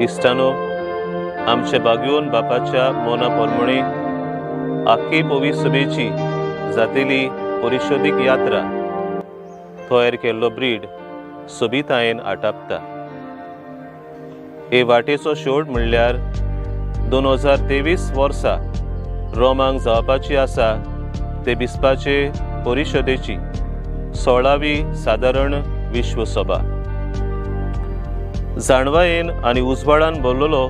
इश्टानो, आमचे बागयोन बापाच्या मोना पोरमणे आख्खी पवी सभेची जातेली परिशोदीक यात्रा तयार केल्लो ब्रीड सोबितायेन आटापता. हे वाटेचो शेवट म्हणल्यार 2023 वर्सा रोमांक जावपाची आसा ते बिस्पाचे परिशदेची 16वी सादारण विश्वसभा. जाणवायेन आनी उजवाडान भरलेलो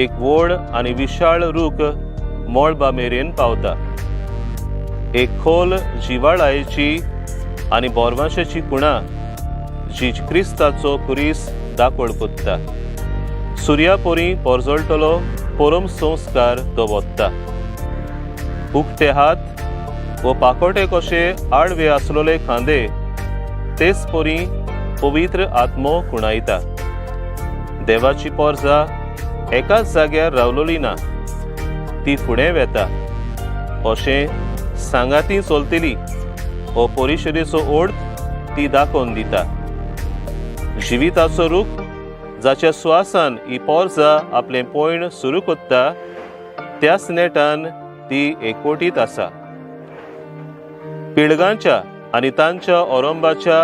एक व्हड आनी विशाळ रूख मळबा मेरेन पावता. एक खोल जिवाळायेची आनी बोरवांशेची कुणा जी क्रिस्ताचो कुरीस दाखोळ कोत्ता. सुर्यापोरी पोरजळटलो परम संस्कार दवरता. उक्ते हात वो पाकोटे कशे आडवे आसलेले खांदे तेच परी पवित्र आत्मो कुणायता. देवाची पोरजा एकाच जाग्यार रावलोली ना, ती फुडें वेता. अशें सांगाती चलतली हो परिशदेचो ओड ती दाखोवन दिता. जिविताचो रूख जाच्या सुवासान ही पोरजा आपलें पयण सुरू करता त्याच नेटान ती एकवटीत आसा. पिळगांच्या आनी तांच्या ओरंबाच्या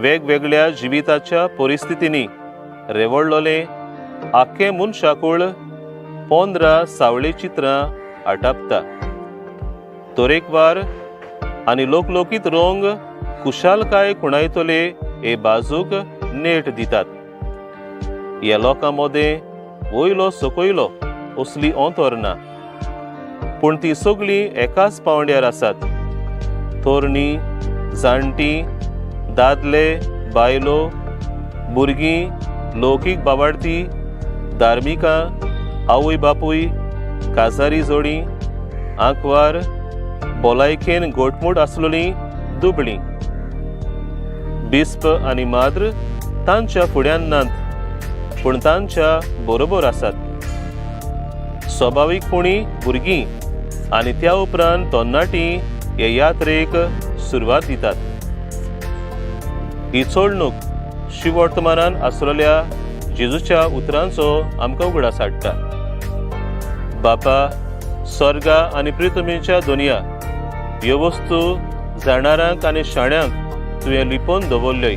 वेगवेगळ्या जिविताच्या परिस्थितींनी रेवडलोलें आख्खें मनशाकूळ 15 सावळी चित्रां आटापता. तरेकवार आनी लोकलोकीत रंग खुशालकाय खुणायतले हे बाजूक नेट दितात. ह्या लोकां मदें वयलो सकयलो असली अंतर ना, पूण ती सगळीं एकाच पांवड्यार आसात. तरणी, जाणटी, दादले, बायलो, भुरगीं, लौकीक बाबार्थी, धार्मिकां, आवय बापूय, काजारी जोडी, आंकवार, भलायकेन घटमूट आसलेलीं दुबळीं. बिस्प आनी माद्र तांच्या फुड्यान नात, पूण तांच्या बरोबर आसात. स्वभावीकपणी भुरगीं आनी त्या उपरांत तरणाटीं हे यात्रेक सुरवात दितात. ही चलणूक शिवर्तमानान आसलेल्या जेजूच्या उतरांचो आमकां उगडास हाडटा. बापा, स्वर्गा आनी प्रितमीच्या दुनिया ह्यो वस्तू जाणारांक आनी शाण्यांक तुवें लिपोवन दवरल्योय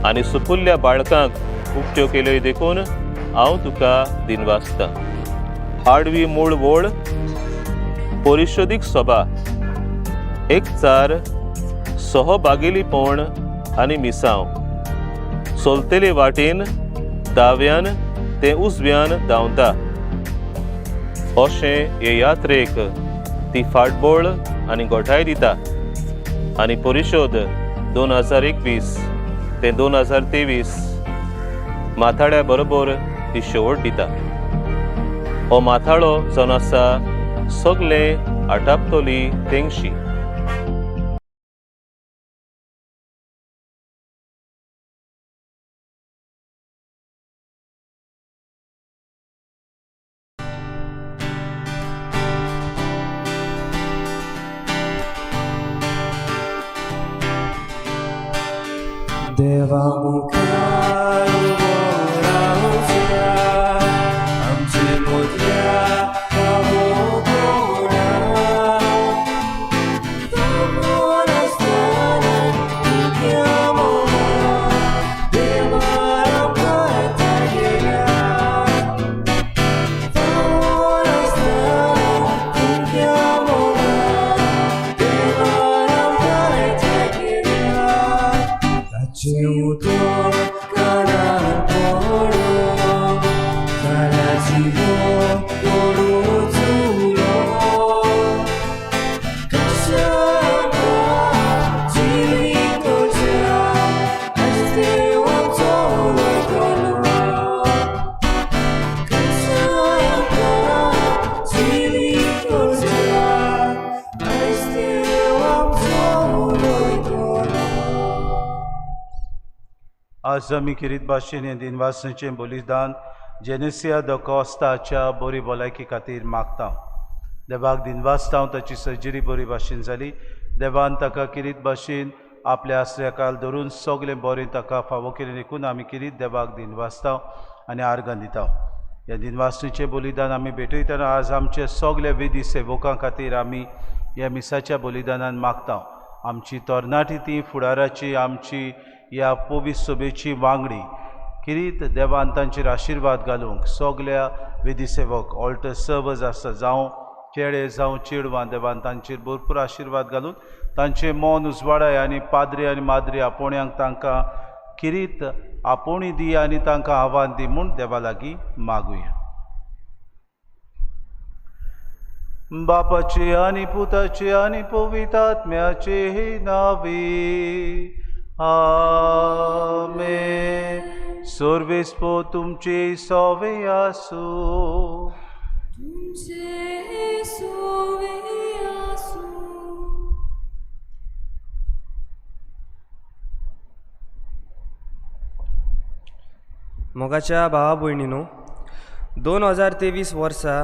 आनी सुपुल्ल्या बाळकांक उक्त्यो केल्योय, देखून हांव तुका दिनवासता. आडवी मूळ वळ परिशोदीक सभा एकचार, सहभागेलीपण आनी मिसांव. चलतले वाटेन दाव्यान ते उजव्यान धांवता अशें हे यात्रेक ती फाटबळ आनी गोठाय दिता आनी परिशोद 2021 ते 2023 माथाळ्या बरोबर ती शेवट दिता. हो माथाळो जावन आसा सगळें आटापतली तेंगशी. देवा मुखार उबो रावच्या, आमचे मदल्या पावोना. आसतना तुज्या मोगान देवान आमकां जागयला. आसतना तुज्या मोगान देवान आमकां जागयला. ताचें उतर कानार पडो जाल्यार जिवो कोडू चुलो. कशें आमकां जिवीत करच्या, आयज देव आमचो उलयतलो. कशें आमकां जिवीत करच्या, आयज देव आमचो उलयतलो. आज आमी किरीत भाशेन हें दिनवासनेचें बलिदान जेनेसिया the कॉस्ताच्या बरी भलायकी खातीर मागता. देवाक दिनवासता, ताची सर्जरी बरी भाशेन जाली. देवान ताका किरीत भाशेन आपल्या आसऱ्याकाल धरून सगळें बरें ताका फावो केलें देखून आमी किरीत देवाक दिनवासता. आनी आर्गां दिता. ह्या दिनवासणीचें बलिदान आमी भेटयतना आज आमचे सगळे विधी सेवकां खातीर आमी ह्या मिसाच्या बलिदानान मागता. आमची तरणाटी ती फुडाराची आमची ह्या पवित्र सभेची वांगडी किरीत देवान तांचेर आशिर्वाद घालूंक सगल्या विधी सेवक ऑल्टर सर्वर्स आसता जावं चेडे जावं चेडवां देवान तांचेर भरपूर आशिर्वाद घालून तांचें मन उजवाडाय आनी पाद्री आनी माद्री आपोवण्याक तांकां किरीत आपोवणी दी आनी तांकां आव्हान दी म्हूण देवा लागीं मागुया. बापाचे आनी पुताचे आनी पवित्र आत्म्याचे नांवे आमेन. सर्वेस्पो तुमचे सवे आसूं. तुमचे सोवे आसूं. मोगाच्या भावा भयणीनो, 2023 वर्सा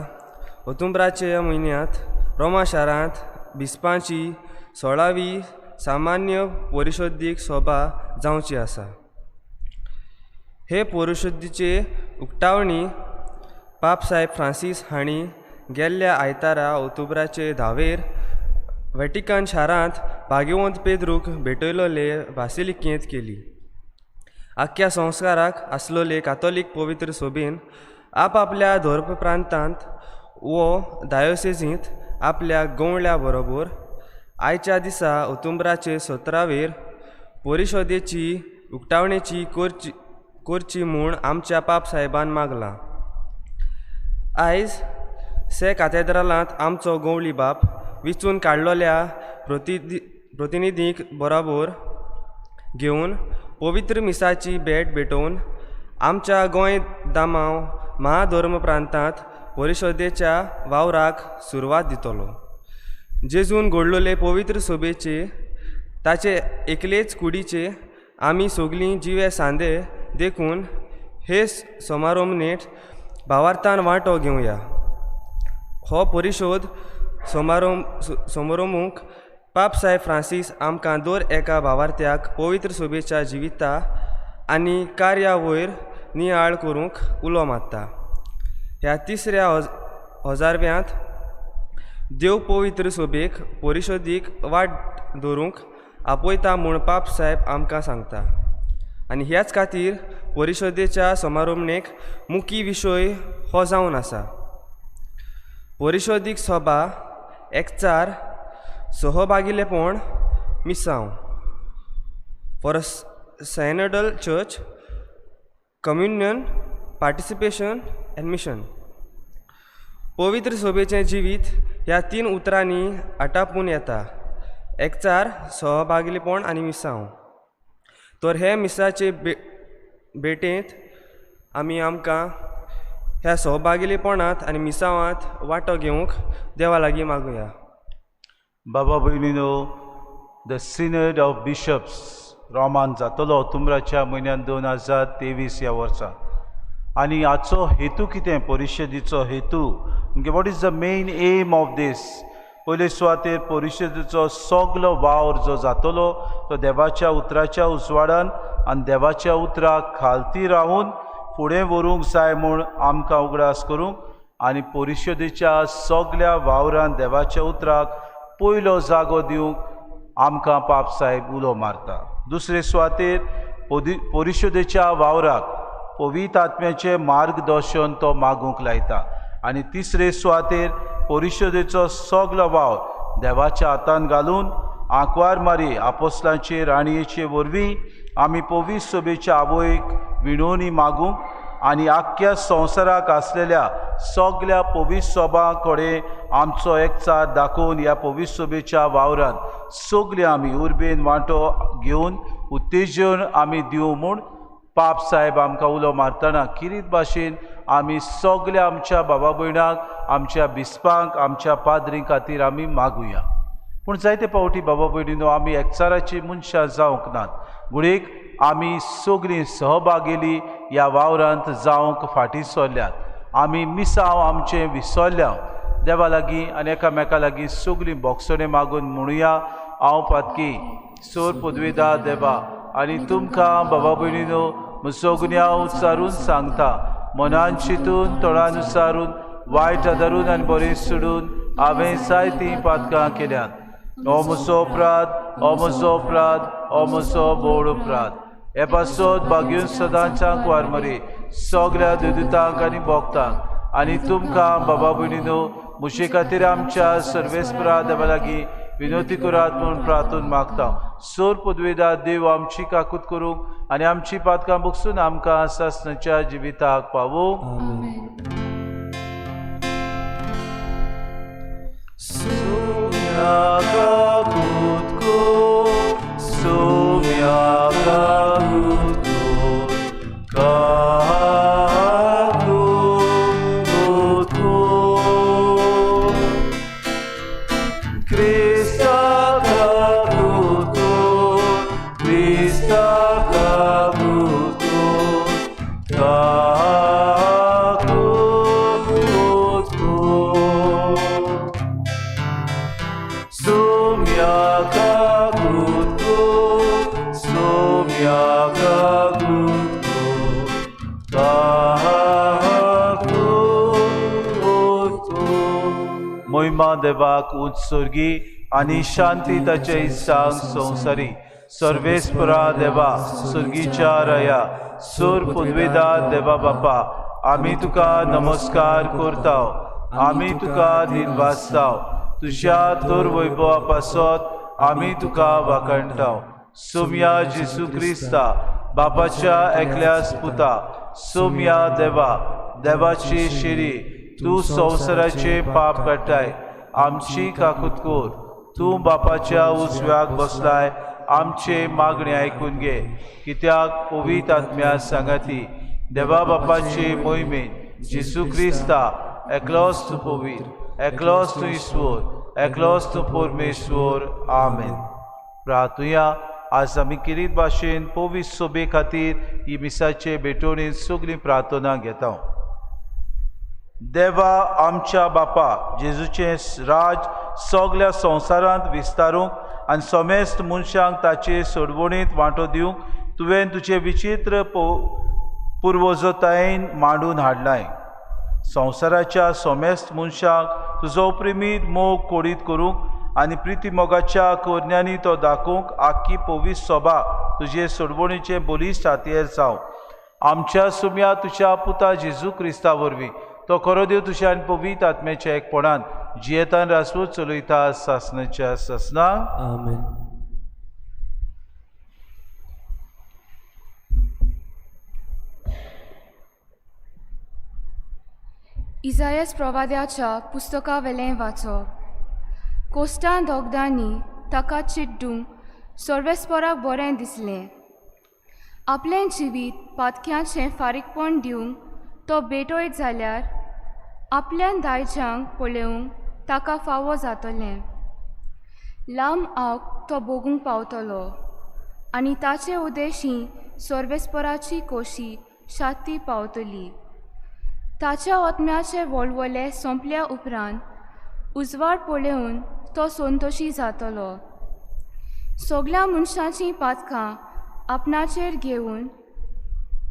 ऑक्टोबराच्या म्हयन्यांत रोमा शारांत बिस्पांची 16वी सामान्य परिशोदीक सभा जावची आसा. हे परिशोदीचे उक्तावणी पापसाहेब फ्रांसीस हांणी गेल्ल्या आयतारा ऑक्टोबराचे 10वेर वेटिकन शारांत भाग्यवंत पेद्रूक भेटयलोले बासिलिकेंत केली. आख्ख्या संस्काराक आसलोले कातोलीक पवित्र सोबेन आपआपल्या धर्म प्रांतांत वो डायोसेजींत आपल्या गवळ्या बरोबर आयच्या दिसा ऑक्टोबराचे 17वेर परिशोदेची उक्तावणेची करची म्हूण आमच्या पापसाहेबान मागलां. आयज से कातेद्रालांत आमचो गवळी बाप विचून काडलोल्या प्रतिनिधींक बरोबर घेवन पवित्र मिसाची भेट भेटोवन आमच्या गोंय दामांव महाधर्म प्रांतांत परिशोदेच्या वावराक सुरवात दितलो. जेजून घडलोले पवित्र सोबेचे ताचे एकलेच कुडीचे आमी सगलीं जिवे सांदे देखून हे समारोमनेट भावार्थान वांटो घेवया. हो परिशोद समारोमूक पापसाहेब फ्रांसीस आमकां दर एका भावार्थ्याक पवित्र सोबेच्या जिविता आनी कार्या वयर नियाळ करूंक उलो मारता. ह्या तिसऱ्या हजारव्यांत देव पवित्र सोबेक परिशोदीक वाट दवरूंक आपयता म्हूण पापसाहेब आमकां सांगता आनी ह्याच खातीर परिशोदेच्या समारोमणेक मुखी विशय हो जावन आसा. परिशोदीक सभा एकचार सहभागिलेपण मिसांव for a synodal church communion participation and mission. पवित्र सोबेचें जिवीत ह्या 3 उतरांनी आटापून येता, एकचार, सहभागिलेपण आनी मिसांव. तर हे मिसाचे भेटेंत आमी आमकां ह्या सहभागिलेपणांत आनी मिसांवांत वांटो घेवंक देवा लागीं मागुया. बाबा भयणीनो, the synod of bishops Roman जातलो ऑक्टोबराच्या म्हयन्यान 2023 ह्या वर्सा. आनी हाचो हेतू कितें, परिशदेचो हेतू म्हणजे what is the main aim of this. पयले सुवातेर परिशदेचो सगलो वावर जो जातलो तो देवाच्या उतराच्या उजवाडान आनी देवाच्या उतराक खालती रावून फुडें व्हरूंक जाय म्हूण आमकां उगडास करूंक आनी परिशदेच्या सगल्या वावरान देवाच्या उतराक पयलो जागो दिवंक आमकां पापसाहेब उलो मारता. दुसरे सुवातेर परिशदेच्या वावराक पवित्र आत्म्याचें मार्गदर्शन तो मागूंक लायता आनी तिसरे सुवातेर परिशदेचो सगलो वावर देवाच्या हातान घालून आंकवार मारी आपोस्लांचे राणयेचे वरवीं आमी पवित्र सभेच्या आवयक विणवणी मागूंक आनी आख्ख्या संवसाराक आसलेल्या सगल्या पवित्र सभां कडेन आमचो एकचार दाखोवन ह्या पवित्र सभेच्या वावरांत सगळे आमी उर्बेन वांटो घेवन उत्तेजन आमी दिवं म्हूण पाप साहेब आमकां उलो मारतना किरीत भाशेन आमी सगल्या आमच्या बाबा भयणांक, आमच्या बिस्पांक, आमच्या पाद्रीं खातीर आमी मागुया. पूण जायते फावटी बाबा भयणीनो आमी एकचाराची मनशां जावंक नात, घडयेक आमी सगळीं सहभागेली ह्या वावरांत जावंक फाटीं सरल्यात, आमी मिसांव आमचें विसरल्या. देवा लागीं आनी एकामेका लागीं सगळीं बोगसणें मागून म्हणुया, हांव पातकी सोर पदवेदार देवा आनी तुमकां बाबा भयणीनो म्हजो गुन्यांव उच्चारून सांगता. मनान चिंतून तोंडान उच्चारून वायट आदारून आनी बरें सोडून हांवें जायतीं पातकां केल्यात. हो म्हजो अपराध, हो म्हजो अपराध, हो म्हजो व्हड अपराध. हे पासत भाग्यून सदांच्या कुवारमरी सगळ्या दुदुतांक आनी भोगतांक आनी तुमकां बाबा भयणीनो म्हजे खातीर आमच्या सर्वेस्परा देवा लागीं विनवती करात म्हूण प्रार्थून मागता. सोर पदवेदार देव आमची काकूत करूंक आनी आमची पातकां बगसून आमकां सासणाच्या जिविताक पावूं. आमेन. सुम्या काकूत कर, सुम्या काकूत कर, काकूत कर. क्रिस्ता काकूत कर, क्रिस्ता काकूत कर, काकूत कर. सुम्या काकूत कर, सुम्या काकूत कर, काकूत कर. महिमा देवाक उत्सर्गी आनी शांती ताचे इत्सांक संवसारी. सर्वेस्परा देवा, सर्गीच्या रया, सोर पुदवेदार देवा बापा, आमी तुका नमस्कार करता, आमी तुका दिनवासताव. तुज्या तर वैभवा पासत आमी तुका वाखाणटाव. सोम्या जेसू क्रिस्ता, बापाच्या एकल्यास पुता, सोम्या देवा, देवाची शिरी, तूं संवसाराचे पाप काडटाय, आमची काकूत कर. तूं बापाच्या उजव्याक बसलाय, आमचे मागणे आयकून घे. कित्याक पवित्र आत्म्या सांगाती देवा बापाचे मोहिमेन जेसू क्रिस्ता एकलोच तूं पवित्र, एकलोच तूं ईश्वर, एकलोच तूं परमेश्वर. आमेन. प्रार्थुया. आज आमी किरीत भाशेन पवित्र सोबे खातीर ही मिसाचे भेटवणींत सगळीं प्रार्थना घेता. देवा आमच्या बापा, जेजूचें राज सगल्या संवसारांत विस्तारूंक आनी समेस्त मनशांक ताचे सोडवणींत वांटो दिवंक तुवें तुजें विचित्र पुर्वजतायेन मांडून हाडलाय. संवसाराच्या समेस्त मनशांक तुजो प्रेमीत मोग कोडीत करूंक आनी प्रिती मोगाच्या कोरण्यांनी तो दाखोवंक आख्खी पवित्र सभा तुजे सोडवणीचें बलिश्ट हातयेर जावं. आमच्या सुम्या तुज्या पुता जेजू क्रिस्ता वरवीं, तो खरो देव तुज्या आनी पवित्र आत्म्याच्या एकपणान जियेतान रासवत चलयता सासणाच्या सासना. आमेन. इजायस प्रवाद्याच्या पुस्तकावेलें वाचप. कोस्टां दोगदांनी ताका चिड्डूंक सर्वेस्पराक बरें दिसलें. आपलें जिवीत पातक्याचें फारीकपण दिवंक तो बेटयत जाल्यार आपल्या दायज्यांक पळोवंक ताका फावो जातलें. लांब आंक तो भोगूंक पावतलो आनी ताचे उदेशी सर्वेस्पराची कोशी शांती पावतली. ताच्या आत्म्याचे वळवळे सोंपल्या उपरांत उजवाड पळोवन तो संतोशी जातलो. सगल्या मनशाचीं पातकां आपणाचेर घेवन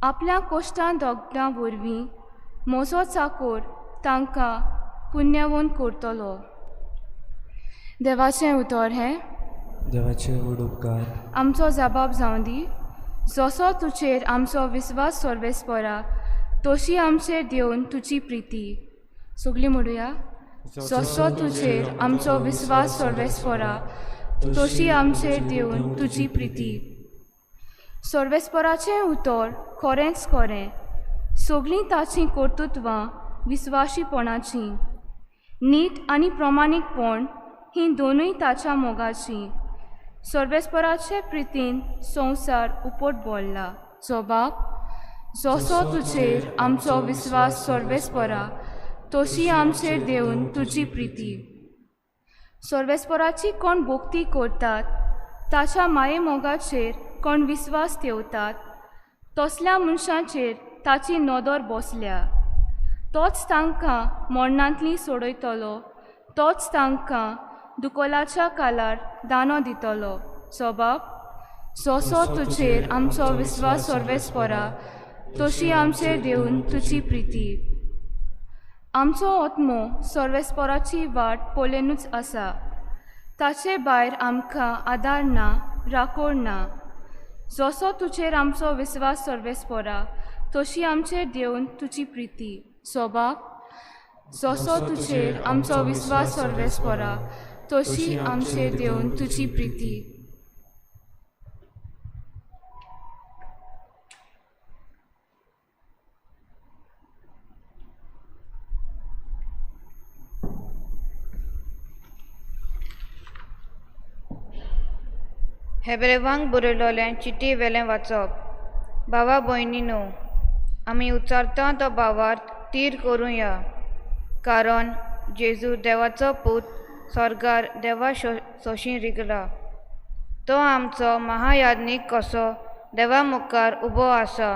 आपल्या कोश्टां दोगदां वरवीं म्हजो चाकोर तांकां पुण्यवंत करतलो. देवाचें उतर हें. देवाचे व्हड उपकार. आमचो जबाब जावं दी. जसो तुजेर आमचो विस्वास सर्वेस्परा, तशी आमचेर देवन तुजी प्रिती. सगळीं म्हणुया. जसो तुजेर आमचो विस्वास सर्वेस्परा, तशी आमचेर देवन तुजी प्रिती. सर्वेस्पराचें उतर खरेंच खरें, सगळीं ताचीं कर्तृत्वां विस्वाशीपणाचीं. नीट आनी प्रमाणीकपण हीं दोनूय ताच्या मोगाचीं. सर्वेस्पराचे प्रितीन संवसार उपट भरला. जबाब. जसो तुजेर आमचो विस्वास सर्वेस्परा, तशी आमचेर देवन तुजी प्रिती. सर्वेस्पराची कोण भक्ती करतात, ताच्या मायेमोगाचेर कोण विस्वास ठेवतात, तसल्या मनशांचेर ताची नदर बसल्या. तोच तांकां मरणांतली सोडयतलो, तोच तांकां दुकोलाच्या कालार दानो दितलो. जबाब. जसो तुजेर आमचो विस्वास सर्वेस्पोरा तशी आमचेर देवन तुजी प्रिती. आमचो आत्मो सर्वेस्पोराची वाट पळयनूच आसा, ताचे भायर आमकां आदार ना, राखण ना. जसो तुजेर आमचो विस्वास सर्वेस्पोरा तशी आमचेर देवन तुजी प्रिती. सोबा जसो तुजेर आमचो विस्वास सर्वेस्पोरा तशी आमचेर देवन तुजी प्रिती. हेब्रेवांक बरयलोलें चिटी वेलें वाचप. भावा भयणीनो, आमी उच्चारता तो भावार्थ तीर करुया, कारण जेजू देवाचो पूत स्वर्गार देवा सोशी रिगला. तो आमचो महायाज्ञीक कसो देवा मुखार उबो आसा.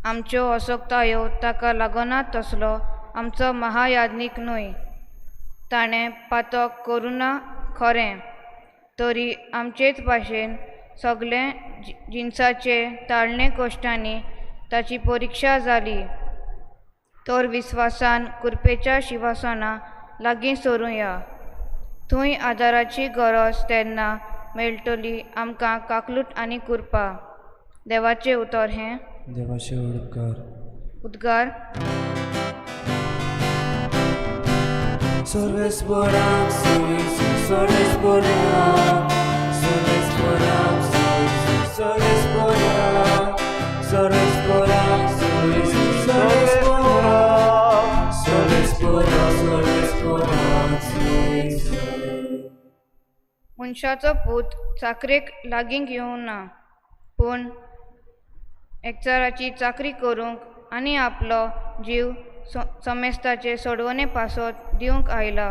आमच्यो असक्तायो ताका लागना तसलो आमचो महायाज्ञीक न्हय. ताणें पातक करुना खरें, तरी आमचेच भाशेन सगळे जिनसाचे ताळणे कश्टांनी ताची परिक्षा जाली. तर विस्वासान कृपेच्या शिवासना लागीं सरुया, थंय आदाराची गरज तेन्ना मेळटली आमकां काकलूट आनी कृपा. देवाचें उतर हें देवाचे उपकार उद्गार. मनशाचो पूत चाकरेक लागीं येवंक ना, पूण एकचाराची चाकरी करूंक आनी आपलो जीव समेस्ताचे सोडवणे पासत दिवंक आयला.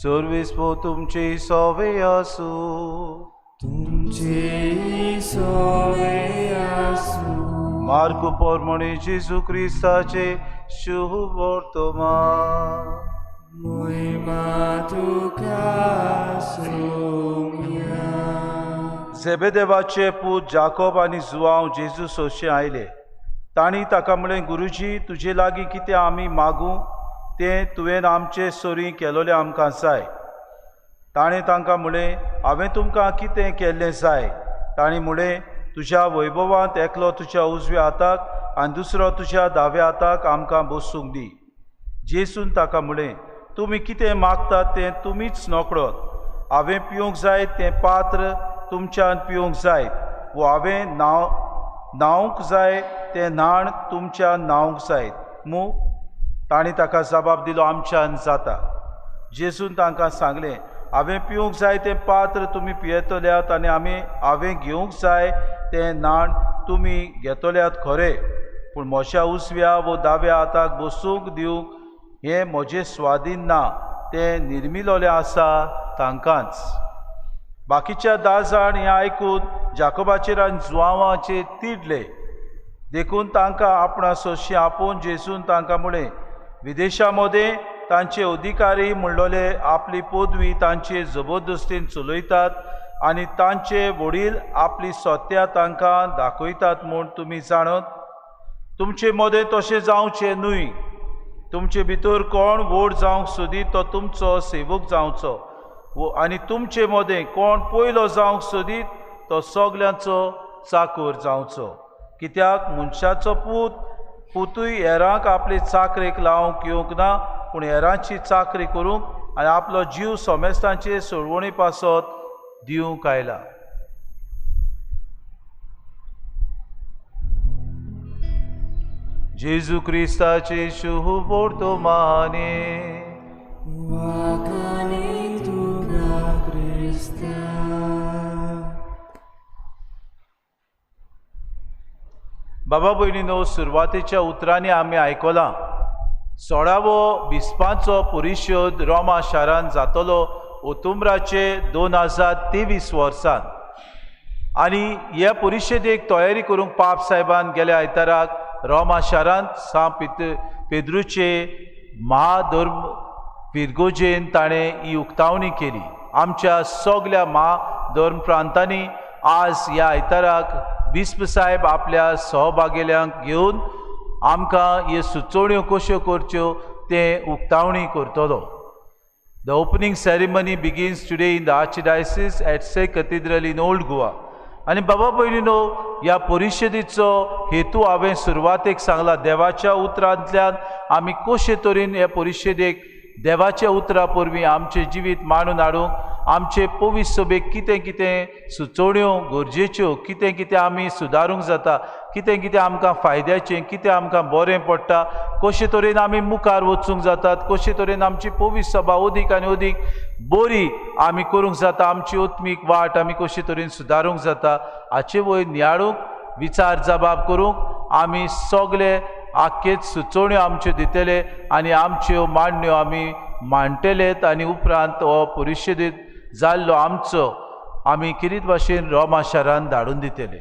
सर्वेस्पो तुमचे सोवे आसूं, तुमचे सोवे आसूं. मार्कू पोरमणे जेजू क्रिस्ताचे शुभ वर्तमान. महिमा तुका सोम्या. झेबेदेवाचे पूत जाकोब आनी जुआंव जेजू सोशे आयले. तांणी ताका म्हळें, गुरुजी, तुजे लागीं कितें आमी मागूं तें तुवें आमचे सोरी केलोलें आमकां जाय. ताणें तांकां म्हळें, हांवें तुमकां कितें केल्लें जाय? तांणी म्हळें, तुज्या वैभवांत एकलो तुज्या उजव्या हाताक आनी दुसरो तुज्या दाव्या हाताक आमकां बसूंक दी. जेसून ताका म्हळें, तुमी कितें मागतात तें तुमीच नकळत. हांवें पिवंक जाय तें पात्र तुमच्यान पिवंक जाय, वो हांवें न्हावंक जाय तें न्हाण तुमच्यान न्हावंक जाय मू? तांणी ताका जबाब दिलो, आमच्यान जाता. जेसून तांकां सांगलें, हांवें पिवंक जाय तें पात्र तुमी पियेतल्यात आनी हांवें घेवंक जाय तें न्हाण तुमी घेतल्यात खरें, पूण म्हज्या उजव्या वो दाव्या हाताक बसूंक दिवंक हें म्हजें स्वाधीन ना, तें निर्मिलोलें आसा तांकांच. बाकीच्या 10 जाण हें आयकून जाकोबाचेर आनी जुआंवाचेर तिडले. देखून तांकां आपणा सोशी आपोवन जेसून तांकां म्हळें, विदेशा मदें तांचे अधिकारी म्हणलोले आपली पदवी तांचे जबरदस्तीन चलयतात आनी तांचे वडील आपली सत्या तांकां दाखयतात म्हूण तुमी जाणत. तुमचे मदें तशें जावचें न्हय. तुमचे भितर कोण व्हड जावंक सोदीत तो तुमचो सेवक जावचो, आनी तुमचे मदें कोण पयलो जावंक सोदीत तो सगल्यांचो चाकर जावचो. कित्याक मनशाचो पूत पुतूय हेरांक आपले चाकरेक लावंक येवंक ना, पूण हेरांची चाकरी करूंक आनी आपलो जीव समेस्तांचे सोडवणी पासत दिवंक आयला. जेजू क्रिस्ताचे शुभ वर्तमाने. वाखाणी तुका क्रिस्ता. बाबा भयणीनो, सुरवातेच्या उतरांनी आमी आयकलां 16वो बिस्पांचो परिशद रोमा शारांत जातलो ओतुम्राचे 2023 वर्सान आनी ह्या परिशदेक तयारी करूंक पाप साहेबान गेल्या आयताराक रोमा शारांत सां पेद्रूचे महाधर्म फिरगोजेन ताणें ही उक्तावणी केली। आमच्या सगल्या महाधर्म प्रांतांनी आज ह्या आयताराक बिस्प साहेब आपल्या सहभागेल्यांक घेवन आमकां ह्यो सुचोवण्यो कश्यो करच्यो तें उक्तावणी करतलो। The opening ceremony begins today in the Archdiocese at Se Cathedral in Old Goa. आनी बाबा भयणीनो, ह्या परिशदेचो हेतू हांवें सुरवातेक सांगला। देवाच्या उतरांतल्यान आमी कशे तरेन ह्या परिशदेक देवाच्या उतरा वरवीं आमचें जिवीत मांडून हाडूंक आमचे पवित्र सभेक कितें कितें सुचोवण्यो गरजेच्यो, कितें कितें आमी सुदारूंक जाता, कितें कितें आमकां फायद्याचें, कितें आमकां बरें पडटा, कशे तरेन आमी मुखार वचूंक जातात, कशे तरेन आमची पवित्र सभा अदीक आनी अदीक बरी आमी करूंक जाता, आमची आत्मीक वाट आमी कशे तरेन सुदारूंक जाता हाचे वयर नियाळूंक, विचार जबाब करूंक आमी सगले आख्खेच सुचोवण्यो आमच्यो दितले आनी आमच्यो मांडण्यो आमी मांडटलेत आनी उपरांत हो परिशदेंत जाल्लो आमचो आमी किरीत भाशेन रोमा शारान धाडून दितले।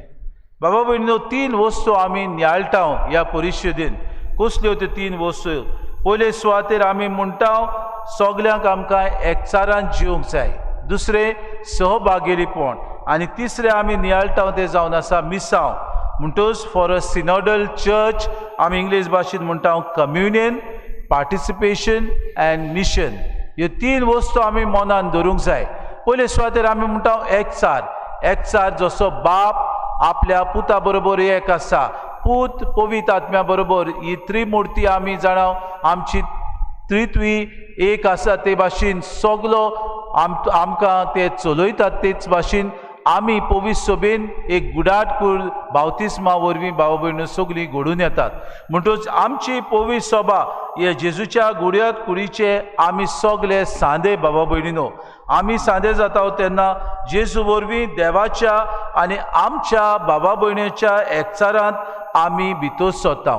बाबा भयणीनो, 3 वस्तू आमी नियाळटा ह्या परिशदेन। कसल्यो त्यो 3 वस्तू? पयले सुवातेर आमी म्हणटा सगल्यांक आमकां एकचारान जिवंक जाय, दुसरें सहभागेलीपण आनी तिसरें आमी नियाळटा तें जावन आसा मिसांव। म्हणटूच फॉर अ सिनोडल चर्च आमी इंग्लीश भाशेन म्हणटा कम्युनियन, पार्टिसिपेशन अँड मिशन। ह्यो 3 वस्तू आमी मनान धरूंक जाय। पयले सुवातेर आमी म्हणटा एकचार। एकचार जसो बाप आपल्या पुता बरोबर एक आसा, पूत पवित्र आत्म्या बरोबर, ही त्रिमुर्ती आमी जाणा आमची त्रित्वी एक आसा, ते भाशेन सगलो आमकां ते चलयतात। तेच भाशेन आमी पवित्र सभेन एक गुडाट कूड बावतिस्मा वरवीं भाव भयणीं सगळीं घडून येतात। म्हणटूच आमची पवित्र सभा हे जेजूच्या गुड्यात कुडीचे आमी सगले सांदे बाबा भयणीनो, आमी सांदे जाता तेन्ना जेजू वरवीं देवाच्या आनी आमच्या बाबा भयणीच्या एकचारांत आमी भितर सरता।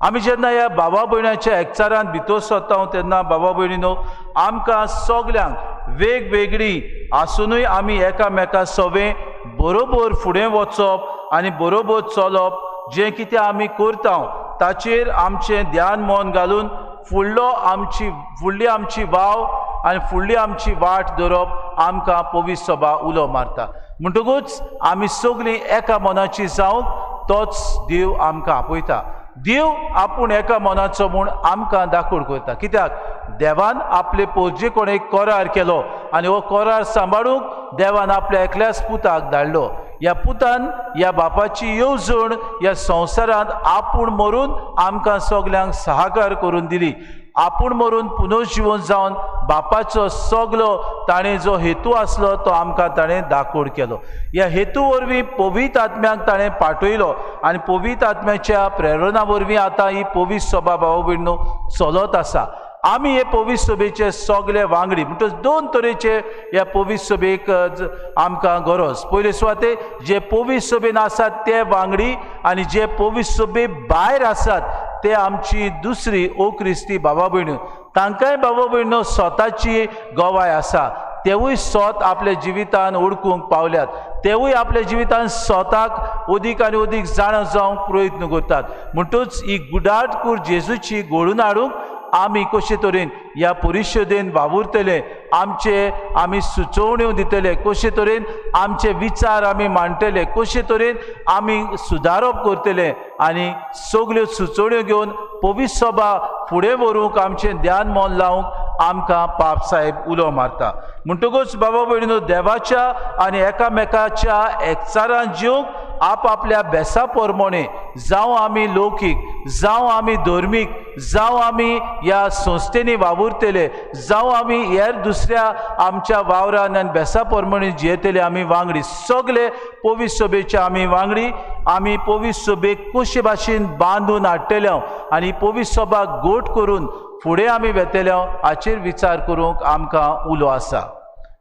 आमी जेन्ना ह्या बाबा भयणाच्या एकचारांत भितर सरता तेन्ना बाबा भयणीनो आमकां सगल्यांक वेगवेगळी आसुनूय आमी एकामेका सवे बरोबर फुडें वचप आनी बरोबर चलप, जें कितें आमी करता ताचेर आमचें ध्यान मन घालून फुडली आमची वाव आनी फुडली आमची वाट धरप आमकां पवित्र सभा उलो मारता। म्हणटकूच आमी सगळीं एका मनाची जावंक तोच देव आमकां आपयता। देव आपूण एका मनाचो म्हूण आमकां दाखोड करता, कित्याक देवान आपले पोरजे कोण एक करार केलो आनी हो करार सांबाळूंक देवान आपल्या एकल्याच पुताक धाडलो। ह्या पुतान ह्या बापाची येवजण ह्या संवसारांत आपूण मरून आमकां सगल्यांक सहाकार करून दिली। आपूण मरून पुनर्जिवन जावन बापाचो सगलो ताणें जो हेतू आसलो तो आमकां ताणें दाखोड केलो। ह्या हेतू वरवीं पवित्र आत्म्याक ताणें पाठयलो आनी पवित्र आत्म्याच्या प्रेरणा वरवीं आतां ही पवित्र सभा भाव भयणीनो चलत आसा। आमी हे पवित्र सभेचे सगले वांगडी, म्हणटच 2 तरेचे ह्या पवित्र सभेक आमकां गरज। पयले सुवाते जे पवित्र सभेन आसात ते वांगडी आनी जे पवित्र सभे भायर आसात ते आमची दुसरी ओ क्रिस्ती बाबा भयणी। तांकांय बाबा भयणो स्वताची गवाय आसा, तेवूय स्वत आपल्या जिवितान ओळखूंक पावल्यात, तेवूय आपल्या जिवितान स्वताक अदीक आनी अदीक जाणा जावंक प्रयत्न करतात। म्हणटूच ही गुडाट कूड जेजूची घडून हाडूंक आमी कशे तरेन ह्या परिशदेन वावुरतले, आमचे आमी सुचोवण्यो दितले, कशे तरेन आमचे विचार आमी मांडटले, कशे तरेन आमी सुदारप करतले आनी सगल्यो सुचोवण्यो घेवन पवित्र सभा फुडें व्हरूंक आमचें ध्यान मन लावंक आमकां पाप साहेब उलो मारता। म्हणटकूच बाबा भयणीनो, देवाच्या आनी एकामेकाच्या एकचारान जिवंक आपआपल्या बेसा प्रमाणे, जावं आमी लौकीक, जावं आमी धर्मीक, जावं आमी ह्या संस्थेनी वावुरतले, जावं आमी हेर दुसऱ्या आमच्या वावरान आनी बेसा प्रमाणे जियेतले, आमी वांगडी सगले पवित्र सभेचे आमी वांगडी, आमी पवित्र सभेक कशे भाशेन बांदून हाडटले आनी पवित्र सभा गोट करून फुडें आमी वेतले हाचेर विचार करूंक आमकां उलो आसा।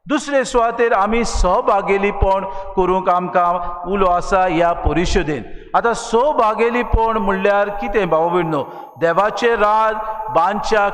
दुसरे सुवातेर आमी सहभागेलीपण करूंक आमकां उलो आसा ह्या परिशदेन। आतां सहभागेलीपण म्हणल्यार कितें भाव भयणो? देवाचें राज बांदच्या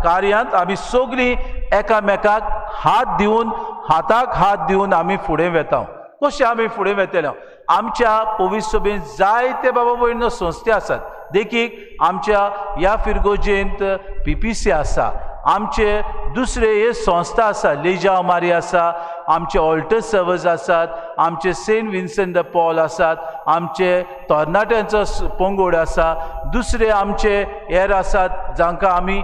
कार्यांत आमी सगळीं एकामेकाक हात दिवन, हाताक हात दिवन आमी फुडें वेता. कशें आमी फुडें वेतले? आमच्या पवित्र सभेंत जायते बाबा भयणो संस्थे आसात. देखीक आमच्या ह्या फिरगोजेंत PPC आसा, आमचे दुसरे हे संस्था आसा, लेजा मारी आसा, आमचे ऑल्टर सर्वस आसात, आमचे सेंट विन्संट the Paul आसात, आमचे तरणाट्यांचो पंगड आसा, दुसरे आमचे हेर आसात जांकां आमी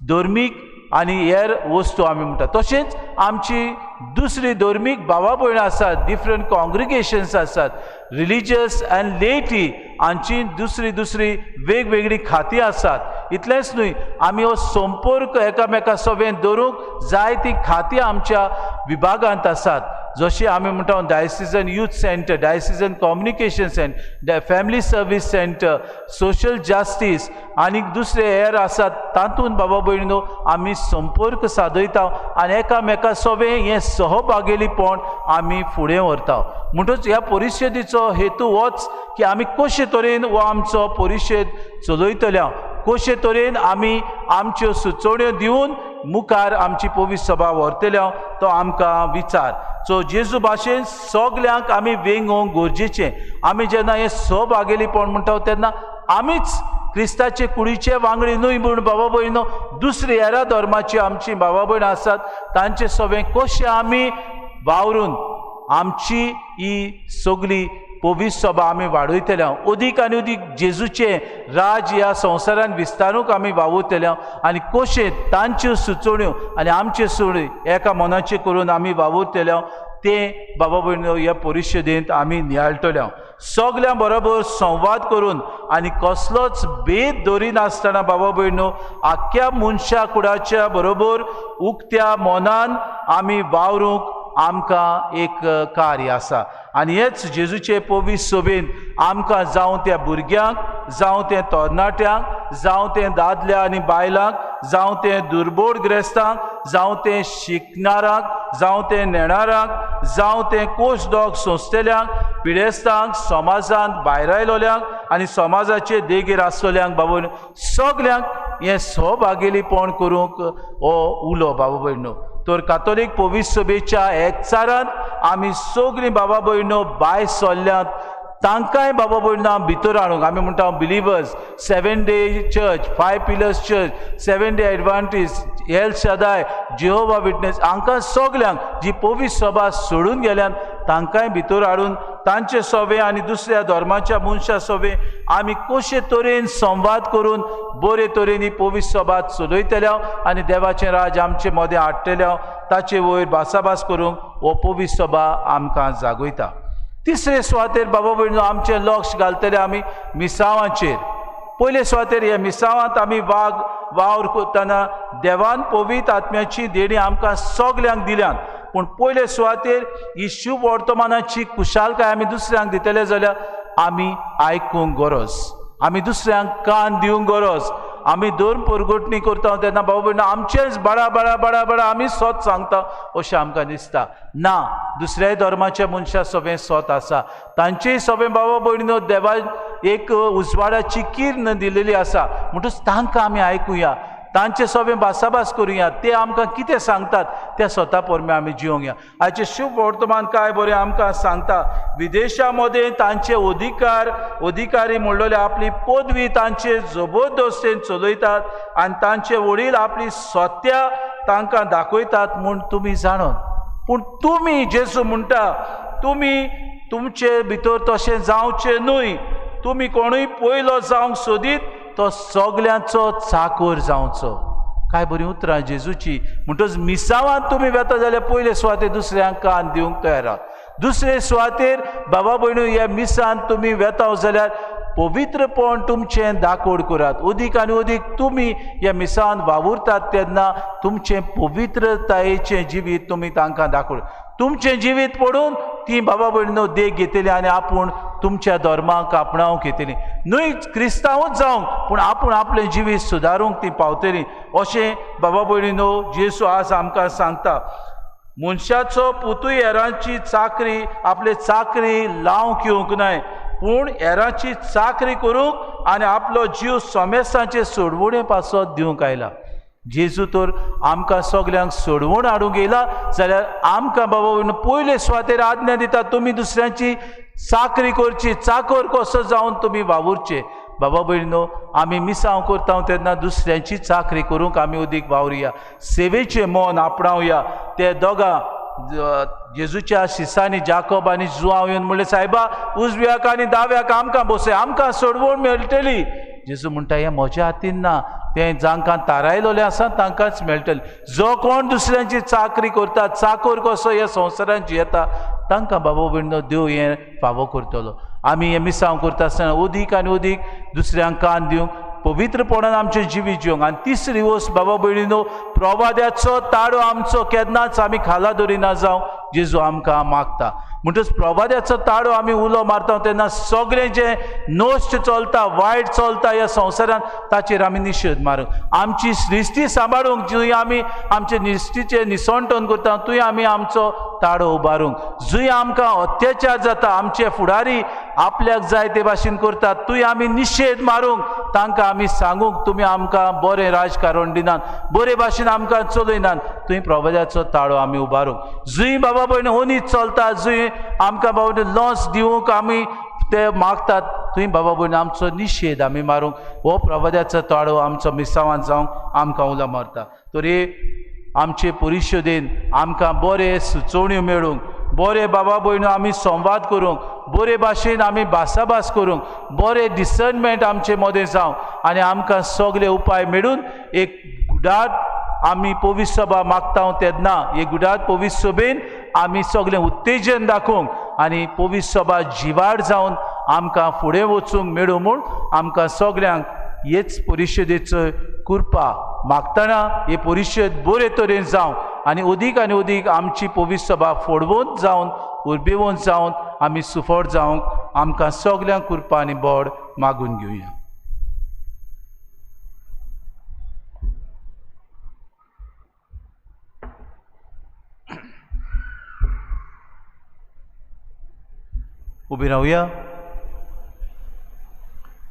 धर्मीक आनी हेर वस्तू आमी म्हणटा. तशेंच आमची दुसरी धर्मीक भावा भयणां आसात, डिफरंट कॉंग्रिगेशन्स आसात, रिलिजियस अँड लेटी हांची दुसरी दुसरी वेगवेगळीं खातीं आसात. इतलेंच न्हय, आमी हो संपर्क एकामेका सवें दवरूंक जायतीं खातीं आमच्या विभागांत आसात. जशें आमी म्हणटा diocesan youth centre, diocesan communication centre, family service centre, social justice आनीक दुसरे हेर आसात. तातूंत बाबा भयणीनो आमी संपर्क सादयता आनी एकामेका सवें हें सहभागेलीपण आमी फुडें व्हरता. म्हणटच ह्या परिशदेचो हेतू होच की आमी कशे तरेन हो आमचो परिशद चलयतले, कशे तरेन आमी आमच्यो सुचोवण्यो दिवन मुखार आमची पवित्र सभा व्हरतले तो आमकां विचार. सो जेजू भाशेन सगल्यांक आमी वेंगोवंक गरजेचें. आमी जेन्ना हें सहभागेलीपण म्हणटा तेन्ना आमीच क्रिस्ताचे कुडीचे वांगडी न्हय म्हूण बाबा भयणो दुसरी हेरा धर्माची आमची बाबा भयणां आसात तांचे सगळें कशें आमी वावरून आमची ही सगळी पवित्र सभा आमी वाडयतले, अदीक आनी अदीक जेजूचें राज ह्या संवसारान विस्तारूंक आमी वावुरतले आनी कशें तांच्यो सुचोवण्यो आनी आमच्यो सुचोवण्यो एका मनाचें करून आमी वावुरतले तें बाबा भयणो ह्या परिशदेंत आमी नियाळटले. सगल्यां बरोबर संवाद करून आनी कसलोच भेद दवरिनासतना बाबा भयणो आख्ख्या मनशा कुडाच्या बरोबर उक्त्या मनान आमी वावरूंक आमकां एक कार्य आसा. आनी हेच जेजूचे पवित्र सभेन आमकां जावं त्या भुरग्यांक, जावं तें तरणाट्यांक, जावं तें दादल्या आनी बायलांक, जावं तें दुर्बोड ग्रेस्तांक, जावं तें शिकणारांक, जावं तें नेणारांक, जावं तें कोश डॉग संस्थेल्यांक, पिडेस्तांक, समाजांत भायर आयलोल्यांक आनी समाजाचे देगेर आसलेल्यांक बाबा सगल्यांक हें सहभागेलीपण करूंक हो उलो बाबा भयणो. तर कातोलीक पवित्र सभेच्या एकचारांत आमी सगळीं बाबा भयणो भायर सरल्यात तांकांय बाबा भयणो भितर हाडूंक आमी म्हणटा believers, seven day church, five pillars church, seven day Adventist, El Shaddai, Jehovah witness हांकां सगल्यांक जी पवित्र सभा सोडून गेल्यान तांकांय भितर हाडून तांचे सवे आनी दुसऱ्या धर्माच्या मनशां सवे आमी कशे तरेन संवाद करून बरे तरेन ही पवित्र सभा चलयतले आनी देवाचें राज आमचे मदें हाडटले ताचे वयर भासाभास करूंक हो पवित्र सभा आमकां जागयता. तिसरे सुवातेर बाबा भयणो आमचें लक्ष घालतले आमी मिसांवाचेर. पयले सुवातेर ह्या मिसांवांत आमी वावर करतना देवान पवित्र आत्म्याची देणी आमकां सगल्यांक दिल्यान, पूण पयले सुवातेर ही शुभ वर्तमानाची कुशालकाय आमी दुसऱ्यांक दितले जाल्यार आमी आयकूंक गरज, आमी दुसऱ्यांक कान दिवंक गरज. आमी धर्म परगटणी करता तेन्ना बाबा भयणो आमचेंच बडा बडा बडा बडा आमी सोत सांगता अशें आमकां दिसता. ना, दुसऱ्याय धर्माच्या मनशां सगळें सोत आसा, तांचेय सगळें बाबा भयणो देवा एक उजवाडाची किर्ण दिलेली आसा, म्हणटच तांकां आमी आयकुया, तांचे सगळें भासाभास करुया, ते आमकां कितें सांगतात त्या स्वता पोरमे आमी जिवंक या. आयचें शुभ वर्तमान काय बरें आमकां सांगता, विदेशा मदें तांचे अधिकारी म्हणलेले आपली पदवी तांचे जबरदस्तेन चलयतात आनी तांचे वडील आपली सत्या तांकां दाखयतात म्हूण तुमी जाणून. पूण तुमी जेजू म्हणटा तुमी तुमचे भितर तशें जावचें न्हय, तुमी कोणूय पयलो जावंक सोदीत तो सगल्यांचो चाकोर जावचो. काय बरीं उतरां जेजूची. म्हणटच मिसावांत तुमी वेता जाल्यार पयले सुवातेर दुसऱ्यांक कान दिवंक तयार आहात, दुसरे सुवातेर बाबा भयणू ह्या मिसांत तुमी वेता जाल्यार पवित्रपण तुमचें दाकोड करात. अदीक आनी अदीक तुमी ह्या मिसांत वावुरतात तेन्ना तुमचें पवित्रतायेचें जिवीत तुमी तांकां दाखोड, तुमचें जिवीत पडून ती बाबा भयणो देख घेतली आनी आपूण तुमच्या धर्माक आपणावंक येतली, न्हय क्रिस्तांवूच जावंक पूण आपूण आपलें जिवीत सुदारूंक ती पावतली अशें बाबा भयणीनो जेजू आज आमकां सांगता. मनशाचो पुतूय हेरांची चाकरी आपले चाकरी लावंक येवंक नाय, पूण हेरांची चाकरी करूंक आनी आपलो जीव सोमेस्तांचे सोडवणे पासत दिवंक आयला. जेजू तर आमकां सगल्यांक सोडवण हाडूंक येयला जाल्यार आमकां बाबा पयले सुवातेर आज्ञा दिता, तुमी दुसऱ्यांची चाकरी करची, चाकर कसो जावन तुमी वावुरचे. बाबा भयणीनो, आमी मिसांव करता तेन्ना दुसऱ्यांची चाकरी करूंक आमी अदीक वावरुया, सेवेचें मन आपणावया. ते दोगां जेजूच्या शिसांनी जाकोब आनी जुआंव येवन म्हणलें, सायबा उजव्याक आनी दाव्याक आमकां बसय, आमकां सोडवण मेळटली. जेजू म्हणटा, हें म्हज्या हातीन ना, तें जांकां तारायलोलें आसा तांकांच मेळटलें. जो कोण दुसऱ्यांची चाकरी करता, चाकोर कसो ह्या संवसारांत जियेता, तांकां बाबा भयणीनो देव हें फावो करतलो. आमी हें मिसांव करता आसतना अदीक आनी अदीक दुसऱ्यांक कान दिवंक, पवित्रपणान आमचें जिवीत जिवंक. आनी तिसरी वस्त बाबा भयणीनो, प्रवाद्याचो ताळो आमचो केन्नाच आमी खाला दरिना जावं, जेजू आमकां मागता. म्हणटच प्रवाद्याचो ताळो आमी उलो मारता तेन्ना सगळें जें नश्ट चलता, वायट चलता ह्या संवसारांत, ताचेर आमी निशेध मारूंक, आमची सृश्टी सांबाळूंक, जंय आमी आमचे निश्टीचें निसणटण करता थंय आमी आमचो ताळो उबारूंक. जंय आमकां अत्याचार जाता, आमचे फुडारी आपल्याक जाय ते भाशेन करतात, थंय आमी निशेध मारूंक, तांकां आमी सांगूंक तुमी आमकां बरें राजकारण दिनात, बरे भाशेन आमकां चलयनात, थंय प्रवाद्याचो ताळो आमी उबारूंक. जंय बाबा भयणी ओनीत चलता, जंय आमकां बाबा लॉस दिवंक आमी ते मागतात, थंय बाबा भयणी आमचो निशेध आमी मारूंक. हो प्रवाद्याचो ताळो आमचो मिसावान जावंक आमकां उलो मारता. तरी आमचे परिशदेन आमकां बरे सुचोवण्यो मेळूंक, बरे बाबा भयणो आमी संवाद करूंक, बरे भाशेन आमी भासाभास करूंक, बरे डिसर्नमेंट आमचे मदें जावं आनी आमकां सगळे उपाय मेळून एक गुडात आमी पवित्र सभा मागता तेन्ना हे गुडात पवित्र सभेन आमी सगळें उत्तेजन दाखोवंक आनी पवित्र सभा जिवाड जावन आमकां फुडें वचूंक मेळूं म्हूण आमकां सगळ्यांक हेच परिशदेचो कृपा मागतना हे परिशद बरे तरेन जावं आनी अदीक आनी अदीक आमची पवित्र सभा फोडवंत जावन, उर्बेवंत जावन आमी सुफळ जावंक आमकां सगल्यांक कृपा आनी बोड मागून घेवया. उबी रावया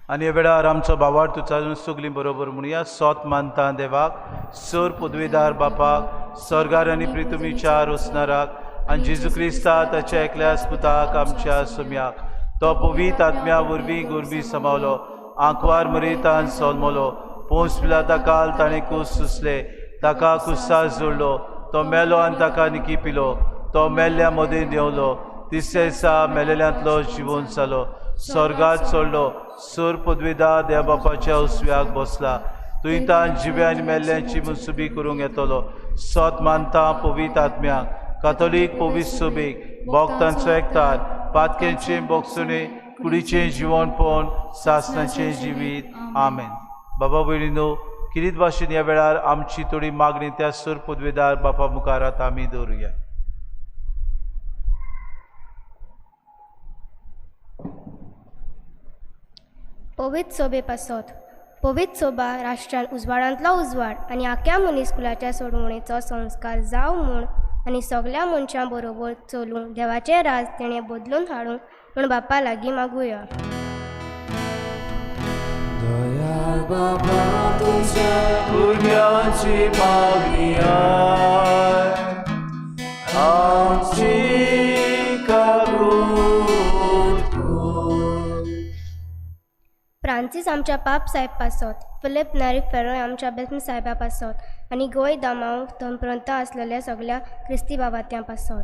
आनी ह्या वेळार आमचो बावार्थ उच्चारून सगळीं बरोबर म्हणुया. सोत मानता देवाक, सर पदवेदार बापाक, सर्गार आनी प्रितुमीच्या रोसनाराक आनी जेजू क्रिस्ता ताच्या एकल्या पुताक आमच्या सुम्याक, तो पवित्र आत्म्या वरवीं गोरवी समावलो, आंकवार मरेतान सोलमलो, पोंस पिलाता काल ताणें कूस सुसले, ताका कुसास जोडलो, तो मेलो आनी ताका निकी पिलो, तो मेल्ल्या मदें देंवलो, तिसऱ्या दिसा मेलेल्यांतलो जिवोन जालो, स्वर्गात चडलो, सर पदवेदार देव बापाच्या उसव्याक बसला, तुंय तान जिव्या आनी मेल्ल्यांची मनसुबी करूंक येतलो. सत मानता पवित्र आत्म्याक, काथोलीक पवित्र सभेक, भक्तांचो एकतार, पातक्यांचें बोगसुणे, कुडीचें जिवनपण, सासणाचें जिवीत. आमेन. बाबा भयणीनो, किरीत भाशेन ह्या वेळार आमची थोडी मागणी त्या सर पदवेदार बापा मुखार आतां आमी दवरुया. पवित्र सोबे पासत पवित्र सोबा राष्ट्रान उजवाडांतलो उजवाड आनी आख्या मनीसकुलाच्या सोडवणेचो संस्कार जावं म्हूण आनी सगल्या मनशां बरोबर चलूंक देवाचें राज तेणें बदलून हाडूंक म्हूण बापा लागीं मागुया. दयाळ बाबा तुज्या भुरग्यांची मागणी आमची काकूट कर. फ्रांसीस आमच्या पाप साहेब पासत, फिलीप नारीक फेरोय आमच्या बेस्म साहेबा पासत आनी गोंय दामांव थंयपर्यंत आसलेल्या सगल्या क्रिस्ती बाबात्यां पासत.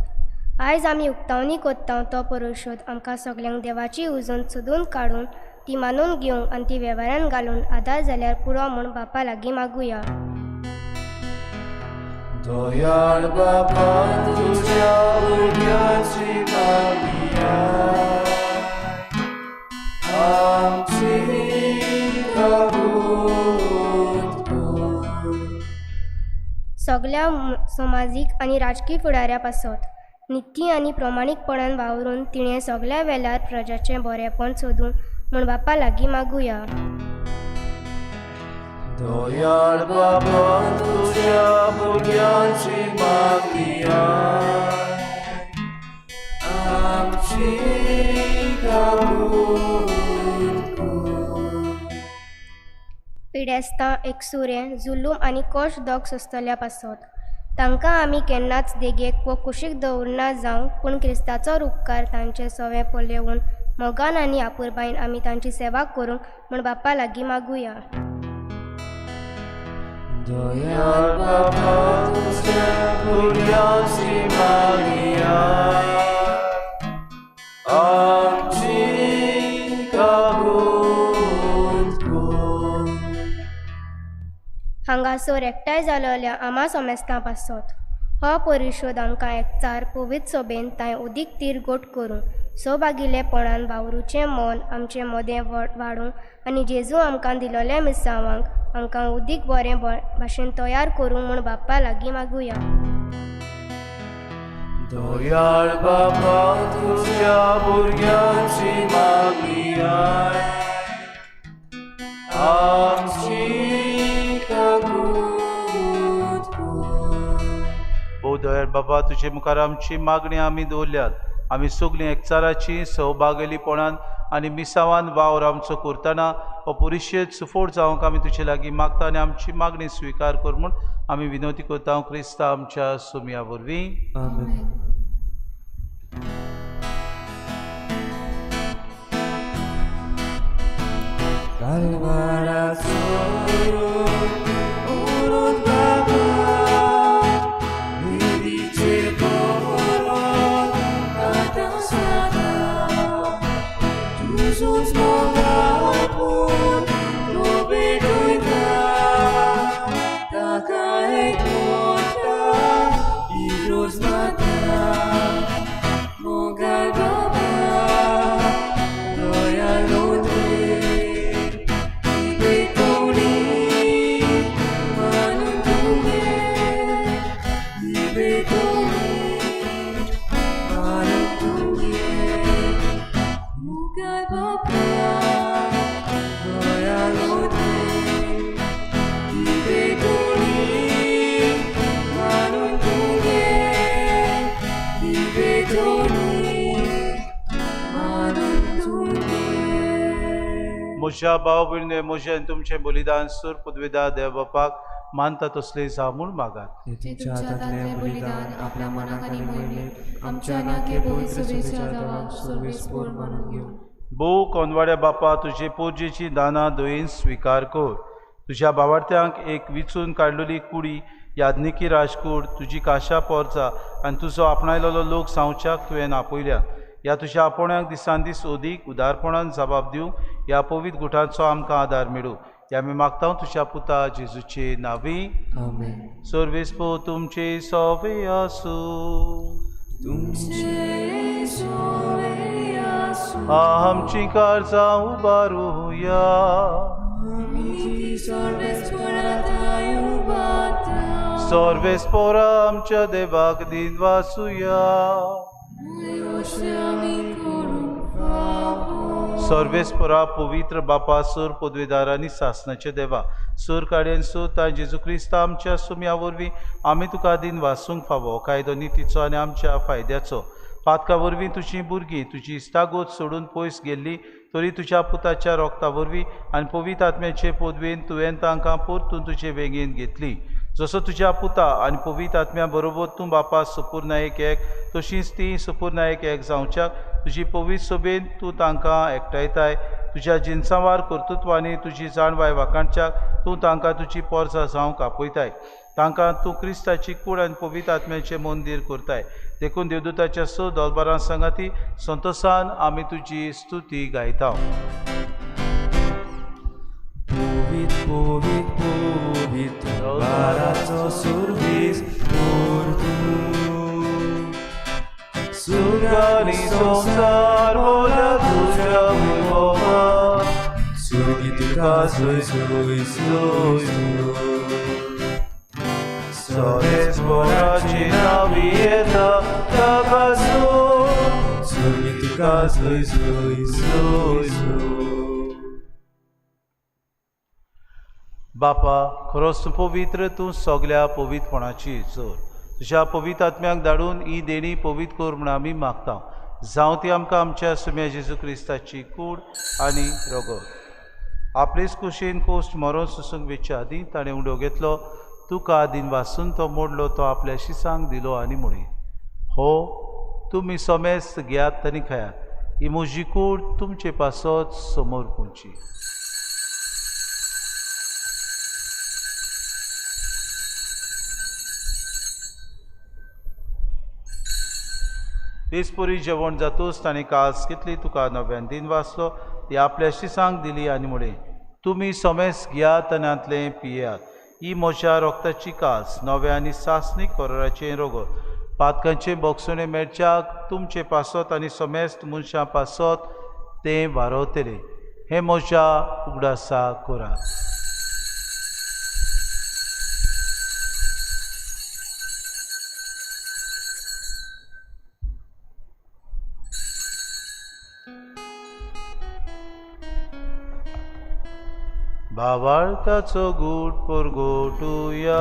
आयज आमी उक्तावणी कोत्ता तो परिशोद आमकां सगल्यांक देवाची उजून सोदून काडून ती मानून घेवंक आनी ती वेव्हारान घालून आदार जाल्यार पुरो म्हूण बापा लागीं मागुया. दयाळ बाबा तुज्या भुरग्यांची मागणी आमची काकूट कर. सगल्या समाजीक आनी राजकीय फुडाऱ्या पासत निती आनी प्रमाणीकपणान वावरून तिणें सगल्या वेळार प्रजाचें बरेपण सोदूंक म्हूण बापा लागीं मागुया. दयाळ बाबा तुज्या भुरग्यांची मागणी आमची काकूट. पिडेस्तां, एकसुरें, जुलूम आनी कोश दोग सोंसतल्या पासत. तांकां आमी केन्नाच देगेक वो कुशीक दवरना जावं, पूण क्रिस्ताचो रुपकार तांचे सवें पळोवन मोगान आनी आपुरबायन आमी तांची सेवा करूंक म्हूण बापा लागीं मागुया. दयाळ बाबा तुज्या भुरग्यांची मागणी आमची काकूत कर. हांगासर एकठांय जालोल्या आमा सोमेस्तां पासत हो परिशोद आमकां एकचार पवित्र सोबेन तांय उदीक तीर गोट करूं, सौभागिलेपणान वावरुचें मन आमचे मदें वाडूं आनी जेजू आमकां दिलोल्या मिसांवांक आमकां उदीक बरें भाशेन तयार करूं म्हूण बाप्पा लागीं मागुया. दयाळ बाबा तुज्या भुरग्यांची मागणी आमची काकूत कर. भोव दयाळ बाबा, तुजे मुखार आमची मागणी आमी दवरल्यात. आमी सगलीं एकचाराची सौभागेलीपणान आनी मिसावान वावर आमचो करतना हो परिशेद सुफोट जावंक आमी तुजे लागीं मागता आनी आमची मागणी स्विकार कर म्हूण आमी विनवती करता क्रिस्ता आमच्या सुमया वरवीं. आमेन. कालवाराचो उरोत बाबा वेदीचेर दवरोन आतां सदां तुजोच मोगापूर तो भेटयता ताका एकवटा इग्रोज माता मोगाळ बाबा दयाळू भेटवणी मानून तुगे भेटवणी मानून तुगे मोगाळ बाबा दयाळू भेटवणी मानून तुगे भेटवणी मानून तुगे. म्हज्या भाव भयणीं, म्हजें आनी तुमचें बलिदान सूर पदवेदा देव बापाक मानता तसलें जावं म्हूण मागात. ते तुमच्या हातांतलें बलिदान आपल्या मनाक आनी मोहिमेक आमच्या नाके पवित्र सभेच्या देवाक सर्वेस्पोर मानून घेवं. भोव कोनवाड्या बापा, तुजे पोरजेची दानां दयेन स्विकार कर. तुज्या बावार्थ्यांक एक विचून काडलेली कुडी याज्ञिकी राजकूड तुजी काशा पोरचा आनी तुजो आपणायलेलो लोक सांवच्याक तुवें आपयल्या. ह्या तुज्या आपोवण्याक दिसान दीस अदीक उदारपणान जबाब दिवंक ह्या पवित्र गुठांचो आमकां आदार मेळूं. ह्या आमी मागता तुज्या पुता जेजूचे नांवी. आमेन. सर्वेस्पो तुमचे सोवे आसूं. तुमचे सोवे आसूं. आमची काळजां उबारुया. आमी ती सर्वेस्पराताय उबाता. सर्वेस्पोरा आमच्या देवाक दिनवासुया. आमी करूंक फावो. सर्वेस्परा पवित्र बापा, सूर पदवेदार आनी सासनाचे देवा, सूर काडयेन सूत आनी जेजू क्रिस्त आमच्या सुम्या वरवीं आमी तुका दिन वासूंक फावो. कायदो नितीचो आनी आमच्या फायद्याचो. पातका वरवीं तुजी भुरगीं तुजी इश्टागत सोडून पयस गेल्ली तरी तुज्या पुताच्या रोगता वरवीं आनी पवित्र आत्म्याचे पदवेन तुवें तांकां परतून तुजे वेंगेन घेतली. जसो तुज्या पुता आनी पवित्र आत्म्या बरोबर तूं बापा सुपूर्नायक एक, तशीच ती सुपूर्नायक एक जावच्याक तुजी पवित्र सोबेन तूं तांकां एकठांयताय. तुज्या जिनसांवार कर्तृत्वांनी तुजी जाणवाय वाखाणच्याक तूं तांकां तुजी पोरसां जावंक आपयताय. तांकां तूं क्रिस्ताची कूड आनी पवित्र आत्म्याचें मंदीर करताय. देखून देवदूताच्या स दोलबारां सांगाती संतोसान आमी तुजी स्तुती गायता. पवित पवित पवित्र बाराचो सुरवीस तूं सुर्गानी संवसार होला तुज्या वैभवान. सुर्गी तुका जय जय जय जय. सर्वेस्पराची नावी येता ताका सोड. सुर्गी तुका जय जय जय जय. बापा, खरोच तूं पवित्र, तूं सगल्या पवित्रपणाची जोर. तुज्या पवित्र आत्म्याक धाडून ही देणी पवित्र कर म्हूण आमी मागता. जावं ती आमकां आमच्या सुम्या जेजू क्रिस्ताची कूड आनी रगत. आपलेच कुशीन कोश्ट मरोन सोसूंक वेच्या आदीं ताणें उडो घेतलो, तुका दिन वासून तो मोडलो, तो आपल्या शिसांक दिलो आनी म्हळें, हो तुमी सोमेस्त घेयात आनी खायात, ही म्हजी कूड तुमचे पासत समोर पुंची. तेच परी जेवण जातूच ताणें कास घेतली, तुका नव्यान दिन वाचलो, ती आपल्या शिसांक दिली आनी म्हळें, तुमी सोमेस घेयात आनी हांतलें पियात, ही म्हज्या रोगताची कास नव्या आनी सासणीक कराराचें रोगत, पातकांचें बोगसणें मेळच्याक तुमचे पासत आनी समेस्त मनशां पासत तें वारवतलें. हें म्हज्या उगडासा करात. भावार्थाचो गूट परगटुया.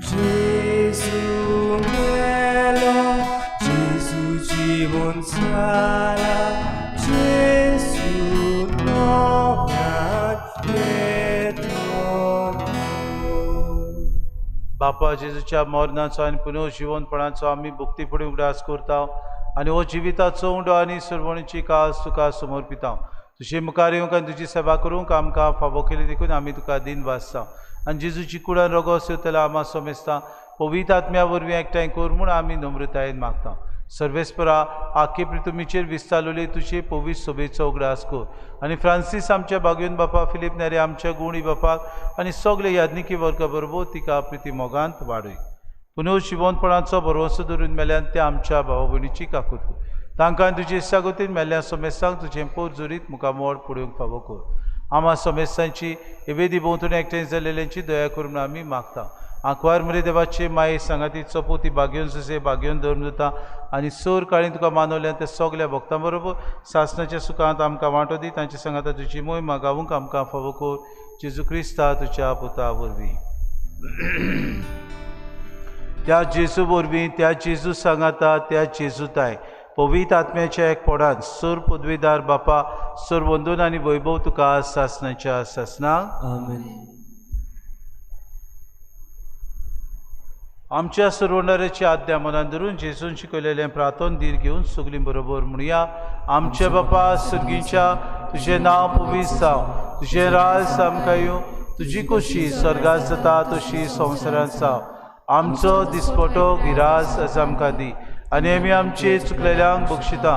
जेजू मेलो, जेजू जिवन जाला, जेजू नव्यान येतलो. बापा, जेजूच्या मरणाचो आनी पुनर्जिवनपणाचो आमी भक्ती फुडें उगडास करता आनी हो जिविताचो उंडो आनी सर्वणीची कास तुका समर्पिता. तुजे मुखार येवंक आनी तुजी सेवा करूंक आमकां फावो केली देखून आमी तुका दिन वाचता आनी जेजूची कुडान रोगोस येतलो आमा समेस्ता पवित्र आत्म्या वरवीं एकठांय कर म्हूण आमी नम्रतायेन मागता. सर्वेस्परा, आखे पृथ्वीचेर विस्तारलेले तुजे पवित्र सोबेचो उगडास कर आनी फ्रांसीस आमच्या बागयोन बापा, फिलीप नेरे आमच्या गुणी बापाक आनी सगळे याज्ञिकी वर्गा बरोबर तिका प्रिती मोगांत वाडय. पुनर्जिवनपणाचो भरवंसो धरून मेल्यान त्या आमच्या भावा भयणीची काकूत कर. तांकां तुजे इत्सागतीन मेल्ल्या समेस्तांक तुजें पोर जुरीत मुखामोड पडूंक फावो कर. आमा समेस्तांची वेदी भोंवतणी एकठांय जाल्लेल्यांची दया करून आमी मागता. आंकवार मरे देवाचे माये सांगाती चोपो ती बागयोन सुसे बागयोन धरून जाता आनी सोर काळी तुका मानवल्यान त्या सगल्या भक्तां बरोबर सासणाच्या सुखांत आमकां वांटो दी. तांचे सांगाता तुजी मोय मागावूंक आमकां फावो कर. जेजू क्रिस्ता तुज्या पुता वरवीं. त्या जेजू वरवीं, त्या जेजू सांगाता, त्या जेजू ताय पवित्र आत्म्याच्या एक पोडान सूर पदवीदार बापा, सूर वंदून आनी वैभव तुका सासणाच्या सासना. आमेन. आमच्या सुरवणाऱ्याची आज्ञा मनान धरून जेजून शिकयलेलें प्रार्थन धीर घेवन सगळीं बरोबर म्हणया. आमच्या बापा सर्गीच्या, तुजें नांव पवित्र जावं, तुजें राज आमकां येवं, तुजी खोशी स्वर्गांत जाता तशी संवसारांत जावं. आमचो दिसपटो गिरास आज आमकां दी आनी आमी आमची चुकलेल्यांक बक्षिता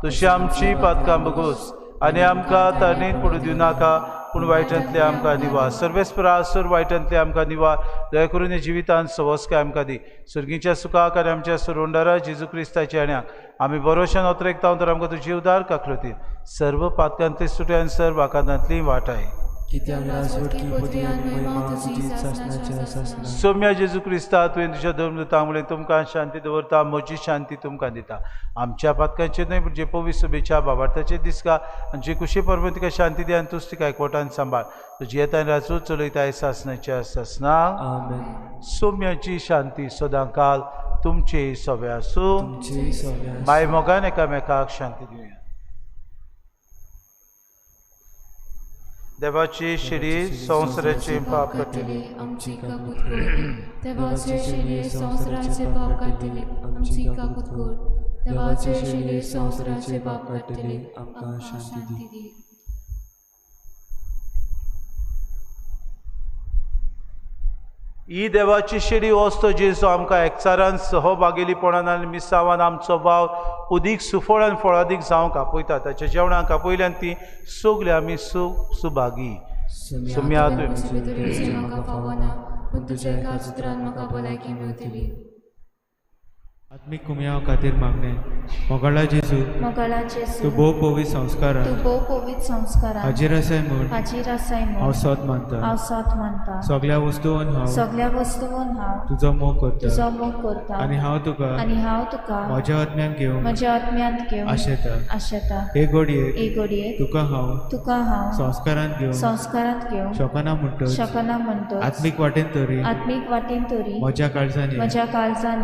तशी आमची पातकां बगोस आनी आमकां तारणीत पडूं दिवं नाका, पूण वायटांतले आमकां निवार. सर्वेस्परा, आसूर वायटांतले आमकां निवार. दया करून जिवितांत सवस्काय आमकां दी. सर्गीच्या सुखाक आनी आमच्या सुरोंडारा जेजू क्रिस्ताच्या येण्याक आमी बरोशान ओतरेकता तर आमकां तुजी उदार काकलती सर्व पातकांतली सुट्या आनी सर्व आकांतांतली वाटाय. सोम्या जेजू क्रिस्ता, तुवें तुज्या धर्मदूतांक म्हणलें, तुमकां शांती दवरता, म्हजी शांती तुमकां दिता. आमच्या पातकांचेर न्हय पूण जे पवित्र सभेच्या बाबार्थाचेर दिसका आनी जे कुशी परबेन तिका शांती दी आनी तूच तिका एकवटान सांबाळ. तुजी येता राजू चलयताय सासणाच्या सासना. सोम्याची शांती सदां काल तुमचे सवे आसूं. बाय मोगान एकामेकाक शांती दिवया. देवाची शिरी संवसाराचे पाप काडटली आमची काकूत कर. देवाचे शिरी संवसाराचे पाप काडटली आमची काकूत कर. देवाचे शिरी संवसाराचे पाप काडटली आमकां शांती दी. ही देवाची शिडी वस्तू जेजू आमकां एकचारान सहभागेलीपणान आनी मिसावान आमचो वावर उदीक सुफळ आनी फळादीक जावंक आपयता. ताच्या जेवणाक आपयल्यान ती सगळी आमी सुभागी. सुम्या म्हाका फावना पूण तुज्या एका उतरान म्हाका भलायकी मेळटली. आत्मीक कुमयाव खातीर मागणें. मोगाळा जेजू, तूं भोव पवित्र संस्कारान हाजीर आसाय म्हूण हांव सत मानता. सगळ्या वस्तून हांव तुजो मोग करता आनी हांव तुका म्हज्या आत्म्यान घेवंक आशेता. हे घडयेक तुका हांव संस्कारांत घेवंक शकना म्हणटच आत्मीक वाटेन तरी म्हज्या काळजान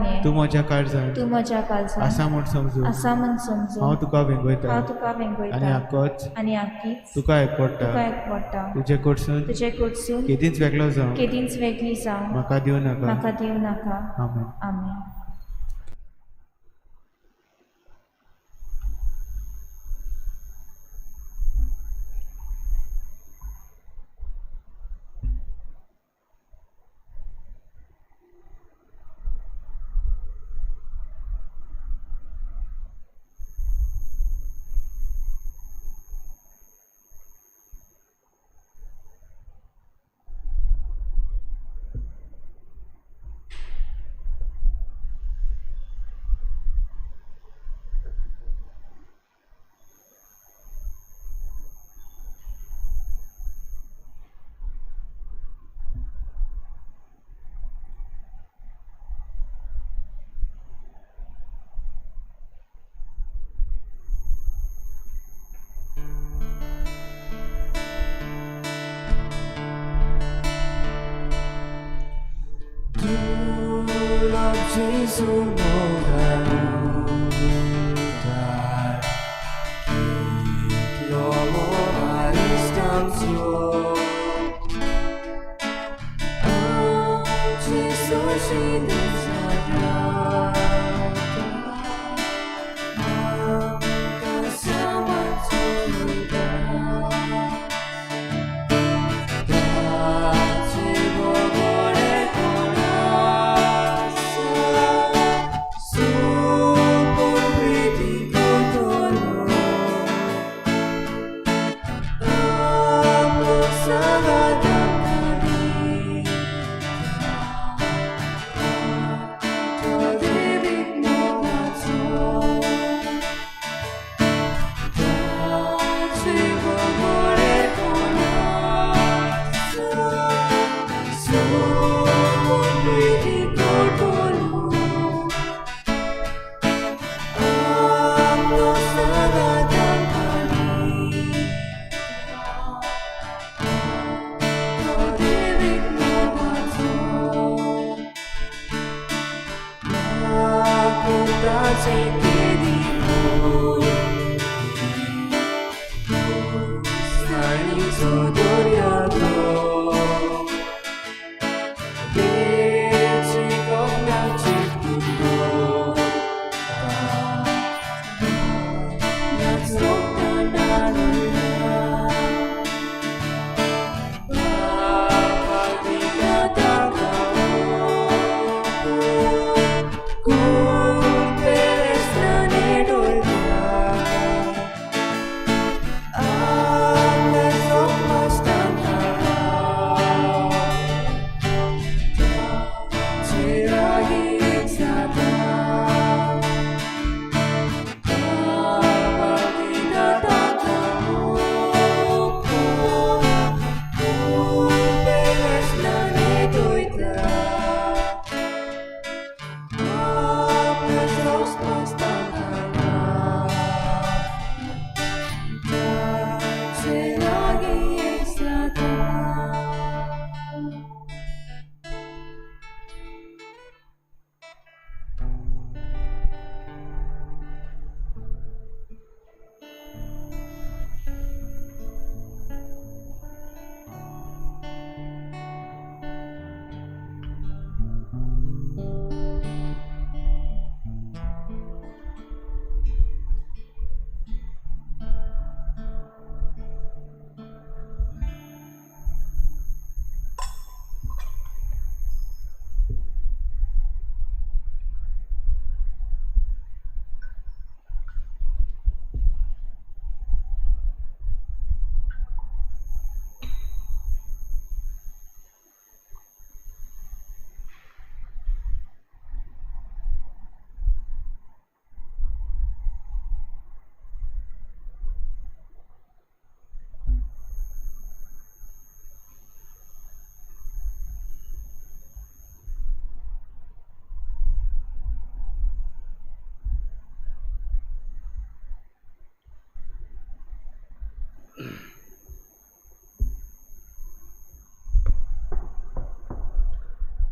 ये. तूं म्हज्या काळजान काळजांत आसा म्हूण समजून हांव तुका वेंगयता आनी आकोच तुका एकवटा तुजे कडसून केदींच वेगळो जावं म्हाका दिवं नाका. आमेन.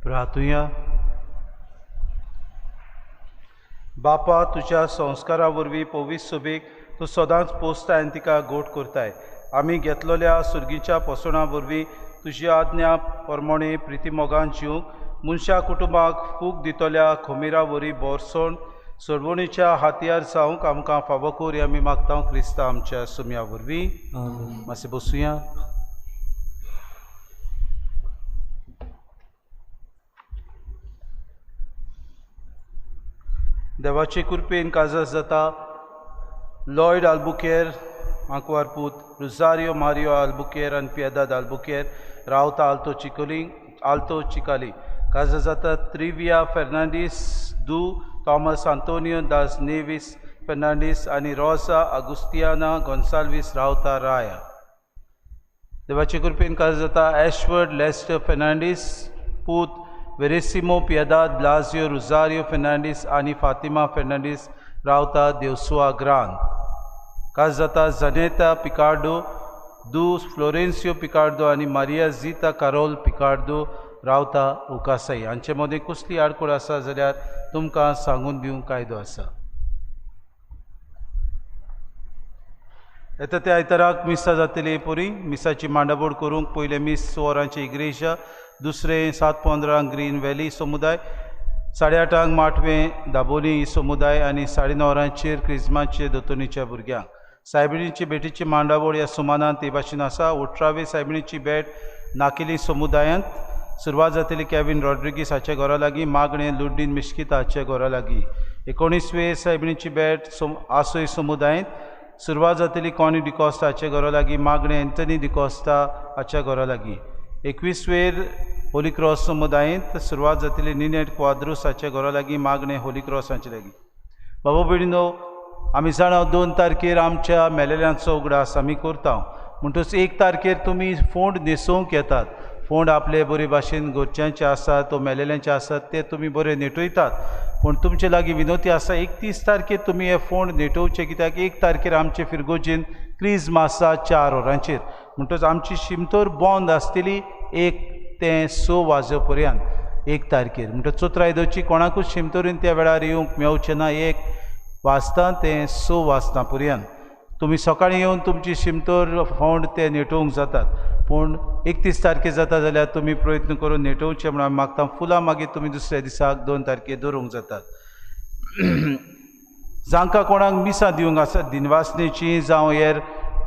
प्रार्थुया. बापा, तुज्या संस्कारा वरवीं पवित्र सभेक तूं सदांच पोसताय आनी तिका गोट करताय। आमी घेतलेल्या सुर्गीच्या पोसणां वरवीं तुजी आज्ञा प्रमाणे प्रितीमोगान जिवंक मनशा कुटुंबाक फूक दितल्या खोमिरा वरी बोरसण सोडवणीच्या हातयार जावंक आमकां फावो कर आमी मागता क्रिस्ता आमच्या सुम्या वरवीं। मातशें बसुया। देवाचे कृपेन काजार जाता लॉयड आल्बुकेर आंकवार पूत रोजारियो मारियो आल्बुकेर आनी पियेदाद आल्बुकेर रावता आल्तो चिकोली आल्तो चिकाली। काजार जाता त्रिविया फेर्नांडीस दू थॉमस आंतोनियो दास नेवीस फेर्नांडीस आनी रोजा आगुस्तियाना गोन्साल्वीस रावता राया। देवाचे कृपेन काजार जाता एशवर्ड लेस्टर फेर्नांडीस पूत वेरेसिमो पियेदाद ब्लाजियो रोजारियो फेर्नांडीस आनी फातिमा फेर्नांडीस रावता देवसुआ ग्रान। काज जाता जनेता पिकार्डो दू फ्लोरेन्सियो पिकार्डो आनी मारिया झिता कारोल पिकार्डो रावता उकासाई। हांचे मदीं कसली आडखळ आसा जाल्यार तुमकां सांगून दिवंक कायदो आसा। येता त्या आयताराक मिसां जातली पुरी मिसाची मांडावळ करूंक पयलें मीस 6 वरांची इग्रेजा, दुसरें 7:15 ग्रीन व्हॅली समुदाय, 8:30 माटवें दाबोली समुदाय आनी 9:30 वरांचेर क्रिजमाचे दोतोनीच्या भुरग्यांक। सायबिणीची भेटीची मांडावळ ह्या सुमानान ते भाशेन आसा। 18वे सायबिणीची भेट नाकेली समुदायांत सुरवात जातली कॅविन रॉड्रिगीस हाच्या घरा लागीं, मागणें लुडीन मिश्किता हाच्या घरा लागीं। 19वे सायबिणीची भेट आसोय समुदायांत सुरवात जातली कॉनी डिकॉस्ता हाच्या घरा लागीं, मागणें एंथनी डिकॉस्ता हाच्या घरा लागीं। 21वेर होली क्रॉस समुदायेंत सुरवात जातली निनेट क्वाद्रूस हाच्या घरा लागीं, मागणें होली क्रॉस हांचे लागीं। बाबा भयणीनो, आमी जाणा 2 तारखेर आमच्या मेलेल्यांचो उगडास आमी करता, म्हणटच 1 तारखेर तुमी फोंड न्हेसोवंक येतात। फोंड आपले बरे भाशेन घरच्यांचे आसात तो मेलेल्यांचे आसात ते तुमी बरे नेटयतात, पूण तुमचे लागीं विनोती आसा 31 तारखेर तुमी हे फोंड नेटोवचे, कित्याक 1 तारखेर आमचे फिरगोजीन क्रिज्म आसा 4 वरांचेर, म्हणटच आमची शिमतोर बंद आसतली 1 ते 6 वाजो पर्यंत 1 तारखेर। म्हणटच चोत्राय दवची कोणाकूच शिमतोरीन त्या वेळार येवंक मेवचें ना, 1 वाजता ते 6 वाजता पर्यंत तुमी सकाळीं येवन तुमची शिमतोर फोंड ते नेटोवंक जातात, पूण 31 तारखेर जाता जाल्यार तुमी प्रयत्न करून नेटोवचे म्हूण आमी मागता। फुलां मागीर तुमी दुसऱ्या दिसाक 2 तारखेर दवरूंक जातात। जांकां कोणाक मिसां दिवंक आसा दिनवासनेची जावं हेर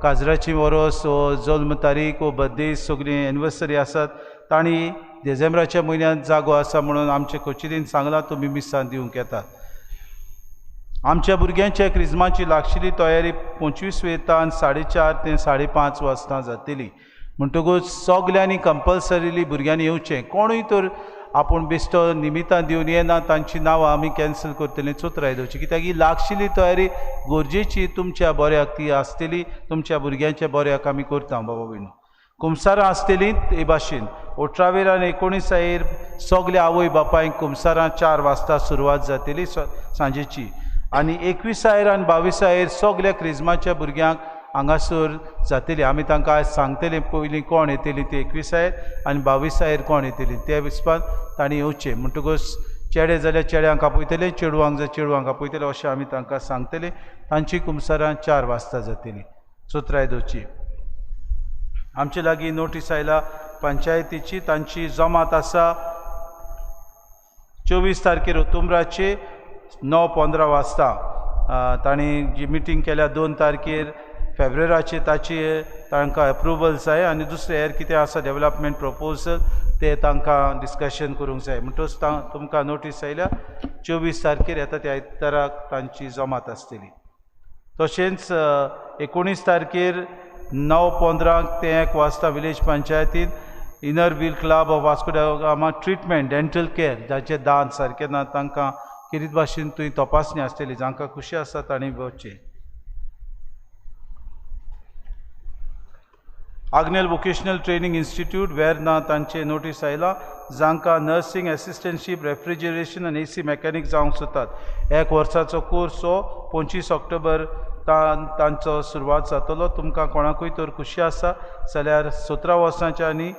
काजराची वरोस वो जल्म तारीख वो बर्थडे सगळी एनिवर्सरी आसात तांणी डिसेंबराच्या म्हयन्यांत जागो आसा म्हणून आमचे कचेरीन सांगलां तुमी मिसां दिवंक येतात। आमच्या भुरग्यांच्या क्रिजमाची लागशिल्ली तयारी 25 वेतान 4:30 ते 5:30 वाजता जातली, म्हणटकूच सगल्यांनी कंपल्सरीली भुरग्यांनी येवचें। कोणूय तर आपूण बेश्टो निमितां दिवन येना तांची नांवां आमी कॅन्सल करतली चोत्राय दवरची, कित्याक ही लागशिल्ली तयारी गरजेची तुमच्या बऱ्याक ती आसतली, तुमच्या भुरग्यांच्या बऱ्याक आमी करता। बाबा भयणीनो, कुमसारां आसतलीं हे भाशेन 18वेर आनी 19 सगल्या आवय बापायक कुमसारां 4 वाजता सुरवात जातली सांजेची, आनी 21 आनी 22 सगल्या क्रिजमाच्या भुरग्यांक हांगासर जातली। आमी तांकां आयज सांगतले पयलीं कोण येतली ती 21 आनी 22 कोण येतली त्या हिसपान तांणी येवचें। म्हणटकूच चेडे जाल्यार चेड्यांक आपयतले, चेडवांक जाल्यार चेडवांक आपयतले अशें आमी तांकां सांगतले। तांची कुमसारां 4 वाजता जातली चोत्राय दवरची। आमचे लागीं नोटीस आयला पंचायतीची, तांची जमात आसा 24 तारखेर ओतुम्बराचे 9:15 वाजता। तांणी जी मिटींग केल्या 2 तारखेर फेब्रुवाराचे ताची तांकां एप्रुवल जाय आनी दुसरें हेर कितें आसा डेवलपमेंट प्रपोजल ते तांकां डिस्कशन करूंक जाय। म्हणटच तुमकां नोटीस आयल्या 24 तारखेर येता त्या आयताराक तांची जमात आसतली। तशेंच 19 तारखेर 9:15 ते 1 वाजता विलेज पंचायतीन inner wheel club of Vasco da Gama treatment dental care जाचे दांत सारके ना तांकां किरीत भाशेन थंय तपासणी आसतली, जांकां खुशी आसा तांणी वचचें। Agnel vocational training institute Verna तांचे नोटीस आयला, जांकां नर्सिंग एसिस्टंटशीप रेफ्रिजरेशन आनी एसी मॅकॅनीक जावंक सोदतात 1 वर्साचो कोर्स हो 25 ऑक्टोबर तांचो सुरवात जातलो। तुमकां कोणाकूय तर खुशी आसा जाल्यार 17 वर्सांचे आनी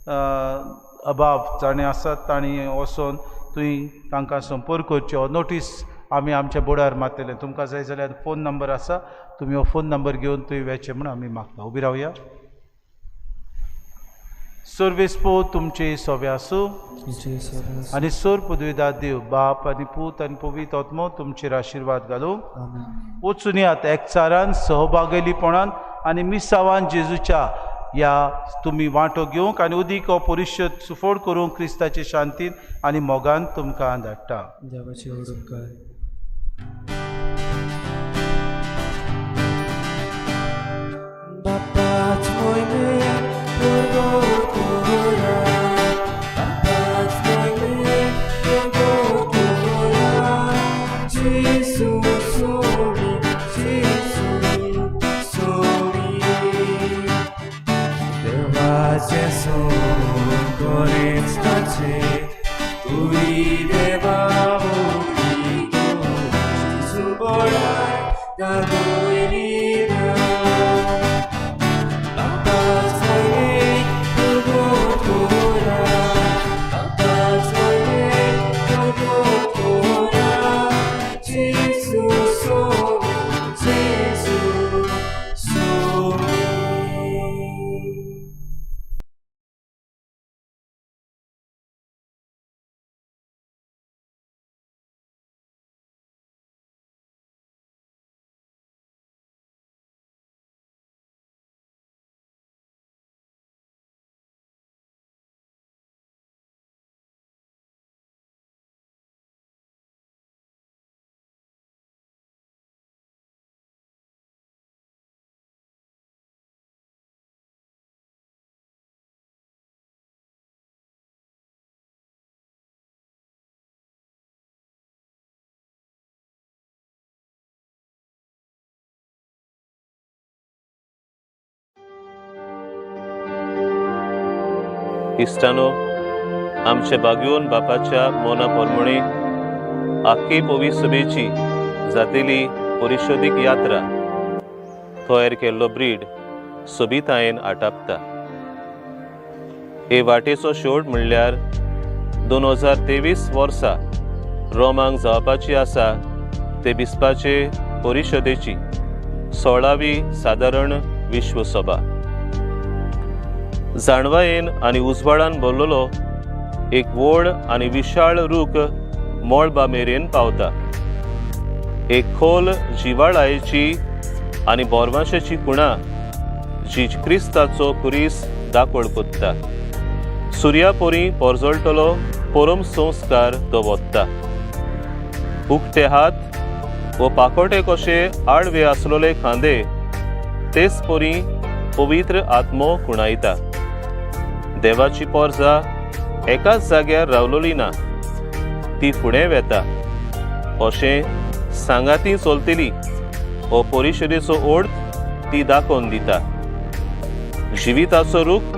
अबाव जाणें आसात तांणी वचोन तुवें तांकां संपर्क करचो। नोटीस आमी आमच्या बोर्डार मारतले. तुमकां जाय जाल्यार फोन नंबर आसा, तुमी हो फोन नंबर घेवन थंय वेचे म्हूण आमी मागता. उबी रावया. सर्वेस्पो तुमचे सोबे आसूं आनी सोर पुदविदा देव बाप आनी पूत आनी पवित्र आत्मो तुमचेर आशिर्वाद घालूं. वचून यात एकचारान, सहभागेलीपणान आनी मिसावान जेजूच्या ह्या तुमी वांटो घेवंक आनी उदीक हो परिशद सुफोड करूंक क्रिस्ताचे शांतीन आनी मोगान तुमकां धाडटा. देवाचे उपकार. इश्टानो, आमचे बागयोन बापाच्या मोना पोरमणे आख्खे पवी सभेची जातेली परिशोदीक यात्रा तयार केल्लो ब्रीड सोबितायेन आटापता. हे वाटेचो शेवट म्हणल्यार 2023 वर्सा रोमांक जावपाची आसा ते बिस्पाचे परिशदेची 16वी सादारण विश्वसभा. जाणवायेन आनी उजवाडान भरलेलो एक व्हड आनी विशाळ रूख मळबा मेरेन पावता. एक खोल जिवाळायेची आनी बोरवांशेची खुणा जी क्रिस्ताचो कुरीस दाखोड कोत्ता. सुर्यापोरी पोरजळटलो परम संस्कार दवरता. उक्ते हात वो पाकोटे कशे आडवे आसलेले खांदे तेच परी पवित्र आत्मो खुणायता. देवाची पोरजा एकाच जाग्यार रावलोली ना, ती फुडें वेता. अशें सांगाती चलतली हो परिशदेचो ओड ती दाखोवन दिता. जिविताचो रूख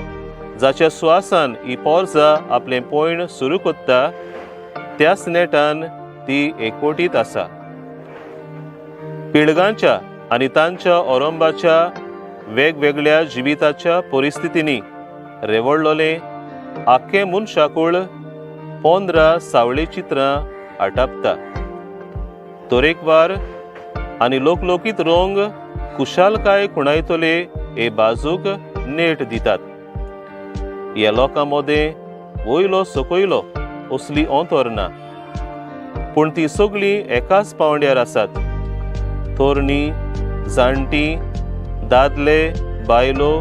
जाच्या सुवासान ही पोरजा आपलें पयण सुरू कोत्ता त्याच नेटान ती एकवटीत आसा. पिळगांच्या आनी तांच्या ओरंबाच्या वेगवेगळ्या जिविताच्या परिस्थितींनी रेवडलोलें आख्खें मनशाकूळ 15 सावळी चित्रां आटापता. तरेकवार आनी लोकलोकीत रंग कुशालकाय खुणायतले हे बाजूक नेट दितात. ह्या लोकां मदें वयलो सकयलो असली अंतर ना, पूण ती सगळीं एकाच पावंड्यार आसात. तरणी, जाणटी, दादले, बायलो,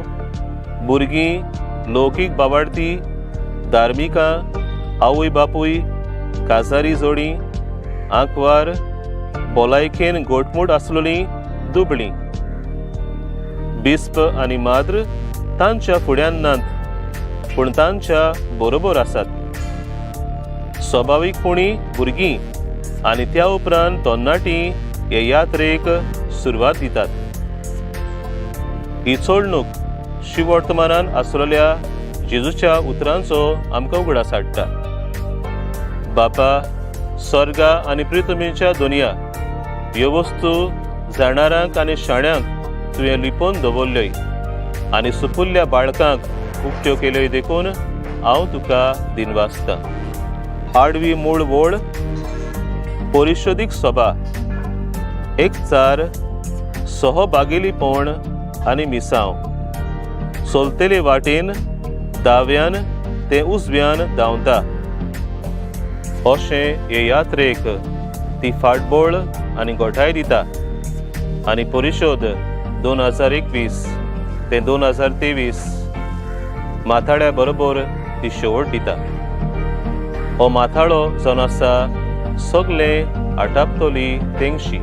भुरगीं, लौकीक बाबार्थी, धार्मिकां, आवय बापूय, काजारी जोडी, आंकवार, भलायकेन घटमूट आसलेलीं दुबळीं. बिस्प आनी माद्र तांच्या फुड्यान नात, पूण तांच्या बरोबर आसात. स्वभावीकपणी भुरगीं आनी त्या उपरांत तरणाटीं हे यात्रेक सुरवात दितात. ही चलणूक शिवर्तमानान आसलेल्या जेजूच्या उतरांचो आमकां उगडास हाडटा. बापा, स्वर्गा आनी पृथ्वीच्या दुनिया ह्यो वस्तू जाणारांक आनी शाण्यांक तुवें लिपोवन दवरल्योय आनी सुपुल्ल्या बाळकांक उक्त्यो केल्योय देखून हांव तुका दिनवासता. आडवी मूळ वळ परिशदीक सभा एकचार, सहभागेलीपण आनी मिसांव चलतले वाटेन दाव्यान ते उजव्यान धांवता अशें हे यात्रेक ती फाटबळ आनी गोठाय दिता आनी परिशद 2021 ते 2023 माथाळ्या बरोबर ती शेवट दिता. हो माथाळो जावन आसा सगळे आटापतली तेंगशी.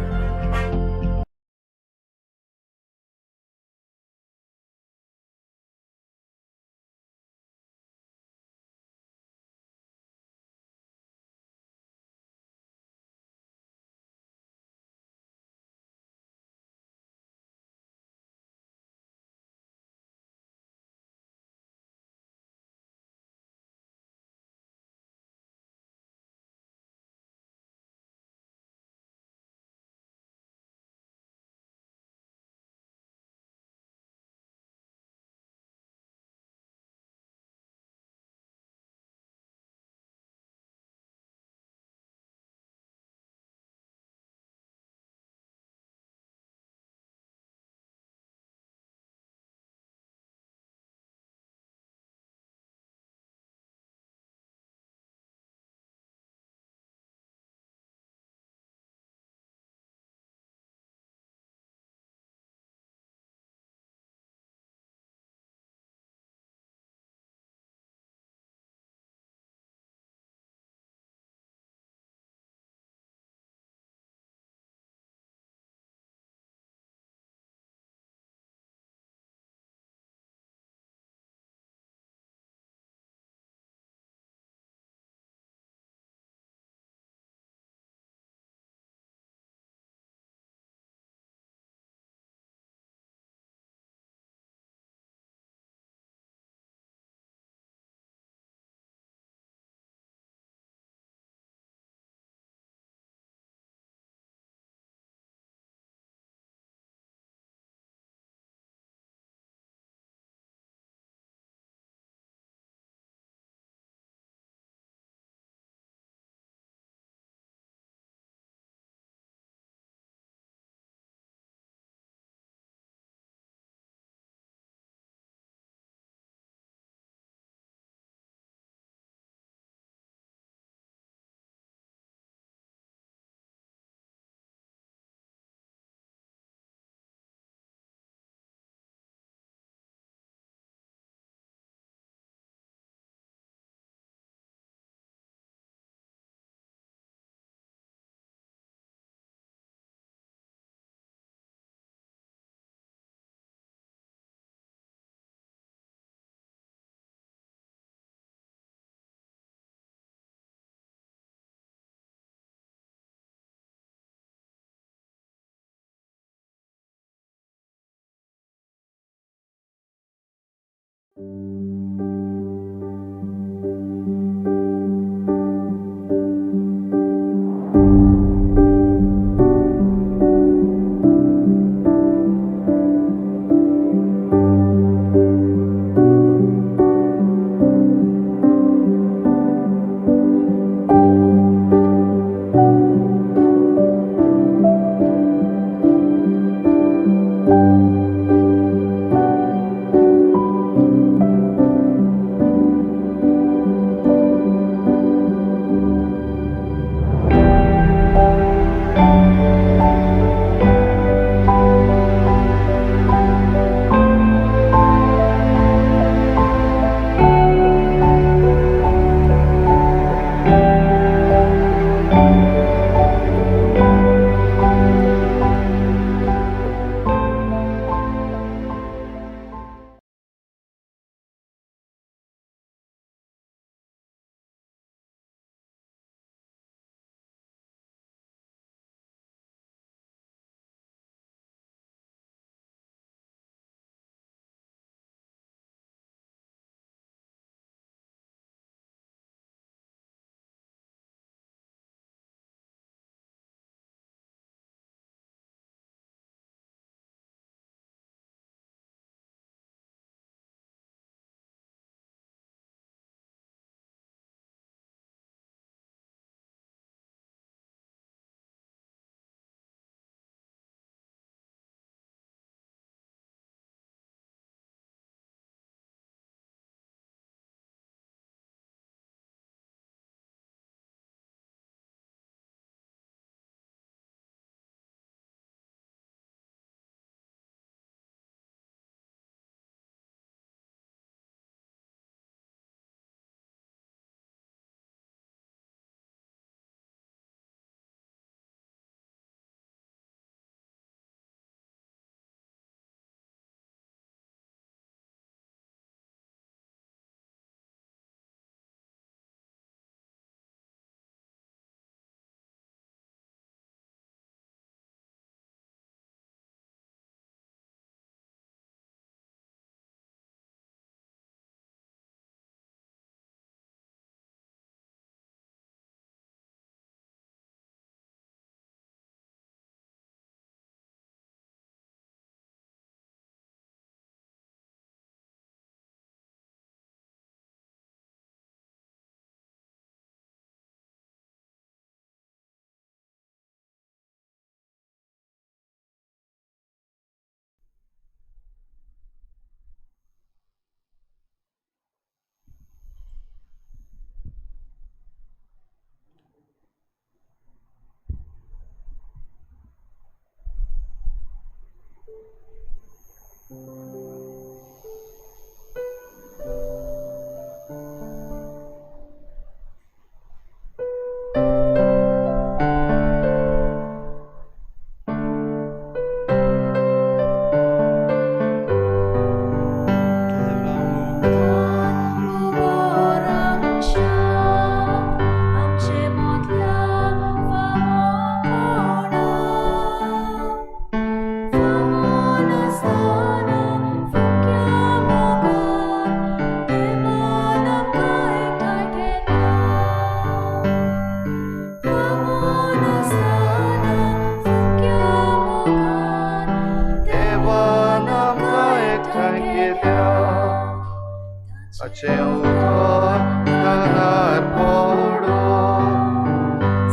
देवाचें उतर कानार पडो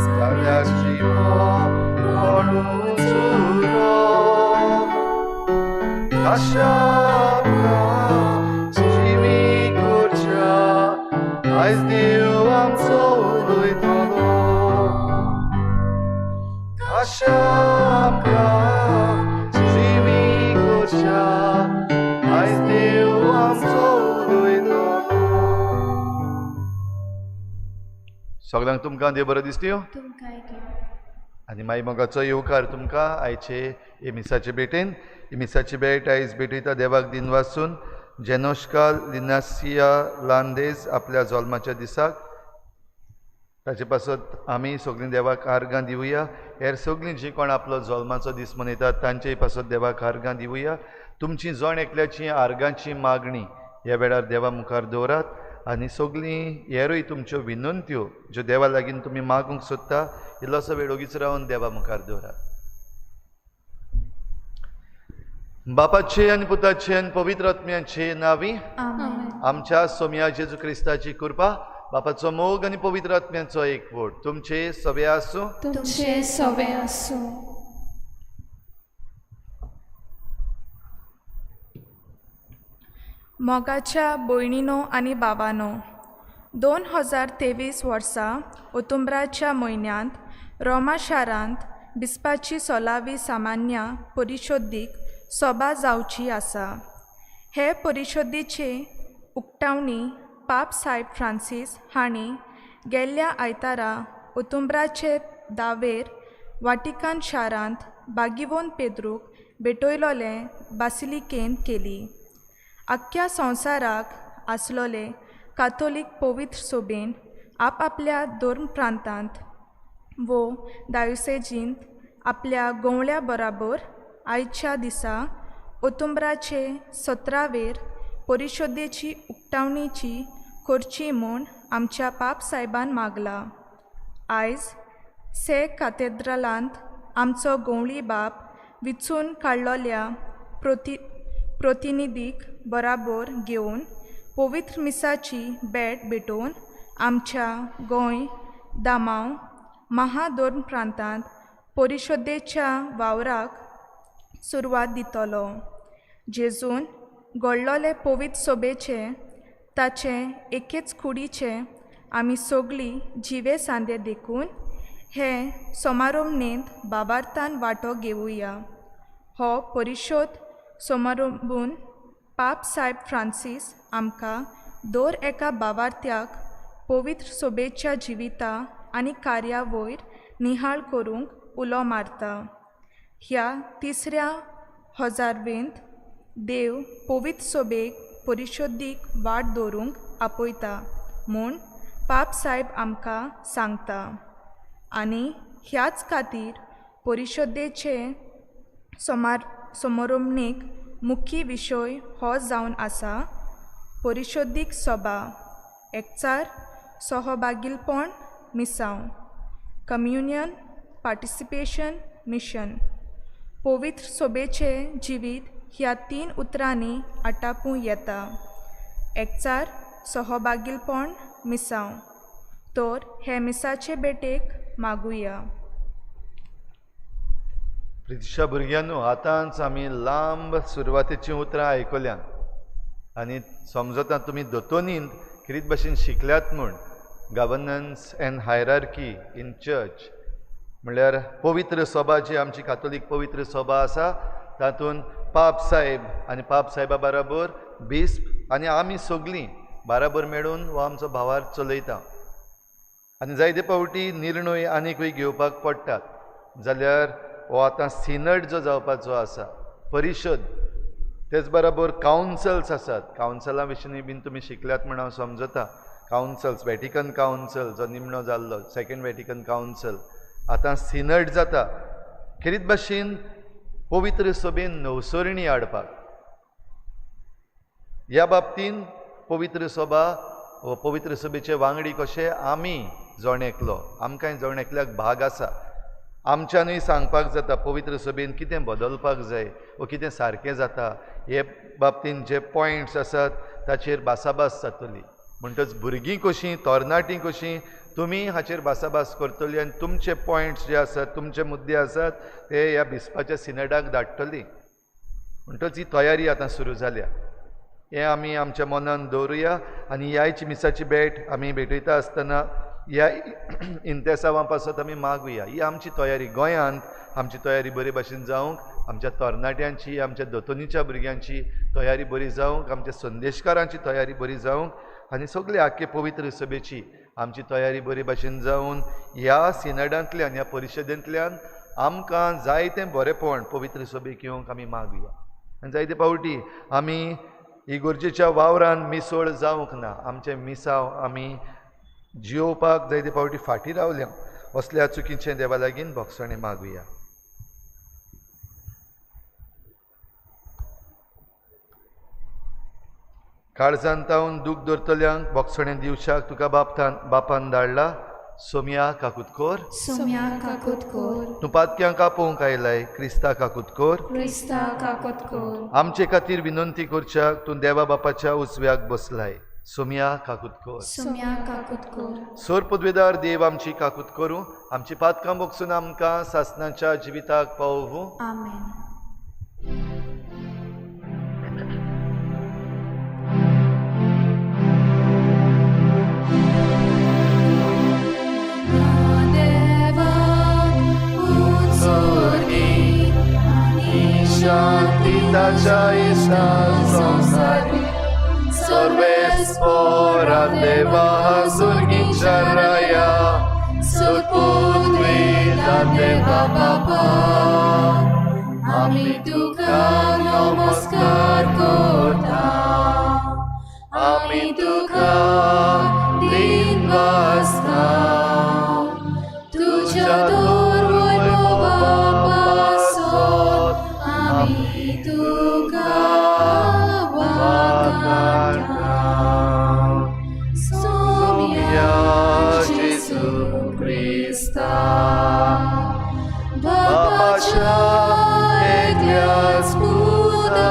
जाल्यार जिवो कोणूच उरो आशा जिवी करच्या आयज देव आमचो उलयतलो आशा जिवी करच्या आयज देव आमचो उलयतलो. सगळ्यांक तुमकां देव बरो दिसत्यो आनी मागीर मोगाचो येवकार तुमकां आयचे हे मिसाचे भेटेन. ही मिसाची भेट आयज भेटयता देवाक दिनवासून जेनोश्का लिनासिया लांदेज आपल्या जल्माच्या दिसाक. ताचे पासत आमी सगळीं देवाक आर्गां दिवया. हेर सगळीं जीं कोण आपलो जल्माचो दीस मनयतात तांचेय पासत देवाक आर्गां दिवया. तुमची जण एकल्याची आर्गांची मागणी ह्या वेळार देवा मुखार दवरात आनी सगळीं हेरूय तुमच्यो विनंत्यो ज्यो देवा लागीं तुमी मागूंक सोदता इल्लोसो वेळ ओगीच रावन देवा मुखार दवरात. बापाचे आनी पुताचे आनी पवित्र आत्म्याचे नांवी आमच्या सोम्या जेजू क्रिस्ताची कृपा, बापाचो मोग आनी पवित्र आत्म्याचो एकवट तुमचे सवे आसूं. तुमचे सवे आसूं. मोगाच्या भयणीनो आनी बाबानो, 2023 वर्सा ओतुंब्राच्या म्हयन्यांत रोमा शारांत बिस्पाची 16वी सामान्य परिशोदीक सभा जावची आसा. हे परिशोदीचे उक्तावणी पाप साहेब फ्रांसीस हांणी गेल्ल्या आयतारा ओतुंब्राचे 10वेर वाटिकान शारांत बागिवोन पेद्रूक भेटयलोले बासिलिकेंत केली. आख्ख्या संवसाराक आसलोले कातोलीक पवित्र सोबेन आपआपल्या धर्म प्रांतांत वो दायुसेजींत आपल्या गोंवळ्या बराबर आयच्या दिसा ओतुंब्राचे 17वेर परिशोदेची उक्तावणीची करची म्हूण आमच्या पाप सायबान मागला. आयज से कातेद्रालांत आमचो गोंवळी बाप विचून काडलोल्या प्रतिनिधीक बराबर घेवन पवित्र मिसाची भेट भेटोवन आमच्या गोंय दामांव महाधर्म प्रांतांत परिशोदेच्या वावराक सुरवात दितलो. जेजून घडलोले पवित्र सोबेचे ताचे एकेच कुडीचे आमी सगळीं जिवे सांदे देखून हे समारोमणेंत बाबार्थान वांटो घेवया. हो परिशोद समारंभून पाप साहेब फ्रांसीस आमकां दर एका बावार्थ्याक पवित्र सोबेच्या जिविता आनी कार्या वयर निहाळ करूंक उलो मारता. ह्या तिसऱ्या हजारवेंत देव पवित्र सोबेक परिशोदीक वाट दवरूंक आपयता म्हूण पाप साहेब आमकां सांगता आनी ह्याच खातीर परिशोदेचे समारोमणेक मुख्य विशय हो जावन आसा परिशोदीक सभा एकचार सहभागीलपण मिसांव कम्युनियन पार्टिसिपेशन मिशन. पवित्र सोबेचे जिवीत ह्या 3 उतरांनी आटापूं येता, एकचार सहभागीलपण मिसांव. तर हे मिसाचे भेटेक मागुया. प्रितिशा भुरग्यांनो, आतांच आमी लांब सुरवातेचीं उतरां आयकल्यात आनी समजता तुमी दोतोनींत कितें भशेन शिकल्यात म्हूण. Governance and hierarchy in church म्हणल्यार पवित्र सभा जी आमची कातोलीक पवित्र सभा आसा तातूंत पाप साहेब आनी पाप साहेबा बराबर बिस्प आनी आमी सगळीं बराबर मेळून हो आमचो भावार चलयता. आनी जायते फावटी निर्णय आनीकूय घेवपाक पडटात जाल्यार हो आतां सिनट जो जावपाचो आसा परिशद, तेच बराबर कावन्सल्स आसात. कावन्सलां विशीं बीन तुमी शिकल्यात म्हूण हांव समजता. कावन्सल्स, वॅटिकन कावन्सल जो निमणो जाल्लो सेकंड वॅटिकन कावन्सल, आतां सिनट जाता. खेरीत भाशेन पवित्र सभेन नवसरणी हाडपाक ह्या बाबतीन पवित्र सभा व पवित्र सभेचे वांगडी कशे आमी जण एकलो, आमकांय जण एकल्याक भाग आसा. आमच्यानूय सांगपाक जाता पवित्र सभेन कितें बदलपाक जाय व कितें सारकें जाता हे बाबतीन जे पॉयंट्स आसात ताचेर भासाभास जातली. म्हणटच भुरगीं कशीं, तरणाटीं कशीं तुमी हाचेर भासाभास करतली आनी तुमचे पॉयंट्स जे आसात, तुमचे मुद्दे आसात ते ह्या बिस्पाच्या सिनेडाक धाडटली. म्हणटच ही तयारी आतां सुरू जाल्या. हें आमी आमच्या मनान दवरुया आनी ह्याच मिसाची भेट आमी भेटयता आसतना ह्या इंतेसांवां पासत आमी मागुया. ही आमची तयारी. गोंयांत आमची तयारी बरे भाशेन जावंक, आमच्या तरणाट्यांची, आमच्या दोतोनीच्या भुरग्यांची तयारी बरी जावंक, आमच्या संदेशकारांची तयारी बरी जावंक आनी सगळे आख्खे पवित्र सभेची आमची तयारी बरी भाशेन जावन ह्या सिनेडांतल्यान, ह्या परिशदेंतल्यान आमकां जायतें बरेंपण पवित्र सभेक येवंक आमी मागुया. आनी जायते फावटी आमी इगोर्जेच्या वावरान मिसळ जावंक ना, आमचें मिसांव आमी जियोवपाक जायते फावटी फाटीं रावल्या. असल्या चुकीचें देवा लागीं भोगसणें मागुया. काळजान तावन दूख दवरतल्यांक भोगसणें दिवच्याक तुका बापान धाडला. सोम्या काकूत कोर, सोम्या काकूत कोर. तूं पातक्यांक आपोवंक आयलाय, क्रिस्ता काकूत कोर, क्रिस्ता काकूत कोर. आमचे खातीर विनंती करच्याक तूं देवा बापाच्या उजव्याक बसलाय. सोम्या काकूत कोर, सोम्या काकूत कोर. सोर पदवेदार देव आमची काकूत करूं, आमची पातकां भोगसून आमकां सासणाच्या जिविताक पावोवूं. आमेन. शांती ताच्या संसारी सर्वेस्पोरा देवा सुर्गीच्या राया सुपुत्विता देवा बापा आमी तुका नमस्कार करता, आमी तुका दिनवासता. तुज्या बापाच्या एकल्याच पुता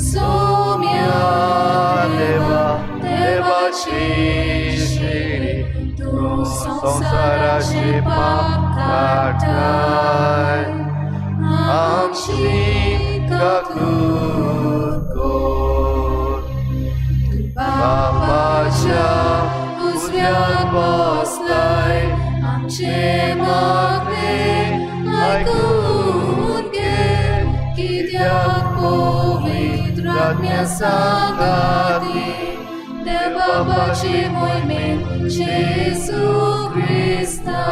सोम्या देवा देवाची शिरी तूं संवसाराची पाप काडटाय, आमची काकूत कोर. बापाच्या उजव्याक बसलाय, आमचे मागणे आयकून घे, कित्याक पवित्र आत्म्या सांगाती देवा बापाचे मोहिमेन जेजू क्रिस्ता.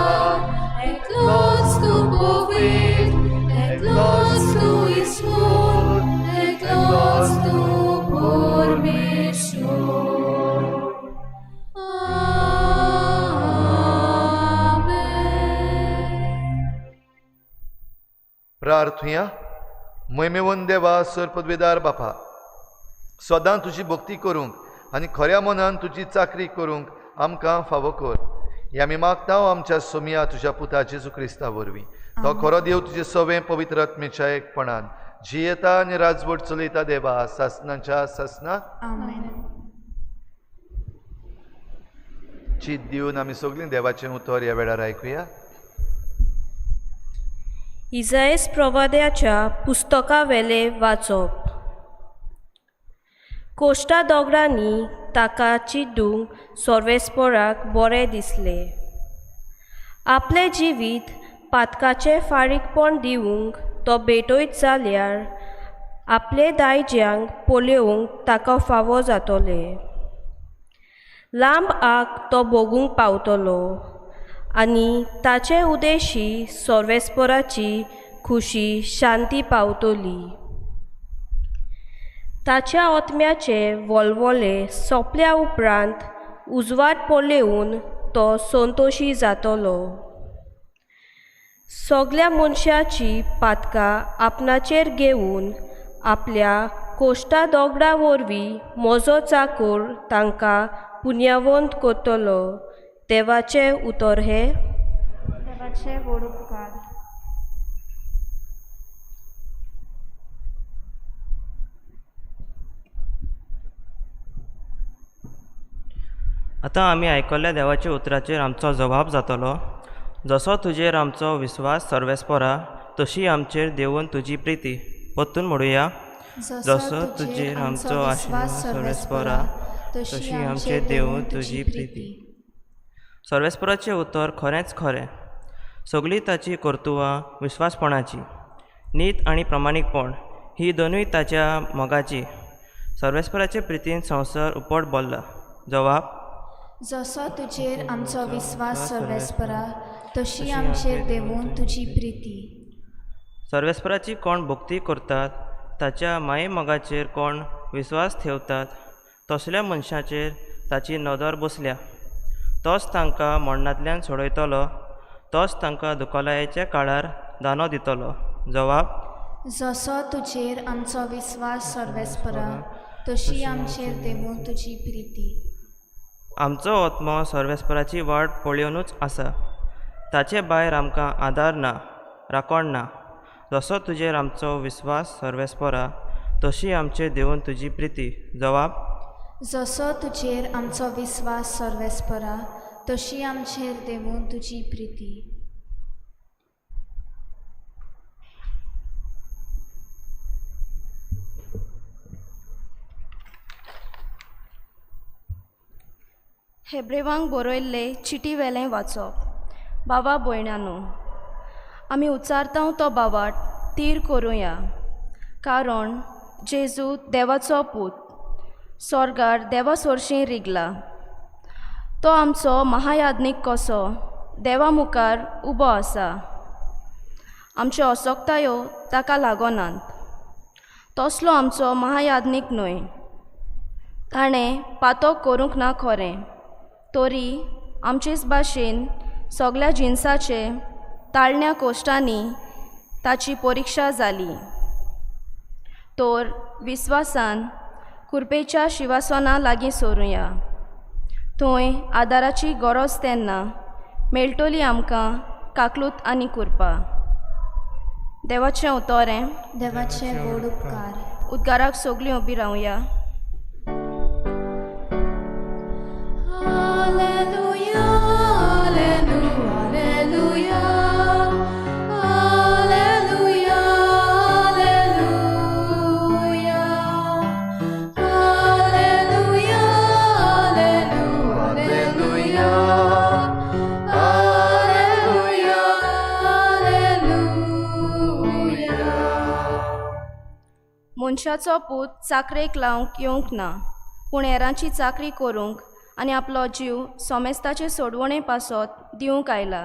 एकलोच तूं पवित्र, एकलोच तूं ईश्वर, एकलोच तूं परमेश्वर. प्रार्थुया. मोहिमेवन देवा सरपदवेदार बापा, सदां तुजी भक्ती करूंक आनी खऱ्या मनान तुजी चाकरी करूंक आमकां फावो कर. हे आमी मागता आमच्या सोमया तुज्या पुता जेजू क्रिस्ता वरवीं. तो खरो देव तुजे सवें पवित्र आत्मेच्या एकपणान जियेता आनी राजवट चलयता देवा सासनाच्या सासना. चीत दिवन आमी सगळीं देवाचें उतर ह्या वेळार आयकुया. इजायस प्रवाद्याच्या पुस्तकावेले वाचप. कोश्टा दोगरांनी ताका चिड्डूंक सर्वेस्पोराक बरें दिसलें. आपलें जिवीत पातकाचें फारीकपण दिवंक तो भेटयत जाल्यार आपले दायज्यांक पळोवंक ताका फावो जातलें. लांब आग तो भोगूंक पावतलो आनी ताचे उदेशी सर्वेस्पोराची खुशी शांती पावतली. ताच्या आत्म्याचे वलवले सोंपल्या उपरांत उजवाड पळोवन तो संतोशी जातलो. सगल्या मनशाची पातकां आपणाचेर घेवन आपल्या कोश्टा दोगडा वरवीं म्हजो चाकूर तांकां पुण्यावंत करतलो. देवाचें उतर हें. देवाचे व्हड उपकार. आतां आमी आयकल्ल्या देवाच्या उतराचेर आमचो जबाब जातलो. जसो तुजेर आमचो विस्वास सर्वेस्पोरा, तशी आमचेर देवून तुजी प्रिती. परतून म्हणुया. जसो तुजेर आमचो आशिर्वाद सर्वेस्पोरा, तशी आमचेर देवून तुजी प्रिती. सर्वेस्पोराचें उतर खरेंच खरें. सगळीं ताची कर्तुवां विस्वासपणाची, नीत आनी प्रमाणीकपण ही दोनूय ताच्या मोगाची. सर्वेस्पोराचे प्रितीन संवसार उपट भरला. जवाब. जसो तुजेर आमचो विस्वास सर्वेस्परा, तशी आमचेर देवून तुजी प्रिती. सर्वेस्पराची कोण भक्ती करतात, ताच्या मायेमोगाचेर कोण विस्वास ठेवतात, तसल्या मनशाचेर ताची नदर बसल्या. तोच तांकां मरणांतल्यान सोडयतलो, तोच तांकां दुकलायेच्या काळार दानो दितलो. जवाब. जसो तुजेर आमचो विस्वास सर्वेस्परा, तशी आमचेर देवून तुजी प्रिती. आमचो आत्मो सर्वेस्पराची वाट पळयोवनूच आसा. ताचे भायर आमकां आदार ना, राखण ना. जसो तुजेर आमचो विस्वास सर्वेस्परा, तशी आमचेर देवून तुजी प्रिती. जवाब. जसो तुजेर आमचो विस्वास सर्वेस्परा, तशी आमचेर देवून तुजी प्रिती. हेब्रेवांक बरयल्ले चिटी वेलें वाचप. बाबा भयणानो, आमी उच्चारता तो बावाट तीर करुया, कारण जेजू देवाचो पूत स्वर्गार देवा सोरशीं रिगला. तो आमचो महायाज्ञीक कसो देवा मुखार उबो आसा. आमच्यो असक्तायो ताका लागनात. तसलो आमचो महायाज्ञीक न्हय. ताणें पातक करूंक ना खरें, तरी आमचेच भाशेन सगळ्या जिनसाचे ताळण्या कोश्टांनी ताची परिक्षा जाली. तर विस्वासान कुरपेच्या शिवासना लागीं सोरुया. थंय आदाराची गरज तेन्ना मेळटली आमकां काकलूत आनी कुरपा. देवाचें उतोरें. देवाचें व्हड उपकार. उद्गाराक सगळीं उबी रावया. Alleluia, alleluia, alleluia, alleluia, alleluia, alleluia, alleluia, alleluia. मनशाचो पूत चाकरेक लावंक येवंक ना, पूण हेरांची चाकरी करूंक आनी आपलो जीव सोमेस्ताचे सोडवणे पासत दिवंक आयला.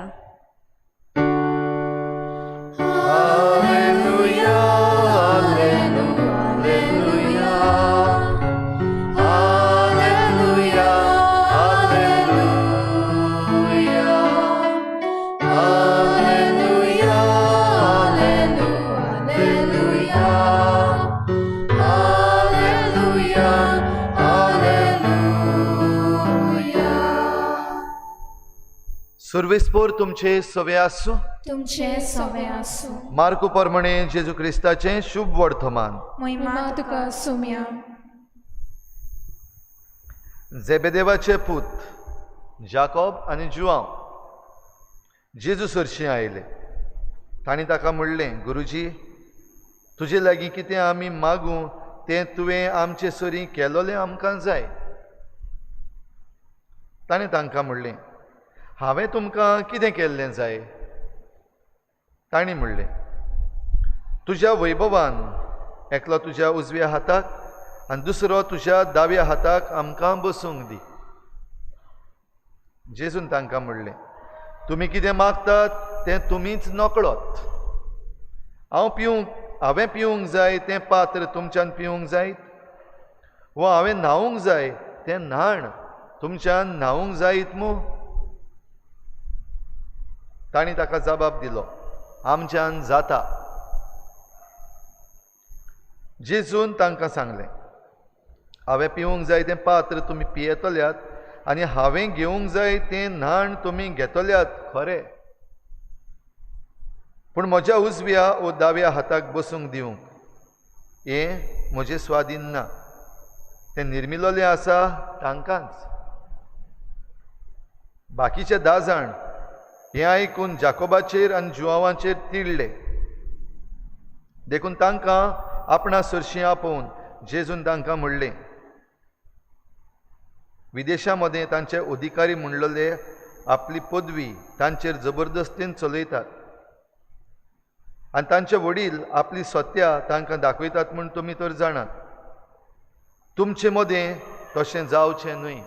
Alleluia, alleluia, alleluia, alleluia, alleluia, alleluia, alleluia, alleluia. सुर्वेस्पोर तुमचे सवे आसूं. तुमचे सवे आसूं. मार्कू परमणे जेजू क्रिस्ताचें शुभ वर्तमान. महिमा तुका सुम्या. जेबेदेवाचे पूत जाकोब आनी जुआंव जेजू सरशीं आयले. तांणी ताका म्हणलें, गुरुजी, तुजे लागीं कितें आमी मागूं तें तुवें आमचे सरीं केलोलें आमकां जाय. ताणें तांकां म्हणलें, हांवें तुमकां कितें केल्लें जाय? तांणी म्हणलें, तुज्या वैभवान एकलो तुज्या उजव्या हाताक आनी दुसरो तुज्या दाव्या हाताक आमकां बसूंक दी. जेजून तांकां म्हणलें, तुमी कितें मागतात तें तुमीच नकळत. हांवें पिवंक जाय तें पात्र तुमच्यान पिवंक जायत, वा हांवें न्हावंक जाय तें न्हाण तुमच्यान न्हावंक जायत मू? तांणी ताका जबाब दिलो, आमच्यान जाता. जेजून तांकां सांगलें, हांवें पिवंक जाय तें पात्र तुमी पियेतल्यात आनी हांवें घेवंक जाय तें न्हाण तुमी घेतल्यात खरें, पूण म्हज्या उजव्या ओ दाव्या हाताक बसूंक दिवंक हें म्हजें स्वाधीन ना, तें निर्मिलोलें आसा तांकांच. बाकीचे 10 जाण हें आयकून जाकोबाचेर आनी जुवांवाचेर तिडले. देखून तांकां आपणा सरशीं आपोवन जेजून तांकां म्हणलें, विदेशां मदें तांचे अधिकारी म्हणलेले आपली पदवी तांचेर जबरदस्तीन चलयतात आनी तांचे वडील आपली सत्या तांकां दाखयतात म्हूण तुमी तर जाणात. तुमचे मदें तशें जावचें न्हय.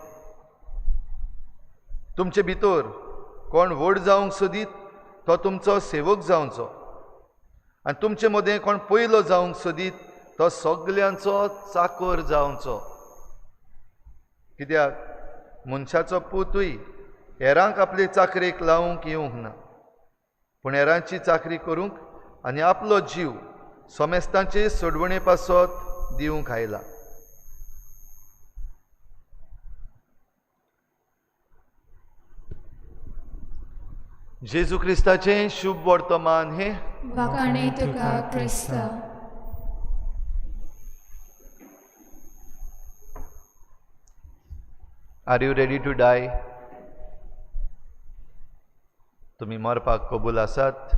तुमचे भितर कोण व्हड जावंक सोदीत तो तुमचो सेवक जावचो आनी तुमचे मदें कोण पयलो जावंक सोदीत तो सगल्यांचो चाकर जावचो. कित्याक मनशाचो पुतूय हेरांक आपले चाकरेक लावंक येवंक ना, पूण हेरांची चाकरी करूंक आनी आपलो जीव समेस्तांचे सोडवणे पासत दिवंक आयला. जेजू क्रिस्ताचें शुभ वर्तमान हें. वाखाणे तुका क्रिस्ता. Are you ready to die? तुमी मरपाक कबूल आसात?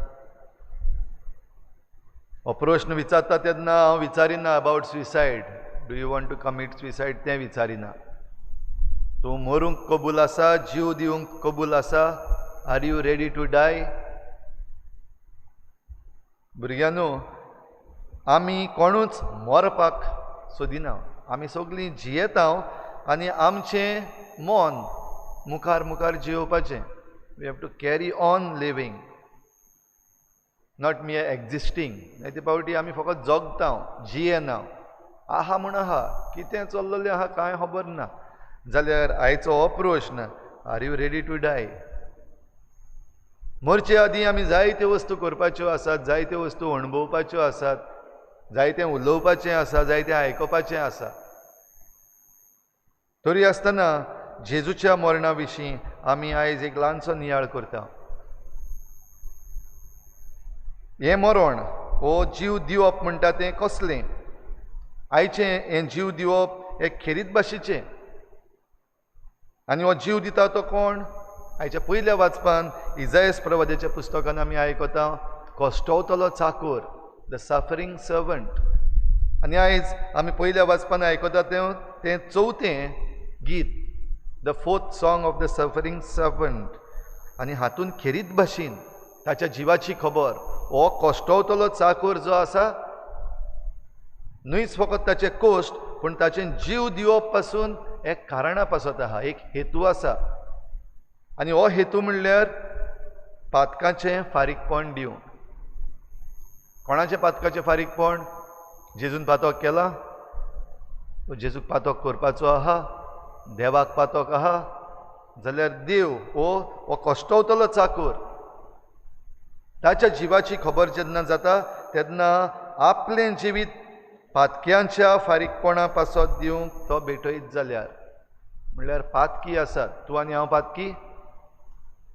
हो प्रश्न विचारता तेन्ना हांव विचारिना about suicide, do you want to commit suicide तें विचारिना. तूं मरूंक कबूल आसा, जीव दिवंक कबूल आसा? Are you ready to die? भुरग्यांनो, आमी कोणूच मरपाक सोदिना. आमी सगळीं जियेता आनी आमचें मन मुखार मुखार जियोवपाचें. We have to carry on living, not mere existing. जायते फावटी आमी फकत जगता, जियेना. आहा म्हूण आहा, कितें चल्ललें आहा कांय खबर ना. जाल्यार आयचो हो प्रश्न, are you ready to die? मरचे आदीं आमी जायत्यो वस्तू करपाच्यो आसात, जायत्यो वस्तू अणभवपाच्यो आसात, जायतें उलोवपाचें आसा, जायतें आयकुपाचें आसा. तरी आसतना जेजूच्या मरणा विशीं आमी आयज एक ल्हानसो नियाळ करता. हें मरण हो जीव दिवप म्हणटा तें कसलें? आयचें हें जीव दिवप एक खेरीत भाशेचें. आनी हो जीव दिता तो कोण? आयच्या पयल्या वाचपान इजायस प्रवाद्याच्या पुस्तकान आमी आयकता, कश्टवतलो चाकोर, the suffering servant. आनी आयज आमी पयल्या वाचपान आयकता तें चवथें गीत, the fourth song of the suffering servant. आनी हातून खेरीत भाशेन ताच्या जिवाची खबर, हो कश्टवतलो चाकोर जो आसा न्हयच फकत ताचे कश्ट, पूण ताचें जीव दिवप पासून एक कारणा पासत आहा, एक हेतू आसा. आनी हो हेतू म्हणल्यार पातकाचें फारीकपण दिवंक. कोणाचें पातकाचें फारीकपण? जेजून पातक केलां, जेजूक पातक करपाचो आहा, देवाक पातक आहा, जाल्यार देव हो कश्टवतलो चाकोर ताच्या जिवाची खबर जेन्ना जाता तेन्ना आपलें जिवीत पातक्यांच्या फारीकपणा पासत दिवंक तो भेटयत जाल्यार, म्हणल्यार पातकी आसात तूं आनी हांव पातकी,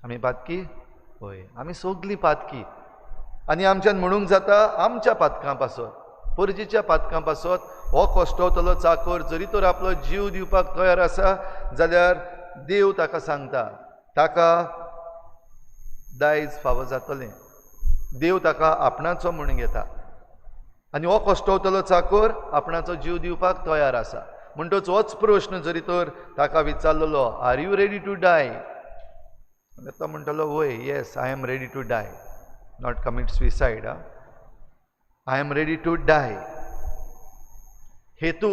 आमी पातकी? हय, आमी सगळीं पातकी. आनी आमच्यान म्हणूंक जाता आमच्या पातकां पासत, परजेच्या पातकां पासत हो कश्टवतलो चाकोर जरी तर आपलो जीव दिवपाक तयार आसा जाल्यार देव ताका सांगता ताका दायज फावो जातलें. देव ताका आपणाचो म्हूण घेता आनी हो कश्टवतलो चाकोर आपणाचो जीव दिवपाक तयार आसा. म्हणटच होच प्रश्न जरी तर ताका विचारलेलो, are you ready to die? तो म्हणटलो, वय, yes, I am ready to die. Not commit suicide, I am ready to die. हेतू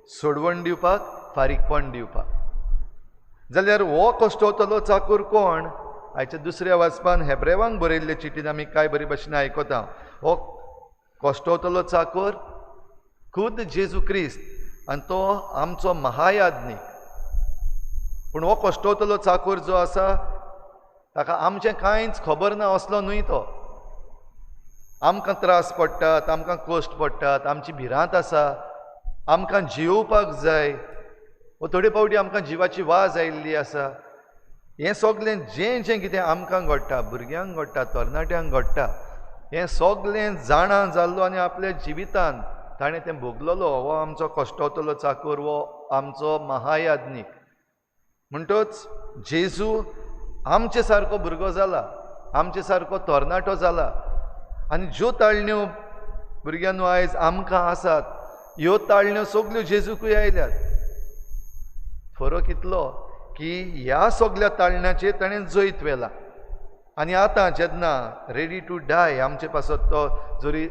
सोडवण दिवपाक, फारीकपण दिवपाक. जाल्यार हो कश्टवतलो चाकूर कोण? आयच्या दुसऱ्या वाचपान हेब्रेवांक बरयल्ले चिटीन आमी कांय बरे भाशेन आयकता, हो कश्टवतलो चाकोर खुद जेजू क्रिस्त आनी तो आमचो महायाज्ञीक. पूण हो कश्टवतलो चाकोर जो आसा ताका आमचें कांयच खबर ना असलो न्हय तो. आमकां त्रास पडटात, आमकां कश्ट पडटात, आमची भिरांत आसा, आमकां जियोवपाक जाय, वो थोडे फावटी आमकां जिवाची वाज आयिल्ली आसा. हें सगळें जें जें कितें आमकां घडटा, भुरग्यांक घडटा, तरणाट्यांक घडटा, हें सगळें जाणा जाल्लो आनी आपल्या जिवितान ताणें तें भोगलेलो हो आमचो कश्टवतलो चाकोर, हो आमचो महायाज्ञीक. म्हणटच जेजू आमचे सारको भुरगो जाला, आमचे सारको तरणाटो जाला. आनी ज्यो ताळण्यो भुरग्यांनो आयज आमकां आसात ह्यो ताळण्यो सगल्यो जेजूकूय आयल्यात. फरक इतलो की ह्या सगल्या ताळण्याचेर ताणें जैत व्हेलां. आनी आतां जेन्ना रेडी टू डाय आमचे पासत तो जरी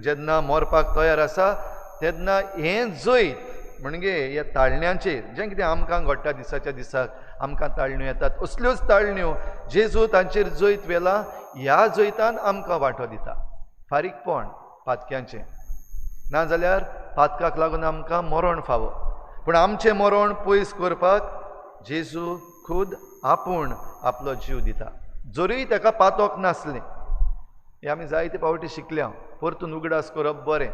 जेन्ना मरपाक तयार आसा तेन्ना हें जैत म्हणजे ह्या ताळण्यांचेर जें कितें आमकां घडटा दिसाच्या दिसाक आमकां ताळण्यो येतात असल्योच ताळण्यो जेजू तांचेर जैत व्हेलां. ह्या जैतान आमकां वांटो दिता, फारीकपण पातक्यांचें. नाजाल्यार पातकाक लागून आमकां मरण फावो, पूण आमचें मरण पयस करपाक जेजू खुद आपूण आपलो जीव दिता, जरूय ताका पातोक नासलें. हें आमी जायते फावटी शिकल्या, परतून उगडास करप बरें.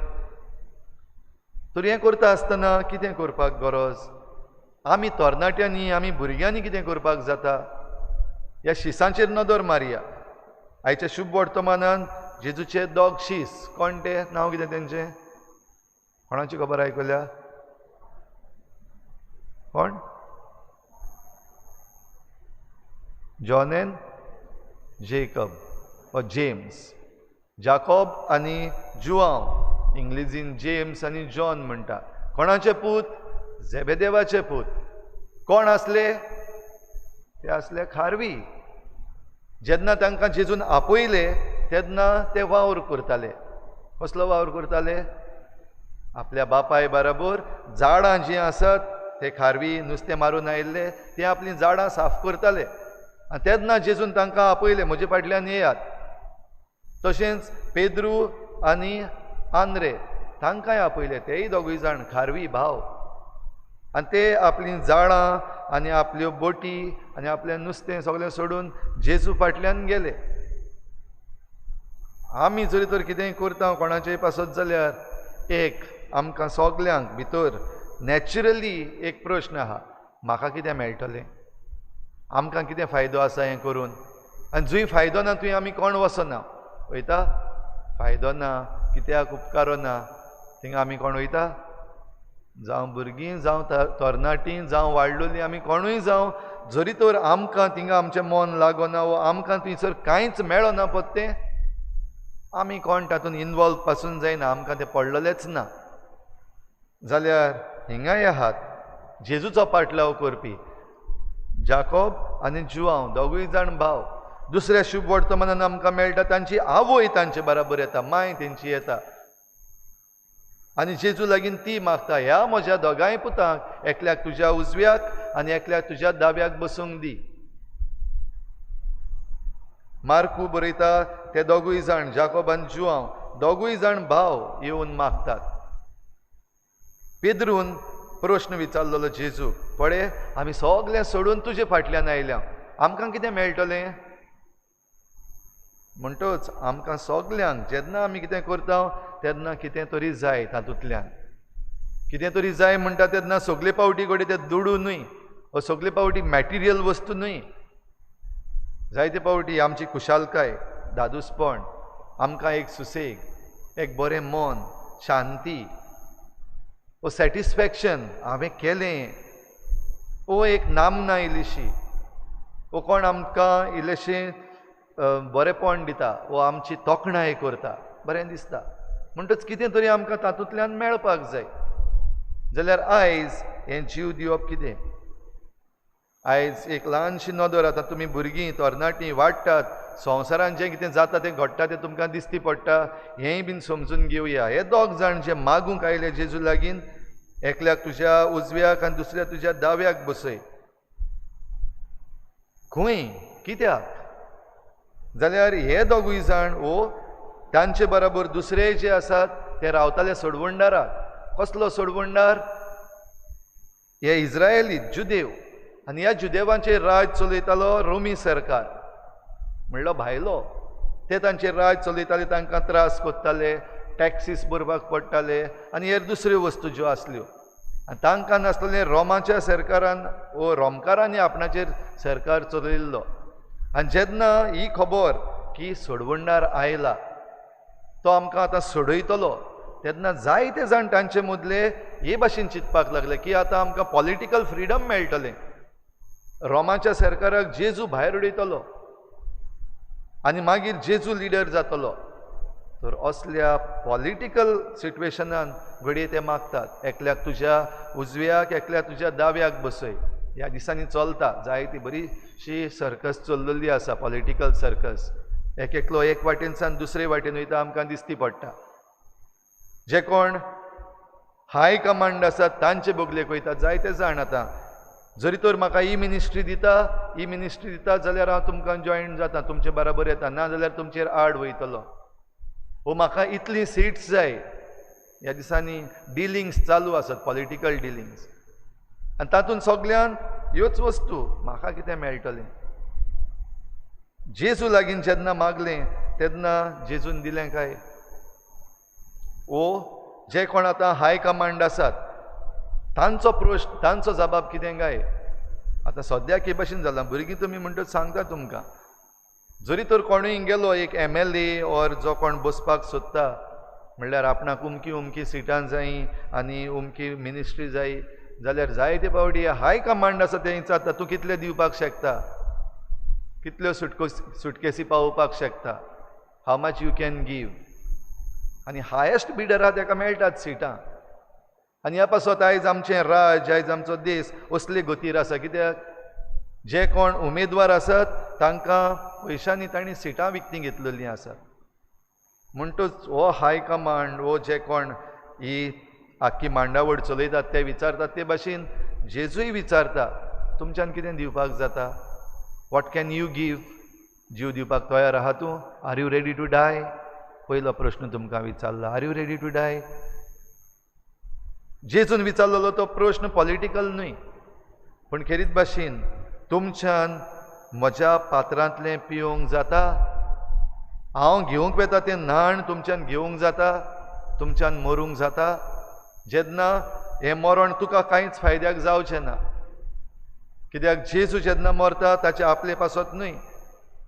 तर हें करता आसतना कितें करपाक गरज, आमी तरणाट्यांनी आमी भुरग्यांनी कितें करपाक जाता, ह्या शिसांचेर नदर मारया. आयच्या शुभ वर्तमानान जेजूचे दोग शीस, कोण ते, नांव कितें तेंचें, कोणाची खबर आयकल्या? कोण? जॉन एन जेकब ओ जेम्स, जाकोब आनी जुआंव, इंग्लिजीन जेम्स आनी जॉन म्हणटा. कोणाचे पूत? झेबेदेवाचे पूत. कोण आसले ते? आसले खारवी. जेन्ना तांकां जेजून आपयले तेन्ना ते वावर करताले. कसलो वावर करताले? आपल्या बापाय बराबर झाडां जीं आसात ते खारवी नुस्तें मारून आयिल्ले ते आपलीं झाडां साफ करताले. आनी तेन्ना जेजून तांकां आपयले, म्हजे फाटल्यान येयात. तशेंच पेद्रू आनी आंद्रे तांकांय आपयले, तेय दोगूय जाण खारवी भाव. आनी ते आपलीं झाडां आनी आपल्यो बोटी आनी आपलें नुस्तें सगळें सोडून जेजू फाटल्यान गेले. आमी जरी तर कितेंय करता कोणाचेय पासत जाल्यार एक आमकां सगल्यांक भितर नॅचरली एक प्रश्न आहा, म्हाका कितें मेळटलें, आमकां कितें फायदो आसा हें करून? आनी जंय फायदो ना थंय आमी कोण वचना वयता. फायदो ना, कित्याक उपकारो ना, थिंगा आमी कोण वयता? जावं भुरगीं, जावं तरणाटीं, जावं वाडलोलीं, आमी कोणूय जावं, जरी तर आमकां थिंगा आमचें मन लागना वो आमकां थंयसर कांयच मेळना पत्तें, आमी कोण तातूंत इनवॉल्व पासून जायना, आमकां तें पडलेलेंच ना. जाल्यार हिंगाय आहात जेजूचो पाटलाव करपी जाकोब आनी जुआंव, दोगूय जाण भाव. दुसऱ्या शुभ वर्तमानान आमकां मेळटा तांची आवय तांचे बराबर येता, माय तेंची येता आनी जेजू लागीं ती मागता, ह्या म्हज्या दोगांय पुतांक एकल्याक तुज्या उजव्याक आनी एकल्याक तुज्या दाव्याक बसूंक दी. मार्कू बरयता ते दोगूय जाण जाकोब आनी जुआंव दोगूय जाण भाव येवन मागतात. पेद्रून प्रश्न विचारलेलो जेजू, पळय आमी सगळें सोडून तुजे फाटल्यान आयल्या, आमकां कितें मेळटलें? म्हणटच आमकां सगल्यांक जेन्ना आमी कितें करता तेन्ना कितें तरी जाय, तातूंतल्यान कितें तरी जाय म्हणटा तेन्ना सगळे पावटी कडेन ते दुडू न्हय वो सगळे पावटी मॅटिरियल वस्तू न्हय, जायते पावटी आमची खुशालकाय, दादूसपण, आमकां एक सुसेग, एक बरें मन, शांती वो सॅटिस्फॅक्शन, हांवें केलें, वो एक नामना इल्लीशी, वो कोण आमकां इल्लेशें बरेंपण दिता वो आमची तोखणाय करता, बरें दिसता. म्हणटच कितें तरी आमकां तातूंतल्यान मेळपाक जाय. जाल्यार आयज हें जीव दिवप कितें? आयज एक ल्हानशी नदर, आतां तुमी भुरगीं तरणाटीं वाडटात, संवसारान जें कितें जाता तें घडटा तें तुमकां दिसती पडटा, हेंय बीन समजून घेवया. हे दोग जाण जे मागूंक आयले जेजू लागीं, एकल्याक तुज्या उजव्याक आनी दुसऱ्या तुज्या दाव्याक बसय, खंय कित्याक? जाल्यार हे दोगूय जाण वो तांचे बराबर दुसरे जे आसात ते रावताले सोडवणदाराक. कसलो सोडवणदार? हे इस्रायली जुदेव, आनी ह्या जुदेवांचेर राज चलयतालो रोमी सरकार, म्हणलो भायलो. ते तांचेर राज चलयताले, तांकां त्रास करताले, टॅक्सीस भरपाक पडटाले आनी हेर दुसऱ्यो वस्तू ज्यो आसल्यो. आनी तांकां नासलें रोमाच्या सरकारान वो रोमकारांनी आपणाचेर सरकार चलयल्लो. आनी जेन्ना ही खबर की सोडवणदार आयला, तो आमकां आतां सोडयतलो, तेन्ना जायते जाण तांचे मदले हे भाशेन चिंतपाक लागले की आतां आमकां पॉलिटिकल फ्रिडम मेळटलें, रोमाच्या सरकाराक जेजू भायर उडयतलो आनी मागीर जेजू लिडर जातलो. तर असल्या पॉलिटिकल सिट्युएशनान घडये ते मागतात, एकल्याक तुज्या उजव्याक एकल्याक तुज्या दाव्याक बसय. ह्या दिसांनी चलता जायती बरीशी सर्कस चल्लेली आसा, पॉलिटिकल सर्कस. एक एकलो एक वाटेनसान दुसरे वाटेन वयता आमकां दिसती पडटा. जे कोण हाय कमांड आसात तांचे बगलेक वयता जायते जाण. आतां जरी तर म्हाका ही मिनिस्ट्री दिता, ही मिनिस्ट्री दिता जाल्यार हांव तुमकां जॉयन जाता, तुमचे बराबर येता, ना जाल्यार तुमचेर आड वयतलो. ओ म्हाका इतली सिट्स जाय. ह्या दिसांनी डिलिंग्स चालू आसात, पॉलिटिकल डिलिंग्स, आनी तातूंत सगल्यान ह्योच वस्तू म्हाका कितें मेळटलें. जेजू लागीं जेन्ना मागलें तेन्ना जेजून दिलें काय? ओ जे कोण आतां हाय कमांड आसात तांचो प्रश्न, तांचो जबाब कितें काय? आतां सद्याक हे भशेन जालां, भुरगीं तुमी म्हणटच सांगता तुमकां, जरी तर कोणूय गेलो एक MLA or जो कोण बसपाक सोदता म्हणल्यार आपणाक उमकी उमकी सिटां जाय आनी उमकी मिनिस्ट्री जाय जाल्यार जायते फावटी हाय कमांड आसा ते विचारता तूं कितले दिवपाक शकता, कितल्यो सुटकेसी पावोवपाक शकता, how much you can give. आनी हायेस्ट बिडर आहा तेका मेळटात सिटां. आनी ह्या पासत आयज आमचें राज्य, आयज आमचो देश असले गतीर आसा. कित्याक जे कोण उमेदवार आसात तांकां पयशांनी तांणी सिटां विकतीं घेतलेलीं आसात. म्हणटच हो हाय कमांड हो जे कोण ही आख्खी मांडावळ चलयतात ते विचारतात ते भाशेन जेजूय विचारता तुमच्यान कितें दिवपाक जाता, what can you give. जीव दिवपाक तयार आहा तूं? Are you ready to die? पयलो प्रश्न तुमकां विचारला, are you ready to die? जेजून विचारलेलो तो प्रश्न पॉलिटिकल न्हय, पूण खेरीत भाशेन तुमच्यान म्हज्या पात्रांतलें पिवंक जाता, हांव घेवंक वेता तें न्हाण तुमच्यान घेवंक जाता, तुमच्यान मरूंक जाता. जेन्ना हें मरण तुका कांयच फायद्याक जावचें ना, कित्याक जेजू जेन्ना मरता ताच्या आपले पासत न्हय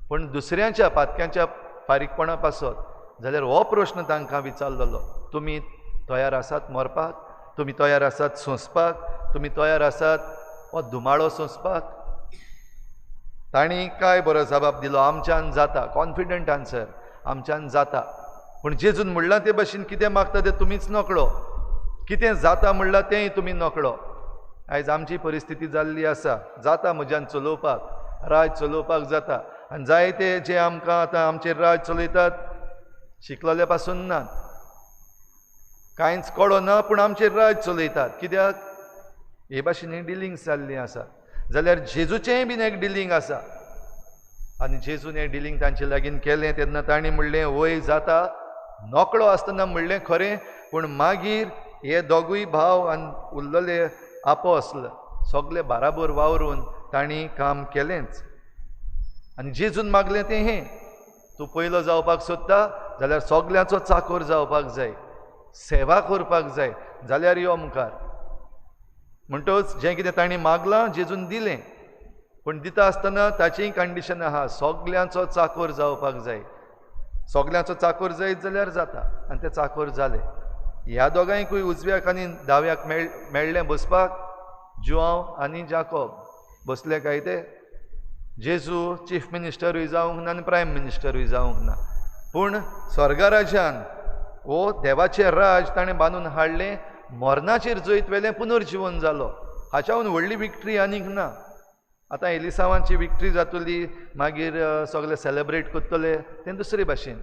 पूण दुसऱ्यांच्या पातक्यांच्या फारीकपणा पासत. जाल्यार हो प्रश्न तांकां विचारलेलो, तुमी तयार आसात मरपाक, तुमी तयार आसात सोंसपाक, तुमी तयार आसात हो धुमाळो सोंसपाक? तांणी काय बरो जबाब दिलो, आमच्यान जाता. कॉन्फिडंट आन्सर, आमच्यान जाता. पूण जेजून म्हणलां ते भशेन कितें मागता तें तुमीच नकळो, कितें जाता म्हणलां तेंय तुमी नकळो. आयज आमची परिस्थिती जाल्ली आसा, जाता म्हज्यान चलोवपाक, राज चलोवपाक जाता. आनी जायते जे आमकां आतां आमचेर राज चलयतात शिकलेले पासून ना, कांयच कळना, पूण आमचेर राज चलयतात. कित्याक हे भाशेन ही डिलिंग्स जाल्लीं आसा. जाल्यार जेजूचेंय बीन एक डिलींग आसा आनी जेजून हें डिलींग तांचे लागीं केलें तेन्ना तांणी म्हणलें वय जाता. नकळो आसतना म्हणलें खरें, पूण मागीर हे दोगूय भाव आनी उरलेले आपोस्ल सगळे बाराबर वावरून तांणी काम केलेंच. आनी जेजून मागलें तें हें, तूं पयलो जावपाक सोदता जाल्यार सगल्यांचो चाकोर जावपाक जाय, सेवा करपाक जाय, जाल्यार यो मुखार. म्हणटच जें कितें तांणी मागलां जेजून दिलें, पूण दिता आसतना ताचीय कंडिशन आहा, सगल्यांचो चाकोर जावपाक जाय. सगल्यांचो चाकोर जायत जाल्यार जाता. आनी ते चाकोर जाले. ह्या दोगांयकूय उजव्याक आनी दाव्याक मेळ्ळें बसपाक, जुआंव आनी जाकोब बसले काय ते. जेजू चीफ मिनिस्टरूय जावंक ना आनी प्रायम मिनिस्टरूय जावंक ना, पूण स्वर्गराजान वो देवाचें राज ताणें बांदून हाडलें, मरणाचेर जैत वेलें, पुनर्जिवन जालो. हाच्याहून व्हडली विक्ट्री आनीक ना. आतां एलिसांवांची विक्ट्री जातली, मागीर सगळे सेलेब्रेट करतले, तें दुसरे भाशेन,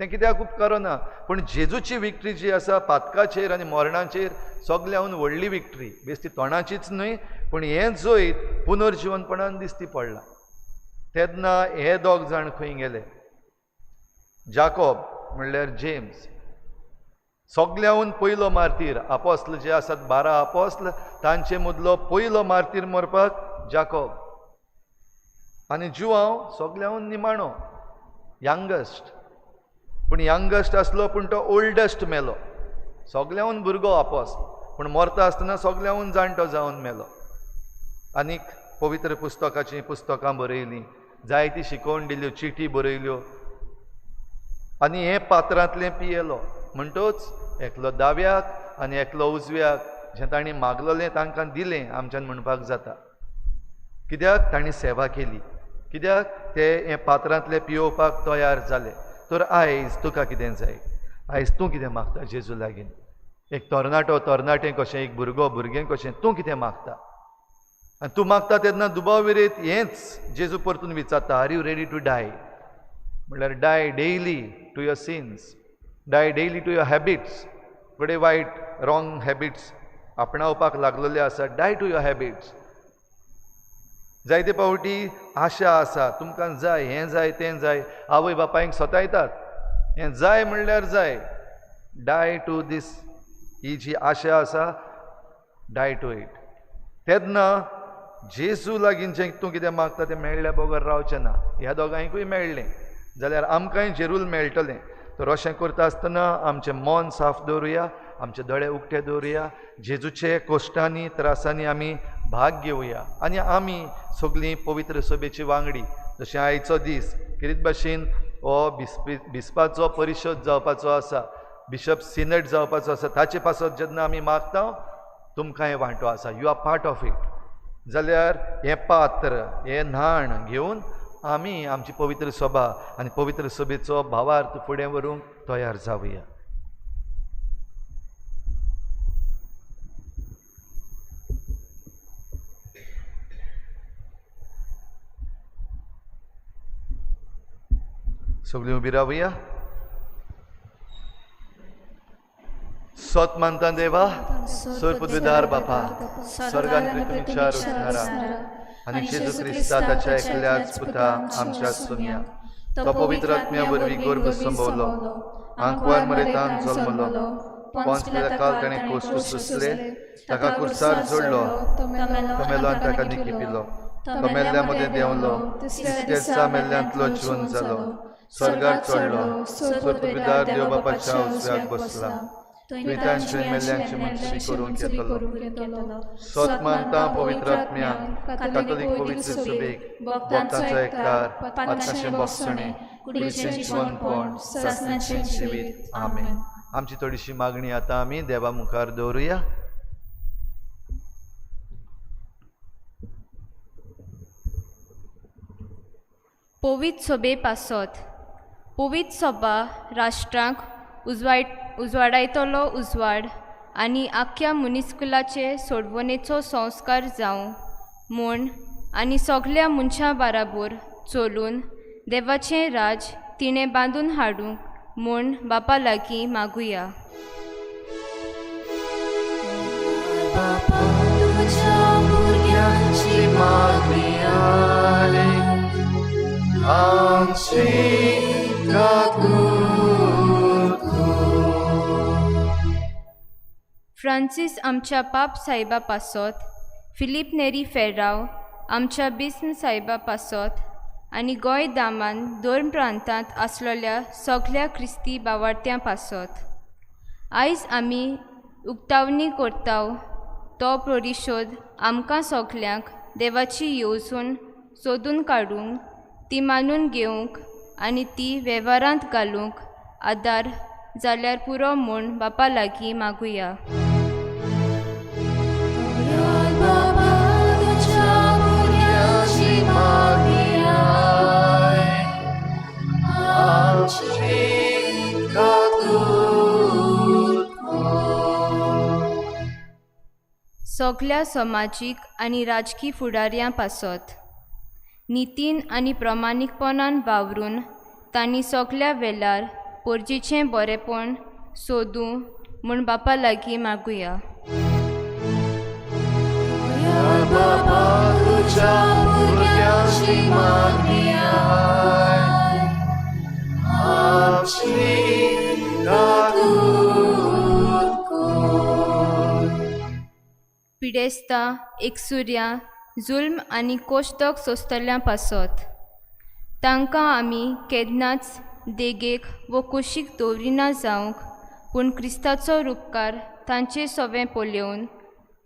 तें कित्याक उपकारना. पूण जेजूची विक्ट्री जी आसा पातकाचेर आनी मरणाचेर सगळ्याहून व्हडली विक्ट्री, बेश्टी तोंडाचीच न्हय, पूण हें जैत पुनर्जिवनपणान दिसती पडलां. तेन्ना हे दोग जाण खंय गेले? जाकोब म्हणल्यार जेम्स, सगळ्याहून पयलो मार्तीर. आपोस्ल जे आसात 12 आपोस्ल, तांचे मदलो पयलो मार्तीर मरपाक जाकोब. आनी जुआंव सगळ्याहून निमाणो, यंगस्ट. पूण यंगस्ट आसलो पूण तो ओल्डस्ट मेलो. सगळ्याहून भुरगो आपोस्ल, पूण मरता आसतना सगळ्याहून जाणटो जावन मेलो. आनीक पवित्र पुस्तकाचीं पुस्तकां बरयलीं, जायती शिकोवण दिल्यो, चिटी बरयल्यो. आनी हें पात्रांतलें पियेलो. म्हणटच एकलो दाव्याक आनी एकलो उजव्याक जें तांणी मागलेलें तांकां दिलें आमच्यान म्हणपाक जाता. कित्याक तांणी सेवा केली, कित्याक ते हें पात्रांतलें पियोवपाक तयार जाले. तर आयज तुका कितें जाय, आयज तूं कितें मागता जेजू लागीं? एक तरणाटो तरणाटें कशें, एक भुरगो भुरगें कशें, तूं कितें मागता? आनी तूं मागता तेन्ना दुबाव विरयत हेंच जेजू परतून विचारता, are you ready to die? म्हणल्यार die daily to your sins, die daily to your habits. थोडे वायट रॉंग हॅबिट्स आपणावपाक लागलेले आसा, डाय टू your habits. जायते फावटी आशा आसा, तुमकां जाय हें जाय तें जाय, आवय बापायक सतायतात, हें जाय म्हणल्यार जाय. डाय टू these, ही जी आशा आसा डाय टू it. तेन्ना जेजू लागीं जें तूं कितें मागता तें मेळ्ळ्या बगर रावचें ना. ह्या दोगांयकूय मेळ्ळें जाल्यार आमकांय जेरूल मेळटलें. तर अशें करता आसतना आमचें मन साफ दवरुया, आमचे दोळे उक्ते दवरुया, जेजूचे कोश्टांनी त्रासांनी आमी भाग घेवया आनी आमी सगळीं पवित्र सभेची वांगडी. जशें आयचो दीस किरीत भाशेन हो बिस्पाचो परिशद जावपाचो आसा, बिशप सिनेट जावपाचो आसा, ताचे पासत जेन्ना आमी मागता तुमकां हें वांटो आसा, you are part of it. जाल्यार हें पात्र हें न्हाण घेवन आमी आमची पवित्र सभा आनी पवित्र सभेचो भावार्थ फुडें व्हरूंक तयार जावया. सगळीं उबी रावया. सत मानता देवा, सर्वपदवीधार बापा, स्वर्गान पृथ्वीच्या उद्धारा आनी जेजू क्रिस्ता ताच्या एकल्याच पुता आमच्या सोन्या, तो पवित्र आत्म्या वरवीं गर्भ संभवलो, आंकवार मरेतान जल्मलो, पोंच काल ताणें कोश्ट सोंसले, ताका कुर्सार जोडलो, तो मेलो आनी ताका निकी पिलो, तो मेल्ल्या मदें देंवलो, तिसऱ्या दिसा मेल्ल्यांतलो जिवन जालो, स्वर्गार चडलो, सर्वपदवीधार देव बापाच्या उजव्याक बसला, तुवें तांचे मेल्ल्यांची मंजुरी करूंक येतलो. सत मानता पवित्र आत्म्या, कातोलीक पवित्र सभेक, भक्तांचो एकठार, पातकाचें भोगसणें, कुडीचें जिवनपण, सासणाचें जिवीत. आमेन. आमची थोडीशी मागणी आतां आमी देवा मुखार दवरुया. पवित्र सभे पासत पवित्र सभा राष्ट्रांक उजवाडायतलो उजवाड आनी आख्ख्या मनीसकुलाचे सोडवणेचो संस्कार जावं म्हूण आनी सगल्या मनशां बाराबोर चलून देवाचें राज तिणें बांदून हाडूंक म्हूण बापा लागीं मागुया. फ्रांसीस आमच्या पाप साहेबा पासत, फिलीप नेरी फेर्राव आमच्या बिस्म साहेबा पासत आनी गोंय दामान दोन प्रांतांत आसलेल्या सगल्या क्रिस्ती बावार्थ्यां पासत आयज आमी उक्तावणी करता तो परिशोध आमकां सगल्यांक देवाची येवजण सोदून काडूंक, ती मानून घेवंक आनी ती वेव्हारांत घालूंक आदार जाल्यार पुरो म्हूण बापा लागीं मागुया. सगल्या समाजीक आनी राजकी फुडाऱ्यां पासत नितीन आनी प्रमाणीकपणान वावरून तांणी सगल्या वेळार पोरजीचें बरेपण सोदूं म्हूण बापा लागीं मागुया. पिडेस्तां, एकसुऱ्यां, जुल्म आनी कोश्टक सोंसतल्यां पासत तांकां आमी केन्नाच देगेक वो कुशीक दवरिना जावंक, पूण क्रिस्ताचो रुपकार तांचे सवें पळोवन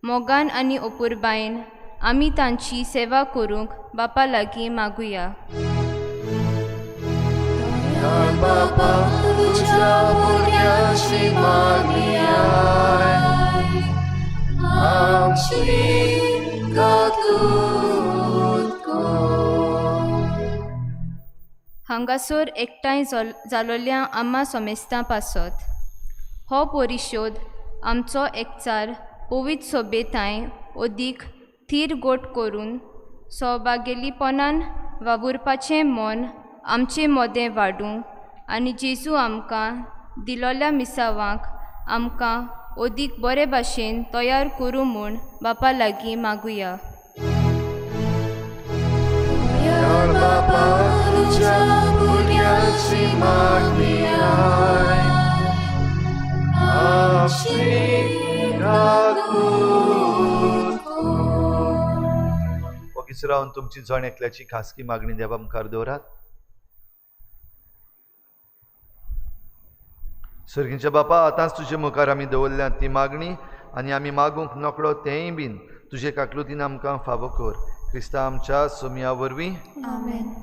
मोगान आनी अपुरबायेन आमी तांची सेवा करूंक बापा लागीं मागुया. हांगासर एकठांय जालोल्या आमा समेस्तां पासत हो परिशोध आमचो एकचार पवित्र सोबेताय अदीक थीर गोट करून सौभागेलीपणान वावुरपाचें मन आमचे मदें वाडूं आनी जेजू आमकां दिलोल्या मिसावांक आमकां अदीक बरे भाशेन तयार करूं म्हूण बापा लागीं मागुया. ओगीच रावन तुमची जण एकल्याची खासगी मागणी देवा मुखार दवरात. सर्गींच्या बापा, आतांच तुजे मुखार आमी दवरल्यात ती मागणी आनी आमी मागूंक नकळो तेंय बीन तुजे काकलुतीन आमकां फावो कर. क्रिस्ता आमच्या सोमया वरवीं आमेन.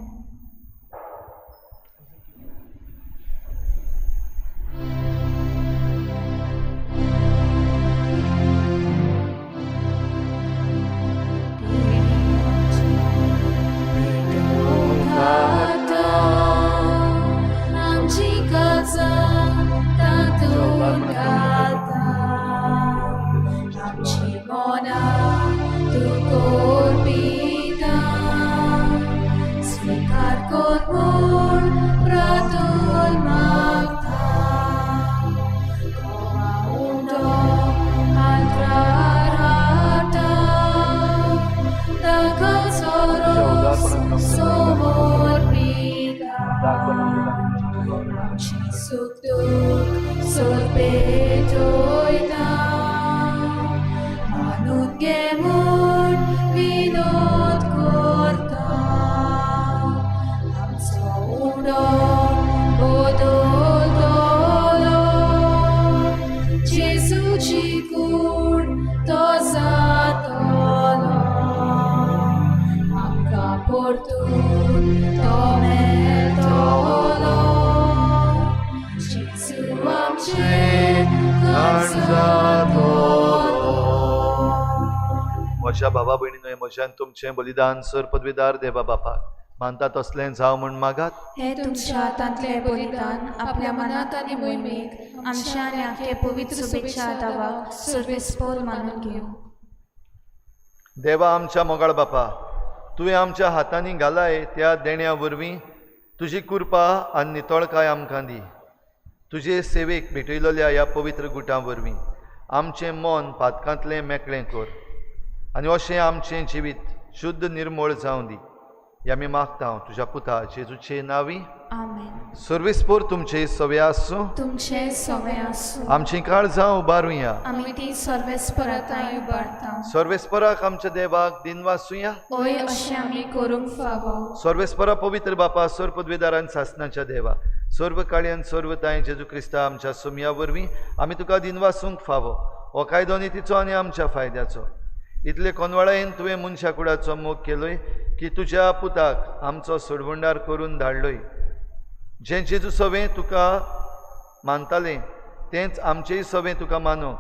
म्हज्या भावा भयणीनो, म्हज्यान तुमचें बलिदान सर पदवीदार देवा बापाक मानता तसलें जावं म्हूण मागात. हे तुमच्या हातांतलें बलिदान आपल्या मनात आनी मोहिमेक आमच्या आनी आखे पवित्र शुभेच्छा दावाक सर्वेस्पोर मानून घेवं. देवा आमच्या मोगाळ बापा, तुवें आमच्या हातांनी घालाय त्या देण्या वरवीं तुजी कृपा आनी नितळकाय आमकां दी. तुजे सेवेक भेटयलेल्या ह्या पवित्र गुटां वरवीं आमचें मन पातकांतलें मेकळें कर आनी अशें आमचें जिवीत शुद्ध निर्मळ जावं दी. ह्या आमी मागता तुज्या पुता जेजूचे नांवी आमेन. सर्वेस्पोर तुमचे सवे आसूं, तुमचे सवे आसूं. आमची काळजां उबारुया, आमी ती सर्वेस्पराताय उबारता. सर्वेस्पराक आमच्या देवाक दिनवासुया, ओय अशें आमी करूंक फावो. सर्वेस्परा पवित्र बापा, सर्व पदवीदारान सासनाच्या देवा, सर्व काळयान सर्वताय जेजू क्रिस्ता आमच्या सुमया वरवीं आमी तुका दिनवासूंक फावो. हो कायदो नितीचो आनी आमच्या फायद्याचो. इतले कोनवाळायेन तुवें मनशा कुडाचो मोग केलोय की तुज्या पुताक आमचो सोडवणदार करून धाडलोय. जें जेजू सवें तुका मानतालें तेंच आमचेय सवें तुका मानूंक,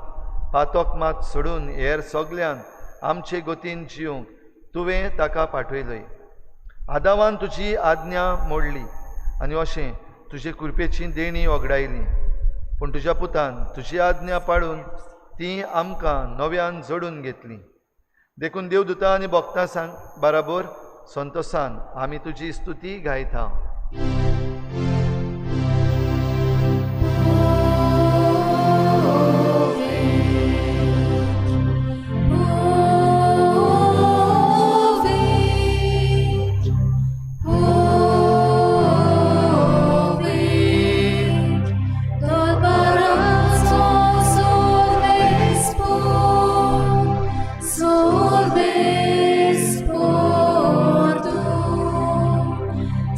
पातोक मात सोडून हेर सगल्यान आमचे गतीन जिवंक तुवें ताका पाठयलोय. आदावान तुजी आज्ञा मोडली आनी अशें तुजे कृपेची देणी वगडायली, पूण तुज्या पुतान तुजी आज्ञा पाळून ती आमकां नव्यान जोडून घेतली. देखून देवदूता आनी भक्तां सांग बराबर संतोसान आमी तुजी स्तुती गायता.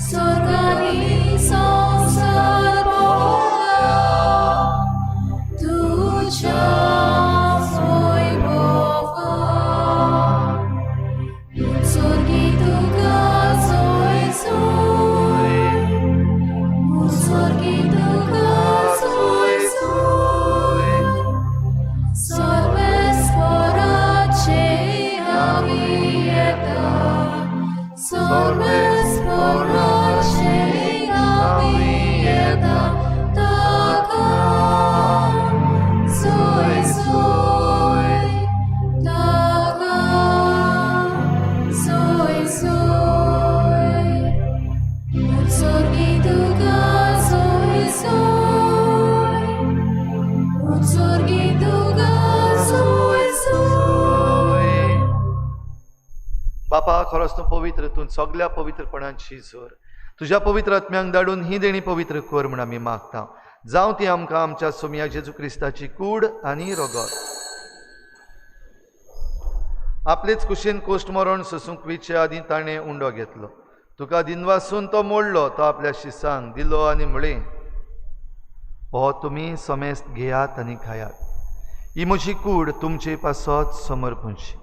Sorgani उत्सर्गी तुका सोय सोय, उत्सर्गी तुका सोय सोय. बापा, खरोच तूं पवित्र, तूं सगल्या पवित्रपणाची जोर. तुज्या पवित्र आत्म्यांक धाडून ही देणी पवित्र कर म्हूण आमी मागता. जावं ती आमकां आमच्या सोमया जेजू क्रिस्ताची कूड आनी रगत. आपलेच कुशीन कोश्ट मरण सोसूंक विचे आदीं ताणें उंडो घेतलो. तुका दिनवासून तो मोडलो, तो आपल्या शिसांक दिलो आनी म्हळें, हो तुमी समेस्त घेयात आनी खायात, ही म्हजी कूड तुमचे पासत समर्पूंची.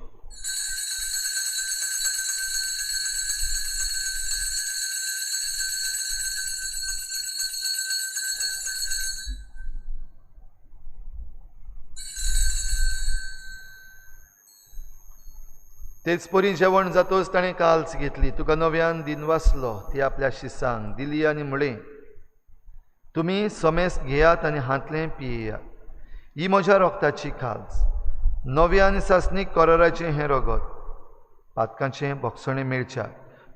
तेच परी जेवण जातोच ताणें काल्स घेतली, तुका नव्यान दिनवासलो, ती आपल्या शिसांक दिली आनी म्हळें, तुमी समेस्त घेयात आनी हांतलें पियेयात, ही म्हज्या रोगताची खाल्स, नव्या आनी सासणीक कराराचें हें रगत, पातकांचें भोगसणें मेळच्या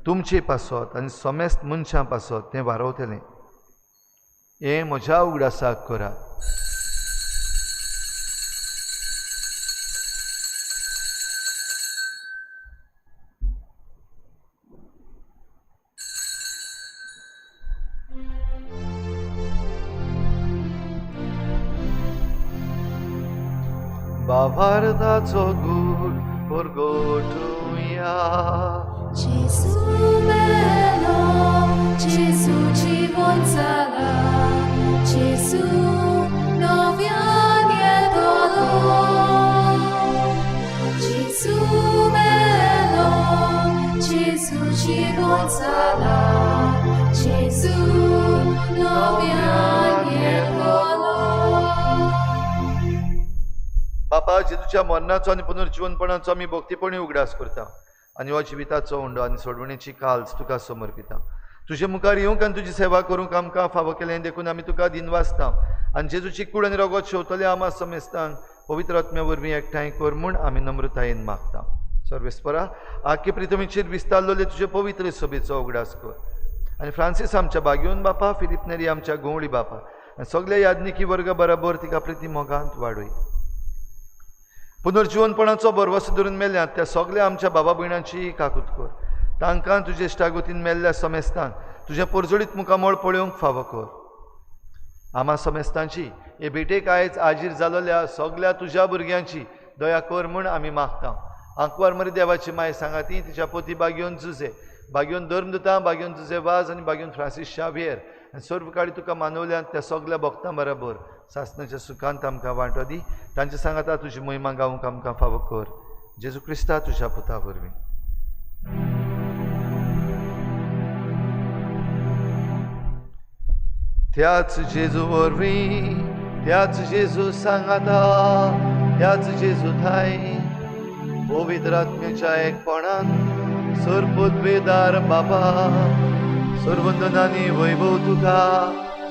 तुमचे पासत आनी समेस्त मनशां पासत तें वारवतलें. हें म्हज्या उगडासाक करात. बाबार्दाचो गुर परगटुया. जेजू मेलो, जेजू जिवन जाला, जेजू नव्यान येतलो. जेजू मेलो, जेजू जिवन जाला, जेजू नव्यान येतलो. बापा, जेजूच्या मरणाचो आनी पुनर्जिवनपणाचो आमी भक्तीपणी उगडास करता आनी हो जिविताचो उंडो आनी सोडवणेची काल्स तुका समर्पिता. तुजे मुखार येवंक आनी तुजी सेवा करूंक आमकां फावो केलें देखून आमी तुका दिनवासता आनी जेजूची कूड आनी रगत शेवतले आमा समेस्तांक पवित्र आत्म्या वरवीं एकठांय कर म्हूण आमी नम्रतायेन मागता. सर्वेस्परा, आख्खे प्रितमीचेर विस्तारलेले तुजे पवित्र सभेचो उगडास कर आनी फ्रांसीस आमच्या बागेवन बापा, फिलीप नेरी आमच्या गवळी बापा आनी सगल्या याज्ञिकी वर्गा बराबर तिका प्रिती मोगांत वाडय. पुनर्जिवनपणाचो भरवसो धरून मेल्यात त्या सगल्या आमच्या बाबा भयणांची काकूत कर. तांकां तुजे इश्टागतीन मेल्ल्या समेस्तांक तुजें परजळीत मुखामळ पळोवंक फावो कर. आमा समेस्तांची हे भेटेक आयज आजीर जालोल्या सगल्या तुज्या भुरग्यांची दया कर म्हूण आमी मागता. आंकवार मरी देवाची माय सांगा ती तिच्या पोती बागेवन जुजे, बागेवन धर्मदुतां, बागेवन जुजे वाज आनी बागेवन फ्रांसीस शावियर आनी सर्व काळी तुका मानवल्यात त्या सगल्या भक्तां बराबर सासणाच्या सुखांत आमकां वांटो दी. तांचे सांगाता तुजी महिमा गावंक आमकां फावो कर. जेजू क्रिस्ता तुज्या पुता वरवीं. त्याच जेजू वरवीं, त्याच जेजू सांगाता, त्याच जेजू थाय पवित्र आत्म्याच्या एकपणान सर्वपदवेदार बाबा, सर्वंदनानी वैभव तुका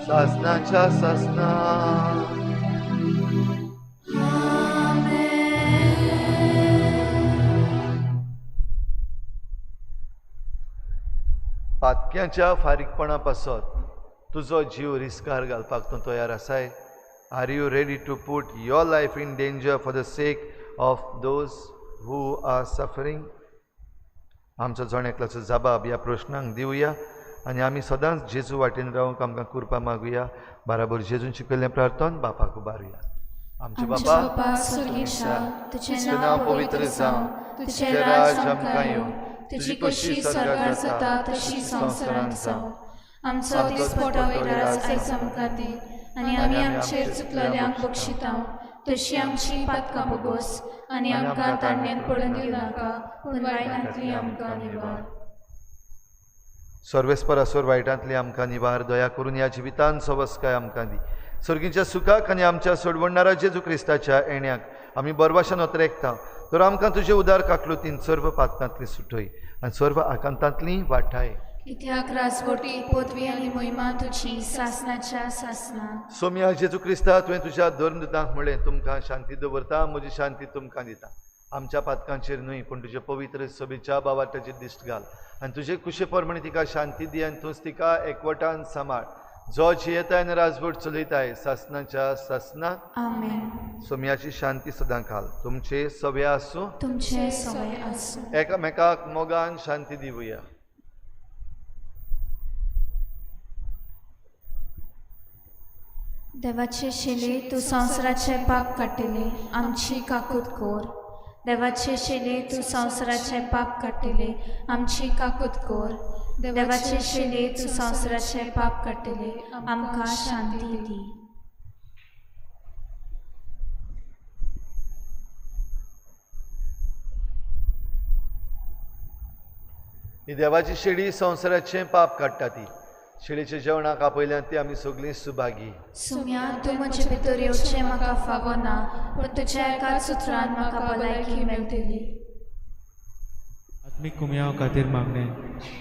सासनाच्या सासना. पातक्यांच्या फारीकपणा पासत तुजो जीव रिस्कार घालपाक तूं तयार आसाय? Are you ready to put your life in danger for the sake of those who are suffering? आमचो जण एकल्याचो जबाब ह्या प्रश्नांक दिवया आनी आमी सदांच जेजू वाटेन रावंक आमकां कृपा मागुया. बराबर जेजून शिकयल्लें प्रार्थन बापाक उबारुया. आमचे बापा स्वर्गीच्या, तुजें नांव पवित्र जावं, तुजें राज आमकां येवं, तुजी खोशी स्वर्गार जाता तशी संवसारांत जावं. आमचो दिसपटो विराज आयज आमकां दी आनी आमी आमचेर चुकलेल्यांक बक्षिता तशी आमची पातकां भोगोस आनी आमकां ताणण्यान पडून दिवनाका, पूण वायटांतली आमकां निवार. सर्वेस्परासोर वायटांतली आमकां निवार. दया करून ह्या जिवितान सवस्काय आमकां दी. सर्गीच्या सुखाक आनी आमच्या सोडवणणारा जेजू क्रिस्ताच्या येण्याक आमी बरवाशान ओतरेकता. तर आमकां तुजे उदार काकलुतीन सर्व पातकांतली सुटय आनी सर्व आकांतांतली वाठाय. कित्याक राजवटी पदवी आनी महिमा तुजी सासनाच्या सासना. सोम्या जेजू क्रिस्ता, तुवें तुज्या धर्मदुतांक म्हणलें, तुमकां शांती दवरता, म्हजी शांती तुमकां दिता. आमच्या पातकांचेर न्हय पूण तुजे पवित्र सभेच्या बावाट्याचेर दिश्ट घाल आनी तुजे कुशे प्रमाणे तिका शांती दी आनी तूंच तिका एकवटान सांबाळ, जो जियेताय आनी राजवट चलयताय सासनाच्या सासना. आमेन. सोम्याची शांती सदां खाल तुमचे सवे आसूं, तुमचे सवे आसूं. एकामेकाक मोगान शांती दिवया. देवाचे शिले तूं संवसाराचे पाप काडटली, आमची काकूत कोर. देवाचे शिले तूं संवसाराचे पाप काडटली, आमची काकूत कोर. देवाचे शिले तूं संवसाराचे पाप काडटली, आमकां शांती दी. ही देवाची शेळी संवसाराचें पाप काडटा ती शेळीच्या जेवणाक आपयल्यान ती आमी सगळीं सुभागी. सुम्या, तूं म्हजे भितर येवचें म्हाका फावो ना, पूण तुज्या एकाच उतरान म्हाका भलायकी मेळटली. आत्मीक कुमयाव खातीर मागणें.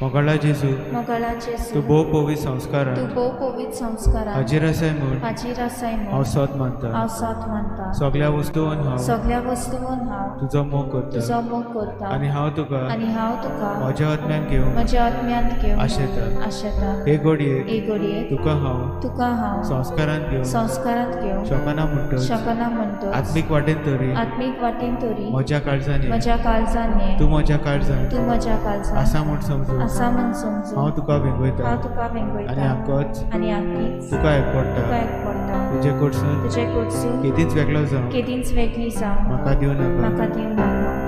मोगाळा जेजू, मोगाळा जेजू, तूं भोव पवित्र संस्कारान, तूं भोव पवित्र संस्कारान हाजीर आसाय म्हूण, हाजीर आसाय म्हूण हांव सत मानता, हांव सत मानता. सगल्या वस्तून हांव, सगल्या वस्तून हांव तुजो मोग करता, तुजो मोग करता. आनी हांव तुका, आनी हांव तुका म्हज्या आत्म्यान घेवन, म्हज्या आत्म्यांत घेवन आशेता, आशेता. हे घडयेक, हे घडयेक तुका हांव, तुका हांव संस्कारांत घेवन, संस्कारांत घेवन शकना म्हणटच, शकना म्हणटच, आत्मीक वाटेन तरी, आत्मीक वाटेन तरी म्हज्या काळजान, म्हज्या काळजान ये, तूं म्हज्या काळजान, तूं म्हज्या काळजान आसा म्हूण समजू, आसा म्हूण समजू. हांव तुका वेंगयता, हांव तुका वेंगयता. आनी आकच, आनी आकीच तुका एकवटा, तुका एकवटा. तुजे कडसून, तुजे कडसून केदींच वेगळो जावं, केदींच वेगळी जावं म्हाका दिवं नाका, म्हाका दिवं नाका.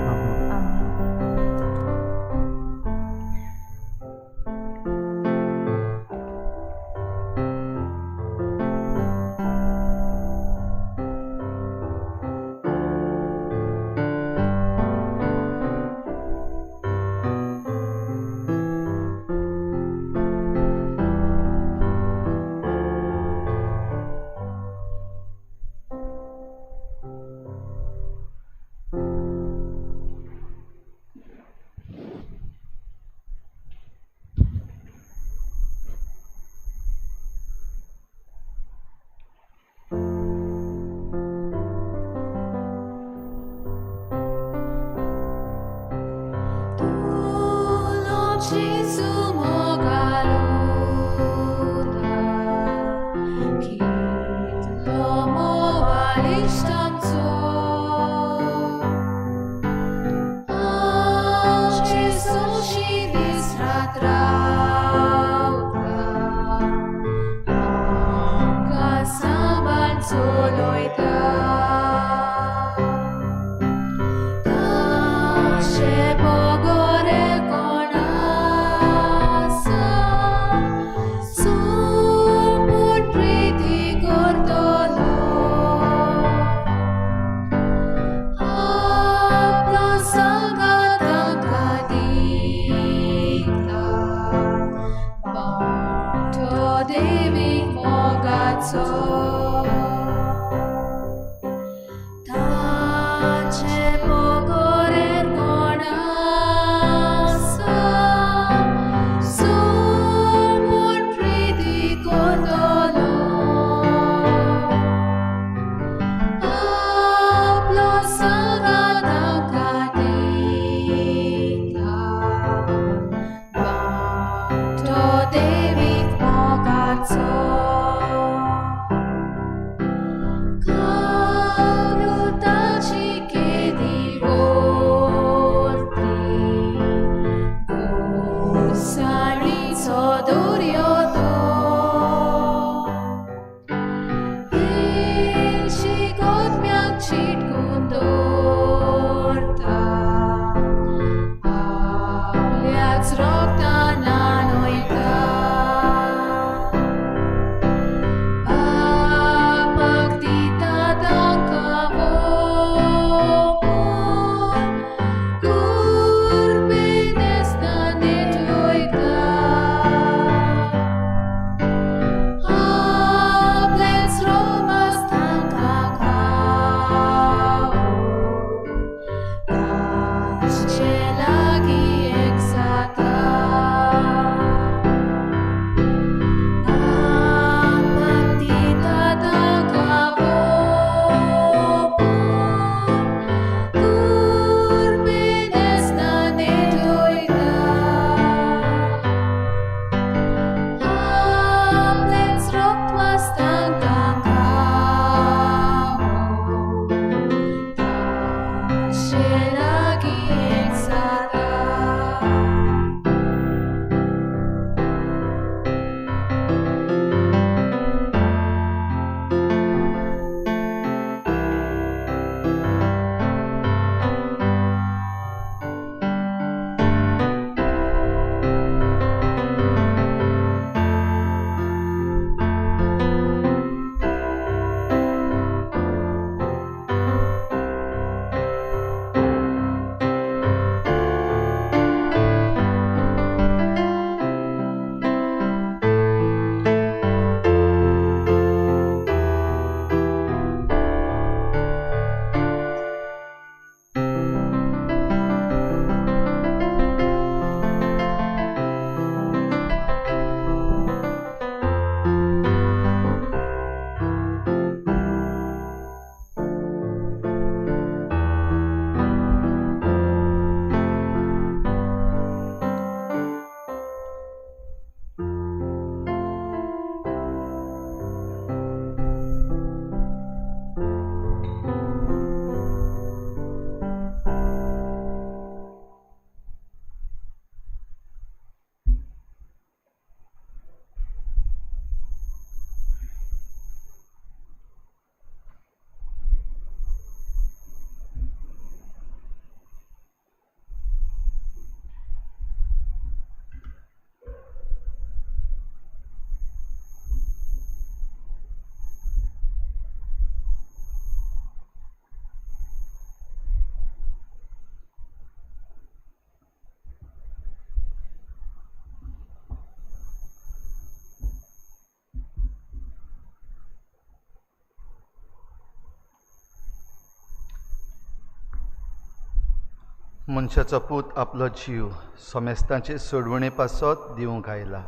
मनशाचो पूत आपलो जीव समेस्तांचे सोडवणे पासत दिवंक आयला.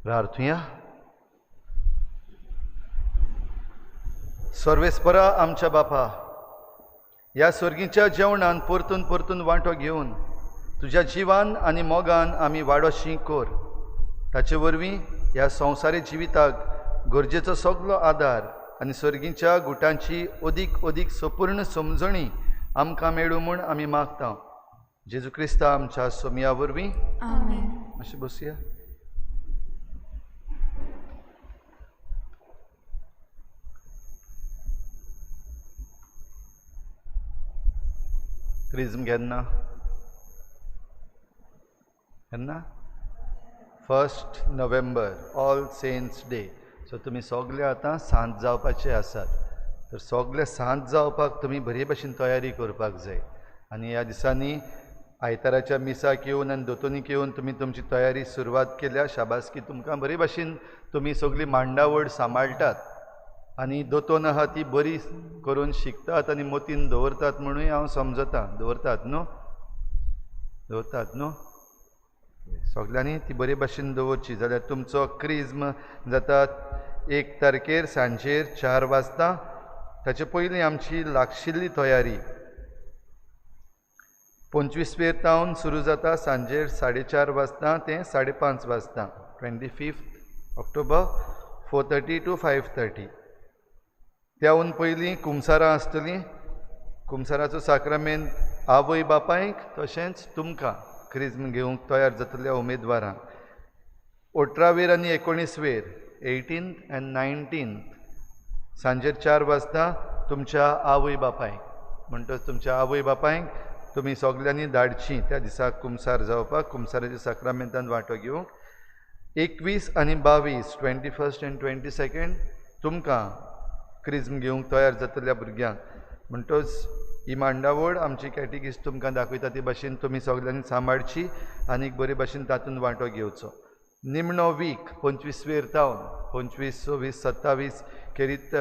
प्रार्थुया. सर्वेस्परा आमच्या बापा, ह्या सर्गीच्या जेवणान परतून परतून वांटो घेवन तुज्या जिवान आनी मोगान आमी वाडोशी कर. ताचे वरवीं ह्या संवसारी जिविताक गरजेचो सगलो आदार आनी सर्गीच्या गुटांची अदीक अदीक सपूर्ण समजणी आमकां मेळूं म्हूण आमी मागता. जेजू क्रिस्ता आमच्या सोमया वरवीं. आमेन. मातशें बसया. क्रिज्म केन्ना केन्ना? 1 November, all saints day. So तुमी सगळे आतां सांत जावपाचे आसात. तर सगळे सांत जावपाक तुमी बरे भशेन तयारी करपाक जाय. आनी ह्या दिसांनी आयताराच्या मिसाक येवन आनी दोतोनीक येवन तुमी तुमची तयारी सुरवात केल्या. शाबासकी तुमकां. बरे भशेन तुमी सगळी मांडावळ सांबाळटात आनी दोतोन आहा ती बरी करून शिकतात आनी मोतीन दवरतात म्हणूय हांव समजता. दवरतात न्हू? दवरतात न्हू? सगल्यांनी ती बरे भाशेन दवरची. जाल्यार तुमचो क्रिज्म जाता 1 तारखेर सांजेर 4 वाजता. ताचे पयलीं आमची लागशिल्ली तयारी 25 वेर तावन सुरू जाता सांजेर 4:30 वाजता ते 5:30 वाजता. 25 ऑक्टोबर 4:30 to 5:30. त्याहून पयलीं कुमसारां आसतलीं. कुमसाराचो साक्रामेंत आवय बापायक तशेंच तुमकां क्रिज्म घेवंक तयार जातल्या उमेदवारांक 18 वेर आनी 19 वेर 18th and 19th सांजेर 4 वाजता तुमच्या आवय बापायक. म्हणटच तुमच्या आवय बापायक तुमी सगल्यांनी धाडची त्या दिसा कुमसार जावपाक, कुमसाराच्या साक्रामेंतान वांटो घेवंक. 21 आनी 22 21st and 22nd तुमकां क्रिज्म घेवंक तयार जातल्या भुरग्यांक. म्हणटच ही मांडावळ आमची कॅटेगीस्ट तुमकां दाखयता ते भाशेन तुमी सगल्यांनी सांबाळची आनी बरे भाशेन तातूंत वांटो घेवचो. निमणो वीक 25 वेर तावन 25, 26, 27 खेरीत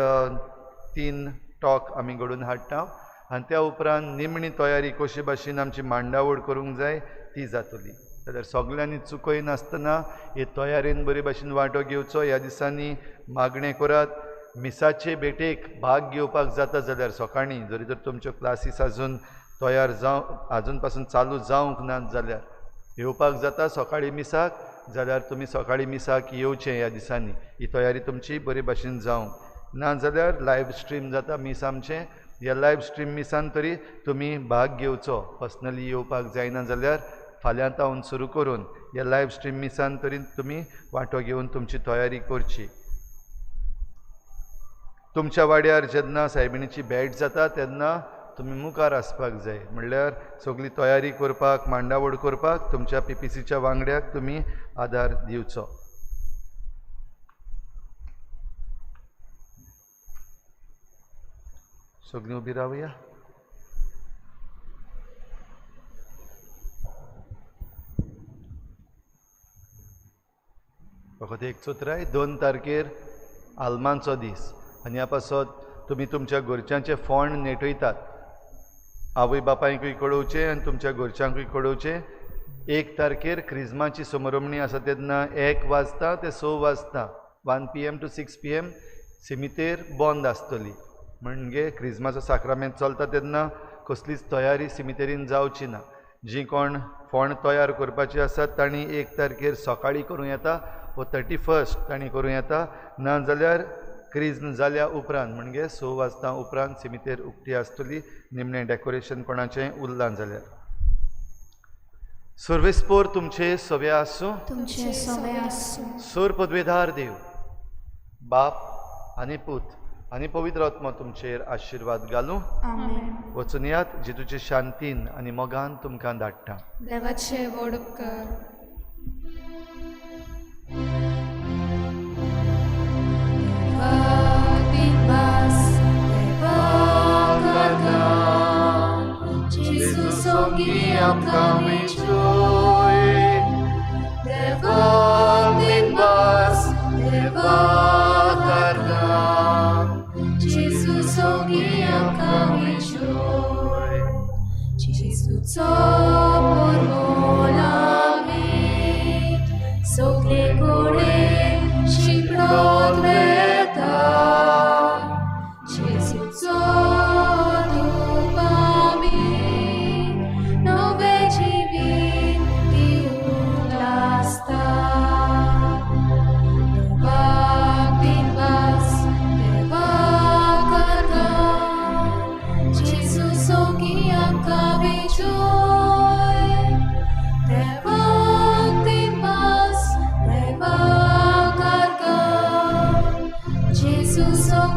3 टॉक आमी घडोवन हाडटा आनी त्या उपरांत निमणी तयारी कशे भाशेन आमची मांडावळ करूंक जाय ती जातली. जाल्यार सगल्यांनी चुकयनासतना हे तयारेन बरे भाशेन वांटो घेवचो. ह्या दिसांनी मागणें करात. मिसाचे भेटेक भाग घेवपाक जाता जाल्यार सकाळीं जरी तर तुमच्यो क्लासीस आजून तयार जावं आजून पासून चालू जावंक ना जाल्यार येवपाक जाता सकाळीं मिसाक, जाल्यार तुमी सकाळीं मिसाक येवचें. ह्या दिसांनी ही तयारी तुमची बरे भाशेन जावंक ना जाल्यार लायव स्ट्रीम जाता मीस आमचें. ह्या लायव स्ट्रीम मिसान तरी तुमी भाग घेवचो. पर्सनली येवपाक जायना जाल्यार फाल्यां तावन सुरू करून ह्या लायव स्ट्रीम मिसान तरी तुमी वांटो घेवन तुमची तयारी करची. तुमच्या वाड्यार जेन्ना सायबिणीची भेट जाता तेन्ना तुमी मुखार आसपाक जाय. म्हणल्यार सगळी तयारी करपाक, मांडावळ करपाक तुमच्या पीपीसीच्या वांगड्याक तुमी आदार दिवचो. सगळीं उबी रावया. फकत एक चोत्राय, 2 तारखेर आलमांचो दीस आनी ह्या पासत तुमी तुमच्या घरच्यांचे फोंड नेटयतात. आवय बापायकूय कळोवचें आनी तुमच्या घरच्यांकूय कळोवचें. 1 तारखेर क्रिज्माची समरमणी आसा तेन्ना 1 वाजता ते 6 वाजता 1 PM to 6 PM सिमितेर बंद आसतली. म्हणजे क्रिज्माचो साक्रामेंत चलता तेन्ना कसलीच तयारी सिमितेरीन जावची ना. जी कोण फोंड तयार करपाची आसात तांणी 1 तारखेर सकाळीं करूं येता वो 31 तांणी करूं येता. ना जाल्यार क्रिज्म जाल्या उपरांत म्हणजे 6 वाजता उपरांत सिमितेर उक्ती आसतली. निमणें डेकोरेशन कोणाचें उरलां जाल्यार. सर्वेस्पोर तुमचे सवे आसूं. तुमचे सवे आसूं. सोर पदवेदार देव बाप आनी पूत आनी पवित्र आत्मा तुमचेर आशिर्वाद घालूं. आमेन. वचून यात जेजूचे शांतीन आनी मोगान तुमकां धाडटा. देवाचे व्हड उपकार. Jesus,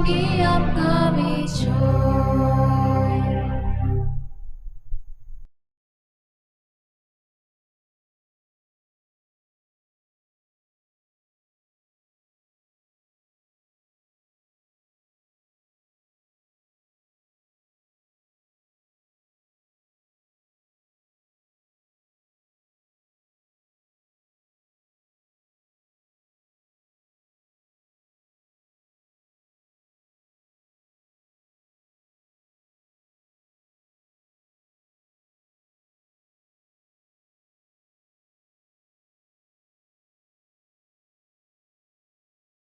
मोगी आमकां विचोर.